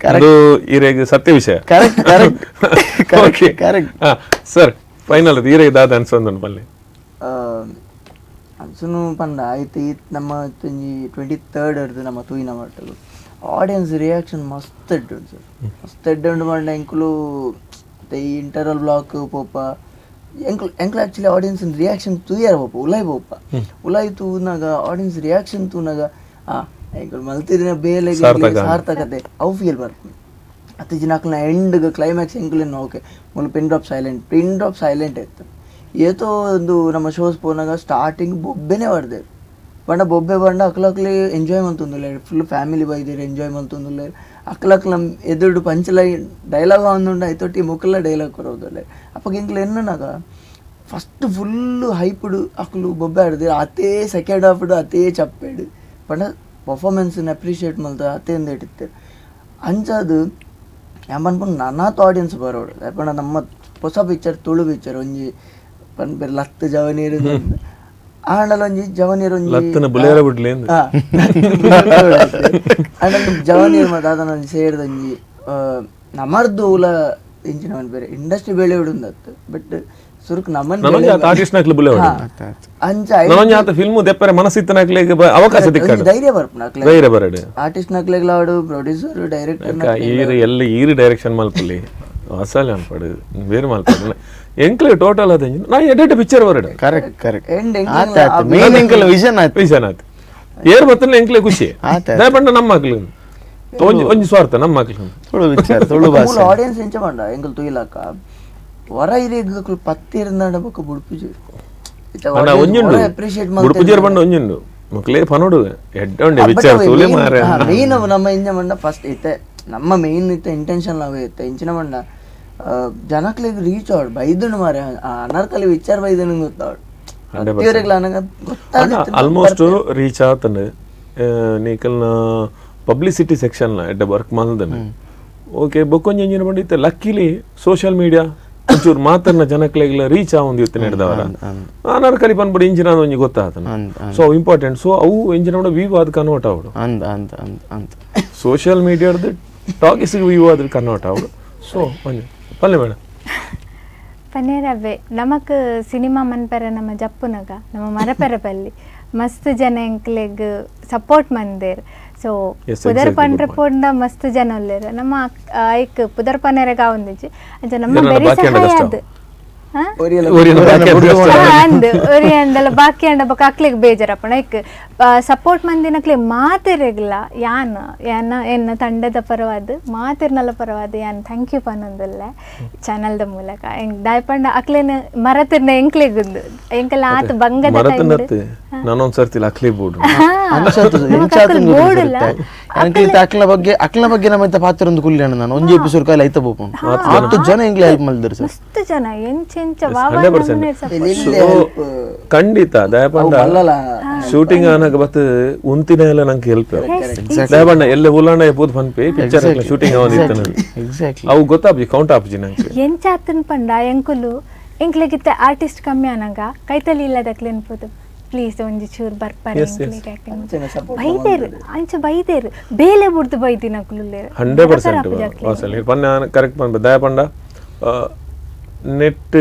ಅದು ಈರೆಗ್ ಸತ್ಯ ವಿಷಯ. Correct correct correct sir. Final ಅದು ಈರೆಗ್ ದಾದ ಅನ್ಸೊಂದು ಪಲ್ಲೆ ಅನ್ಸುನು ಪಂಡ ಆಯ್ತು ಈ ನಮ್ಮ 23rd ಹಿಡ್ದು ನಮ್ಮ ತೂಯಿನ ಮಟ್ಟಲು ಆಡಿಯನ್ಸ್ ರಿಯಾಕ್ಷನ್ ಮಸ್ತ್ ಎಡ್ಡೆ ಉಂಟು ಸರ್. ಮಸ್ತ್ ಎಡ್ಡೆ ಉಂಟು ಪಂಡ ಎಂಕುಲು ಈ ಇಂಟರ್ವಲ್ ಬ್ಲಾಕ್ ಪೋಪ ಎಂಕುಲು ಎಂಕುಲು actually audience reaction ತೂಯಾರ ಪೋಪ ಉಲಾಯ್ ಪೋಪ ಉಲಾಯ್ ತೂನಾಗ ಆಡಿಯನ್ಸ್ ರಿಯಾಕ್ಷನ್ ತೂನಾಗ ಆ ಎಂಕುಲು ಮಲ್ತಿದಿನ ಬೇಲೆ ಸಾರ್ಥಕತೆ ಅವು ಫೀಲ್ ಬರ್ಪುಂಡು. ಅತ್ತೆ ಜಿನಾಕ್ಲ ಎಂಡ್ ಕ್ಲೈಮ್ಯಾಕ್ಸ್ ಎಂಕುಲೇನು ಓಕೆ ಮುಲು pin drop silent pin drop silent ಇತ್ತು. ಏತೋ ಒಂದು ನಮ್ಮ ಶೋಸ್ ಪೋನಾಗ ಸ್ಟಾರ್ಟಿಂಗ್ ಬೊಬ್ಬೆನೇ ಹೊಡೆದೇರು ಪಂಡ ಬೊಬ್ಬೆ ಪಂಡ ಅಕ್ಲಕ್ಲೆ ಎಂಜಾಯ್ ಮಲ್ತೊಂದುಲ್ಲೆರ್ ಫುಲ್ ಫ್ಯಾಮಿಲಿ ಬೈದೆರ್ ಎಂಜಾಯ್ ಮಲ್ತೊಂದುಲ್ಲೆರ್ ಅಕ್ಲಕ್ಲ ಎದುರುಡು punch line dialogue ಆವೊಂದುಂಡು ಐತೊಟ್ಟಿ ಮೊಕಲ್ಲ ಡೈಲಾಗ್ ಕೊರೊಂದುಲ್ಲೆರ್ ಅಪಗ ಎಂಕ್ಲ ಎನ್ನನಾಗ ಫಸ್ಟ್ ಫುಲ್ ಹೈಪ್ಡ್ ಅಕ್ಲು ಬೊಬ್ಬೆ ಆಡ್ದು ಅತೇ ಸೆಕೆಂಡ್ ಹಾಫ್ಡ್ ಅತೇ ಚಪ್ಪೆಡ್ ಪಂಡ ಪರ್ಫಾರ್ಮೆನ್ಸ್ನ ಅಪ್ರಿಷಿಯೇಟ್ ಮಲ್ತ ಅತೇ ಅಂದೇಟಿತ್ತೆರ್ ಅಂಚಾದ್ ಯಾನ್ ಪನ್ಪುನ ನನಾತ್ ಆಡಿಯನ್ಸ್ ಬರೋಡು ಪಂಡ ನಮ್ಮ ಹೊಸ ಪಿಕ್ಚರ್ ತುಳು ಪಿಕ್ಚರ್ ಒಂಜಿ ಪನ್ಪೆರ್ ಲತ್ತ್ ಜವನೀರ್ ಆಂಡಲ ಒಂಜಿ ಜವನೀರ್ ಒಂಜಿ ಲತ್ತನ ಬುಲೇರ ಬುಡ್ಲೆ ಅಂದ್. ಆಂಡಲ ಜವನೀರ್ ಮಾತ ದಾದನ ಒಂಜಿ ಸೇರ್ದ್ ಒಂಜಿ ನಮರ್ದು ಉಲ ಇಂಚಿನ ಪನ್ಪೆರ್ ಇಂಡಸ್ಟ್ರಿ ಬೆಳೆಯುಡುಂದತ್ತು ಬಟ್ ಸುರುಕ್ ನಮನ್ ನನೊಂಜಿ ಆತ ಆರ್ಟಿಸ್ಟ್ ನಕ್ಲು ಬುಲೆ ಅಂಚ ನನೊಂಜಿ ಆತ ಫಿಲ್ಮ್ ದೆಪ್ಪರೆ ಮನಸ್ಸಿತ್ತನಕ್ಲೆಗ್ ಅವಕಾಶ ತಿಕ್ಕಡು ಧೈರ್ಯ ಬರ್ಪುನ ಅಕ್ಲೆಗ್ ಧೈರ್ಯ ಬರಡು ಆರ್ಟಿಸ್ಟ್ ನಕ್ಲೆಗ್ಲ ಆವಡ್ ಪ್ರೊಡ್ಯೂಸರ್ ಡೈರೆಕ್ಟರ್ ಈರ್ ಎಲ್ಲ ಈರ್ ಡೈರೆಕ್ಷನ್ ಮಲ್ಪಲಿ ಅಸಲ್ ಅನ್ಪಡು ಬೇರೆ ಮಲ್ಪಡು ಎಂಕ್ಲೆ ಟೋಟಲ್ ಅದ ನಾ ಎಡೆಟ್ ಪಿಕ್ಚರ್ ಬರಡು correct correct main ಎಂಕಲ್ vision ಆತ್ ವಿಷನ್ ಆತ್ ಏರ್ ಬತ್ತನ ಎಂಕ್ಲೆ ಖುಷಿ ದಯಪಂಡ ನಮ್ಮ ಮಕ್ಳು ಒಂಜಿ ಒಂಜಿ ಸ್ವಾರ್ಥ ನಮ್ಮ ಮಕ್ಳು ತುಳು ವಿಚಾರ ತುಳು ಭಾಷೆ ಆಡಿಯನ್ಸ್ ಎಂಚ ಪಂಡ ಎಂಕಲ್ ತುಯಿಲಕ್ಕ ವರ ಇರೆಗ್ ಅಕ್ಲು ಪತ್ತಿರ್ನಾಡ ಬೊಕ ಬುಡ್ಪುಜೆರ್ ಅಣ್ಣ ಒಂಜುಂಡು ಬುಡ್ಪುಜೆರ್ ಪಂಡ ಒಂಜುಂಡು ಮಕ್ಲೇ ಪನೋಡು ಎಡ್ಡೆ ವಿಚಾರ ತೂಲೆ ಮಾರೆ ಮೇನ್ ನಮ್ಮ ಎಂಚ ಪಂಡ ಫಸ್ಟ್ ಇತ್ತೆ ನಮ್ಮ ಮೇನ್ ಇತ್ತೆ ಇಂಟೆನ್ಷನ್ ಅವೇ ಇತ್ತೆ ಇಂಚಿನ ಪಂಡ ಜನಕ್ಲೆಗ್ ರೀಚ್ ಆವಡ್ ಬೈದುಂಡು ಮಾರೆ ಅನಾರ್ಕಲಿ ವಿಚಾರ ಬೈದುಂಡು ಗೊತ್ತಾವಡ್ ಪ್ರತಿಯೊರಿಗ್ಲ ಅನಗ ಗೊತ್ತಾದಿತ್ತು ಆಲ್ಮೋಸ್ಟ್ ರೀಚ್ ಆತಂಡು ನೀಕಲ್ನ ಪಬ್ಲಿಸಿಟಿ ಸೆಕ್ಷನ್ ಎಡ್ಡೆ ವರ್ಕ್ ಮಲ್ದನೆ ಓಕೆ ಬೊಕ್ಕೊಂಜಿ ಎಂಜಿನ ಪಂಡ ಇತ್ತೆ luckily social media ಒಂಚೂರು ಮಾತನ್ನ ಜನಕ್ಲೆಗ್ಲ ರೀಚ್ ಆವೊಂದು ಇತ್ತು ನಡೆದವರ ಅನಾರ್ಕಲಿ ಪನ್ಪುಡು ಇಂಜಿನ ಒಂಜಿ ಗೊತ್ತಾತನ so important so ಅವು ಇಂಜಿನ ಪಂಡ ವ್ಯೂ ಆದ್ ಕನ್ವರ್ಟ್ ಆವಡು ಅಂದ್ ಅಂದ್ ಅಂದ್ ಅಂದ್ ಸೋಷಿಯಲ್ ಮೀಡಿಯಾದ ಟಾಕೀಸ್ಗೆ ವ್ಯೂ ಆದ್ ಕನ್ವರ್ಟ್ ಆವಡು ಸೊ ಒಂಜಿ ಪಲ್ಲೆ ಮೇಡಮ್ ಪನೇರವ್ವೆ ನಮಕ್ ಸಿನಿಮಾ ಮನ್ಪೆರೆ ನಮ್ಮ ಜಪ್ಪುನಗ ನಮ್ಮ ಮರಪೆರೆ ಪಲ್ಲಿ ಮಸ್ತ್ ಜನ ಎಂಕ್ಲೆಗ್ ಸಪೋರ್ಟ್ ಮಂದೇರ್ ಸೊ ಪುದರ್ ಪಂಡ್ರೆ ಪೋಂಡ ಮಸ್ತ್ ಜನ ಉಲ್ಲೆರ್ ನಮ್ಮ ಐಕ್ ಪುದರ್ ಪನೇರೆಗ್ ಆವೊಂದಿಜ್ಜಿ ಅಂಚ ನಮ್ಮ ಬೆರಿ ಸಹಾಯ ಆದ್ ಅಂದ್ ಒರಿ ಅಂಡಲ ಬಾಕಿ ಅಂಡ ಬೊಕ ಅಕ್ಲೆಗ್ ಬೇಜಾರಪ್ಪಣ ಐಕ್ ಸಪೋರ್ಟ್ ಮಂದಿನಕ್ಲೆ ಮಾತೆರೆಗ್ಲ ಯಾನ್ ಯಾನ ಎನ್ನ ತಂಡದ ಪರವಾದ್ ಮಾತೆರ್ನಲ ಪರವಾದ್ ಯಾನ್ thank you ಪನೊಂದುಲ್ಲೆ ಚಾನಲ್ದ ಮೂಲಕ ಎಂಕ್ ದಾಯೆ ಪಂಡ ಅಕ್ಲೆನ್ ಮರತಿರ್ನ ಎಂಕ್ಲೆಗುಂದು ಎಂಕಲ ಆತ್ ಬಂಗದ ಟೈಮ್ ನಾನೊಂದ್ ಸರ್ತಿ ಅಕ್ಲೆ ಬೋಡು ಅಕ್ಲ ಬಗ್ಗೆ ಅಕ್ಲ ಬಗ್ಗೆ ನಮ್ಮ ಪಾತ್ರ ಒಂದು ಕುಲ್ಲಿ ಅಣ್ಣ ನಾನು ಒಂಜಿ ಎಪಿಸೋಡ್ ಕಾಲ ಐತ ಬೋಪುಂಡು ಆತು ಜನ ಎಂಕ್ಲೆ ಹೆಲ್ಪ್ ಮಲ್ದೆರ್ ಸರ್ ಮಸ್ತ್ ಜನ ಎಂಚ ಎಂಚ ಖಂಡಿತ ದಯಪಂಡ ಶೂಟಿಂಗ್ ಆನಾಗ ಬತ್ ಉಂತಿನ ಎಲ್ಲ ನಂಗೆ ಹೆಲ್ಪ್ ದಯಪಂಡ ಎಲ್ಲ ಉಲಾಂಡ ಪೋದು ಪನ್ಪೆ ಪಿಕ್ಚರ್ ಶೂಟಿಂಗ್ ಅವನ್ ಎಕ್ಸಾಕ್ಟ್ಲಿ ಅವು ಗೊತ್ತಾಪುಜಿ ಕೌಂಟ್ ಆಪುಜಿ ನಂಗೆ ಎಂಚ ಆತನ್ ಪಂಡ ಎಂಕುಲು ಎಂಕ್ಲೆಗಿತ್ತ ಆರ್ಟಿಸ್ಟ್ ಕಮ್ಮಿ ಆನಾಗ ಕೈತಲಿ ಇಲ್ಲದಕ್ಲೆನ್ ಪೋದು ಪ್ಲೀಸ್ ಒಂಜಿ ಚೂರು ಬರ್ಪಾರೆ ಬೈದೇರು ಅಂಚ ಬೈದೇರು ಬೇಲೆ ಬುಡ್ದು ಬೈದಿನ ಅಕುಲುಲ್ಲೆರ್ 100% ವಾಸಲ್ ಪನ್ನ ಕರೆಕ್ಟ್ ಪನ್ಪ ದಯಪಂಡ ನೆಟ್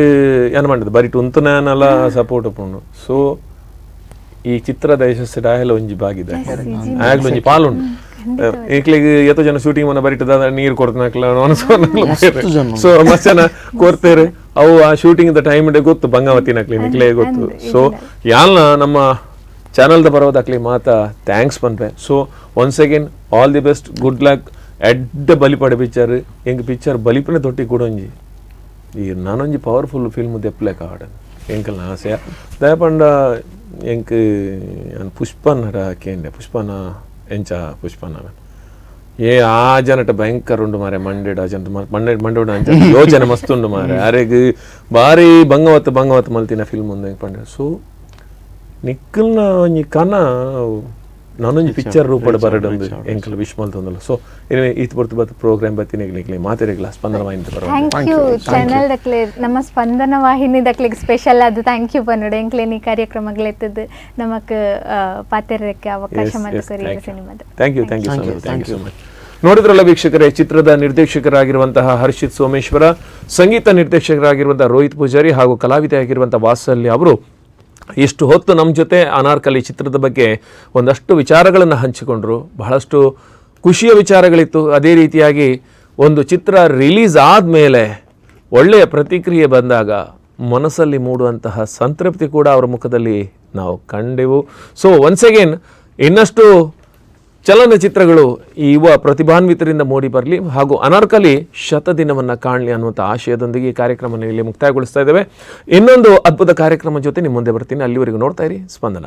ಏನ್ ಮಂಡದ ಬರಿಟ್ ಉಂತುನಾನಲ ಸಪೋರ್ಟ್ ಉಪ್ಪುಂಡು ಸೊ ಈ ಚಿತ್ರದ ಯಶಸ್ಸು ಡಾಯಲ ಒಂಜಿ ಬಾಗಿದೆ ಆಗ್ಲ ಒಂಜಿ ಪಾಲುಂಡು ಏಕ್ಲೆಗ್ ಏತೋ ಜನ ಶೂಟಿಂಗ್ ಮನ ಬರಿಟ್ ದಾದ ನೀರು ಕೊಡ್ತನಕ್ಲ ಸೊ ಮಸ್ತ್ ಜನ ಕೊಡ್ತೇರೆ ಅವು ಆ shooting the time ಗೊತ್ತು ಬಂಗಾವತಿನಕ್ಲಿ ನಿಕ್ಲೆ ಗೊತ್ತು ಸೊ ಯಾಲ್ನ ನಮ್ಮ ಚಾನಲ್ದ ಪರವಾದ ಮಾತಾ thanks ಪನ್ಪೆ so once again all the best good luck ಎಡ್ಡೆ ಬಲಿಪಡೆ ಪಿಕ್ಚರ್ ಎಂಕ್ ಪಿಕ್ಚರ್ ಬಲಿಪನೆ ತೊಟ್ಟಿ ಕೂಡ ಒಂಜಿ ಈ ನಾನೊಂಜಿ ಪವರ್ಫುಲ್ ಫಿಲ್ಮ್ ದೆಪ್ಪಲೆಕ ಆಡ ಎಂಕಲ್ನ ಆಸೆ ದಯಪಂಡ ಎಂಕ್ ಪುಷ್ಪನಡ ಕೇಂಡೆ ಪುಷ್ಪನ ಎಂಚ ಪುಷ್ಪನ ಏ ಆ ಜನಟ ಭಯಂಕರ ಉಂಡು ಮಾರೆ ಮಂಡೆಡ್ ಆ ಜನ ಮಂಡೆ ಮಂಡೋಡ ಅಂಚ ಯೋಜನೆ ಮಸ್ತ್ ಉಂಡು ಮಾರೆ ಅರೆಗ್ ಬಾರಿ ಬಂಗವತ್ ಬಂಗವತ್ ಮಲ್ತಿನ ಫಿಲ್ಮ್ ಉಂದು ಎಂಕ್ ಪಂಡ ಸೊ ನಿಕ್ಕಲ್ನ ಒಂಜಿ ಕನ ನಾನೊಂಜಿ ಪಿಕ್ಚರ್ ರೂಪಡ್ ಬರಡೊಂದು ಎಂಕಲ್ ವಿಶ್ ಮಲ್ತೊಂದುಲ್ಲ ಸೊ ಎನಿವೆ ಈತ್ ಪೊರ್ತು ಬತ್ತು ಪ್ರೋಗ್ರಾಮ್ ಬತ್ತಿನ ಮಾತೆರೆಗ್ಲ ಸ್ಪಂದನ ವಾಹಿನಿ thank you channel ದಕ್ಲೆ ನಮ್ಮ ಸ್ಪಂದನ ವಾಹಿನಿ ದಕ್ಲೆಗ್ ಸ್ಪೆಷಲ್ ಅದು thank you ಪನ್ನೊಡು ಎಂಕ್ಲೆನ್ ಈ ಕಾರ್ಯಕ್ರಮಗ್ಲೆತ್ತದು ನಮಕ್ ಪಾತೆರಕ್ಕೆ ಅವಕಾಶ ಮಲ್ತ್ ಕೊರಿಯೆರೆ ಸಿನಿಮಾದ thank you thank you so much thank you so much ನೋಡಿದ್ರಲ್ಲ ವೀಕ್ಷಕರೇ, ಚಿತ್ರದ ನಿರ್ದೇಶಕರಾಗಿರುವಂತಹ ಹರ್ಷಿತ್ ಸೋಮೇಶ್ವರ, ಸಂಗೀತ ನಿರ್ದೇಶಕರಾಗಿರುವಂತಹ ರೋಹಿತ್ ಪೂಜಾರಿ ಹಾಗೂ ಕಲಾವಿದೆಯಾಗಿರುವಂತಹ ವಾತ್ಸಲ್ಯ ಅವರು ಇಷ್ಟು ಹೊತ್ತು ನಮ್ಮ ಜೊತೆ ಅನಾರ್ಕಲಿ ಚಿತ್ರದ ಬಗ್ಗೆ ಒಂದಷ್ಟು ವಿಚಾರಗಳನ್ನು ಹಂಚಿಕೊಂಡರು. ಬಹಳಷ್ಟು ಖುಷಿಯ ವಿಚಾರಗಳಿತ್ತು. ಅದೇ ರೀತಿಯಾಗಿ ಒಂದು ಚಿತ್ರ ರಿಲೀಸ್ ಆದಮೇಲೆ ಒಳ್ಳೆಯ ಪ್ರತಿಕ್ರಿಯೆ ಬಂದಾಗ ಮನಸ್ಸಲ್ಲಿ ಮೂಡುವಂತಹ ಸಂತೃಪ್ತಿ ಕೂಡ ಅವರ ಮುಖದಲ್ಲಿ ನಾವು ಕಂಡೆವು. So once again ಇನ್ನಷ್ಟು ಚಲನಚಿತ್ರಗಳು ಈ ಯುವ ಪ್ರತಿಭಾನ್ವಿತರಿಂದ ಮೂಡಿ ಬರಲಿ ಹಾಗೂ ಅನಾರ್ಕಲಿ ಶತದಿನವನ್ನು ಕಾಣಲಿ ಅನ್ನುವಂಥ ಆಶಯದೊಂದಿಗೆ ಈ ಕಾರ್ಯಕ್ರಮವನ್ನು ಇಲ್ಲಿ ಮುಕ್ತಾಯಗೊಳಿಸ್ತಾ ಇದ್ದೇವೆ. ಇನ್ನೊಂದು ಅದ್ಭುತ ಕಾರ್ಯಕ್ರಮ ಜೊತೆ ನಿಮ್ಮ ಮುಂದೆ ಬರ್ತೀನಿ. ಅಲ್ಲಿವರೆಗೂ ನೋಡ್ತಾ ಇರಿ ಸ್ಪಂದನ.